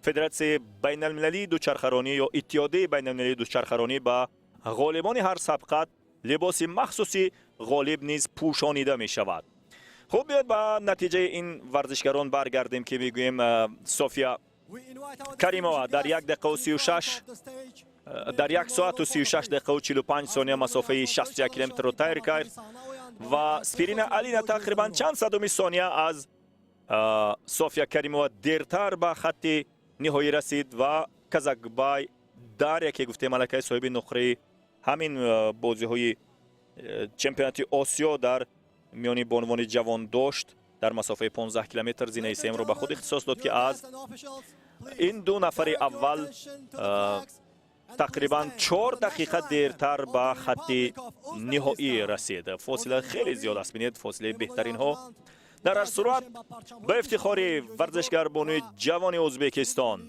Федератсияи байналмилалии дучархаронӣ ё Иттиҳодияи байналмилалии дучархаронӣ, ба ғолибони ҳар сабқат либоси махсуси ғолиб низ пӯшонида мешавад. Хуб, биёед ба натиҷаи ин варзишгарон баргардем, ки мегӯем, София Каримова дар 1 дақиқаву 36, дар 1 соату 36 дақиқаву 45 сония масофаи 61 километрро тай кард ва Спирина Алина тақрибан чанд садуми сония аз София Каримова дертар ба хатти ниҳоӣ расид. Ва Казакбай Дарья, ки гуфтем, аллакай соҳиби нуқраи ҳамин бозиҳои чемпионати Осиё дар миёни бонувони ҷавон дошт, дар масофаи 15 километр зинаи сеюмро ба худ ихтисос дод, ки аз ин ду нафари аввал тақрибан 4 дақиқа дертар ба хатти ниҳоӣ расид. Фосила хеле зиёд аст, бинед, фосилаи беҳтаринҳо. Дар ҳар сурат, ба ифтихори варзишгарбонуи ҷавони Ӯзбекистон,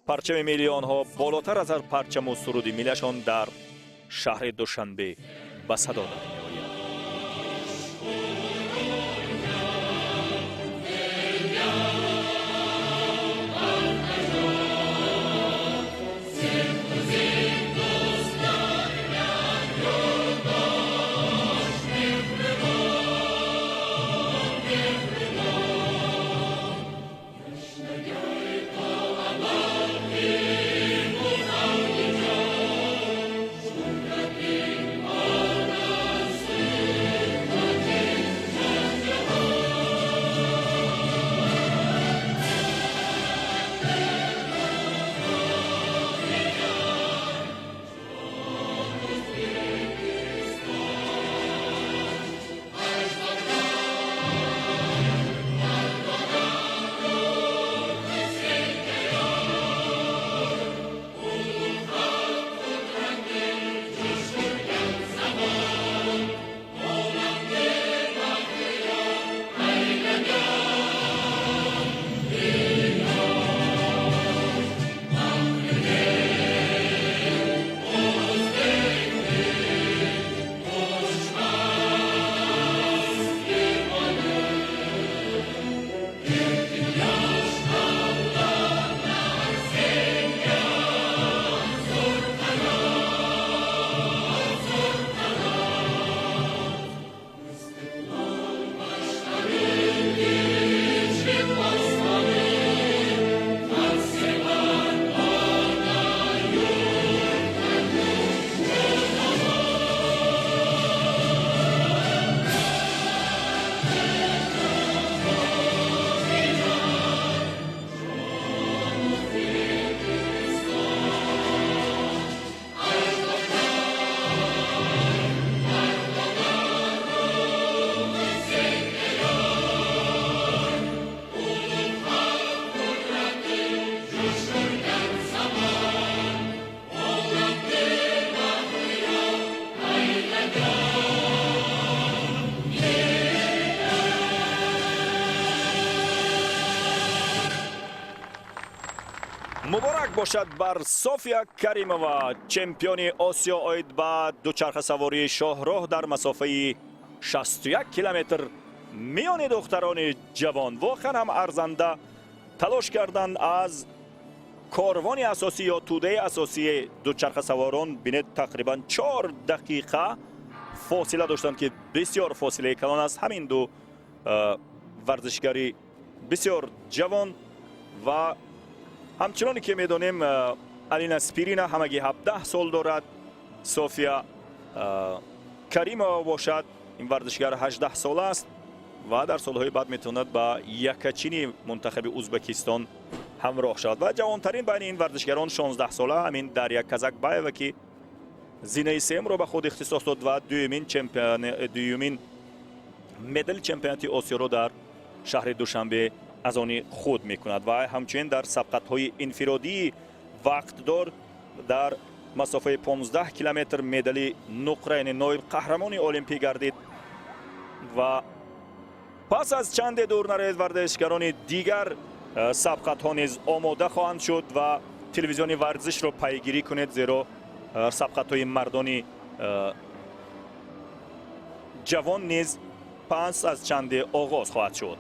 парчами миллии онҳо болотар аз ҳар парчаму суруди миллиашон дар шаҳри Душанбе ба садо дар меояд. Муборак бошад бар София Каримова, чемпиони Осиё оид ба дучархасавории шоҳроҳ дар масофаи 61 километр миёни духтарони ҷавон. Воқеан ҳам арзанда талош карданд. Аз корвони асосӣ ё тӯдаи асосии дучархасаворон, бинед, тақрибан 4 дақиқа фосила доштанд, ки бисёр фосилаи калон аст. Ҳамин ду варзишгари бисёр ҷавон ва ҳамчуноне ки медонем, Алина Спирина ҳамагӣ 17 сол дорад, София Каримова бошад, ин варзишгар 18 сола аст ва дар солҳои баъд метавонад ба якачини мунтахаби Ӯзбекистон Ҳамроҳ шавад ва ҷавонтарин байни ин варзишгарон 16 сола ҳамин Дарья Казакбаева, ки зинаи сеюмро ба худ ихтисос дод ва дуюмин чемпион, дуюмин медали чемпионати Осиёро дар шаҳри Душанбе аз они худ мекунад ва ҳамчунин дар сабқатҳои инфиродии вақтдор дар масофаи 15 километр медали нуқра, яъне ноиб қаҳрамони олимпӣ гардид. Ва пас аз чанде дур наравед, варзишгарони дигар сабқатҳо низ омода хоҳанд шуд ва телевизиони Варзишро пайгирӣ кунед, зеро сабқатҳои мардони ҷавон низ пас аз чанде оғоз хоҳад шуд.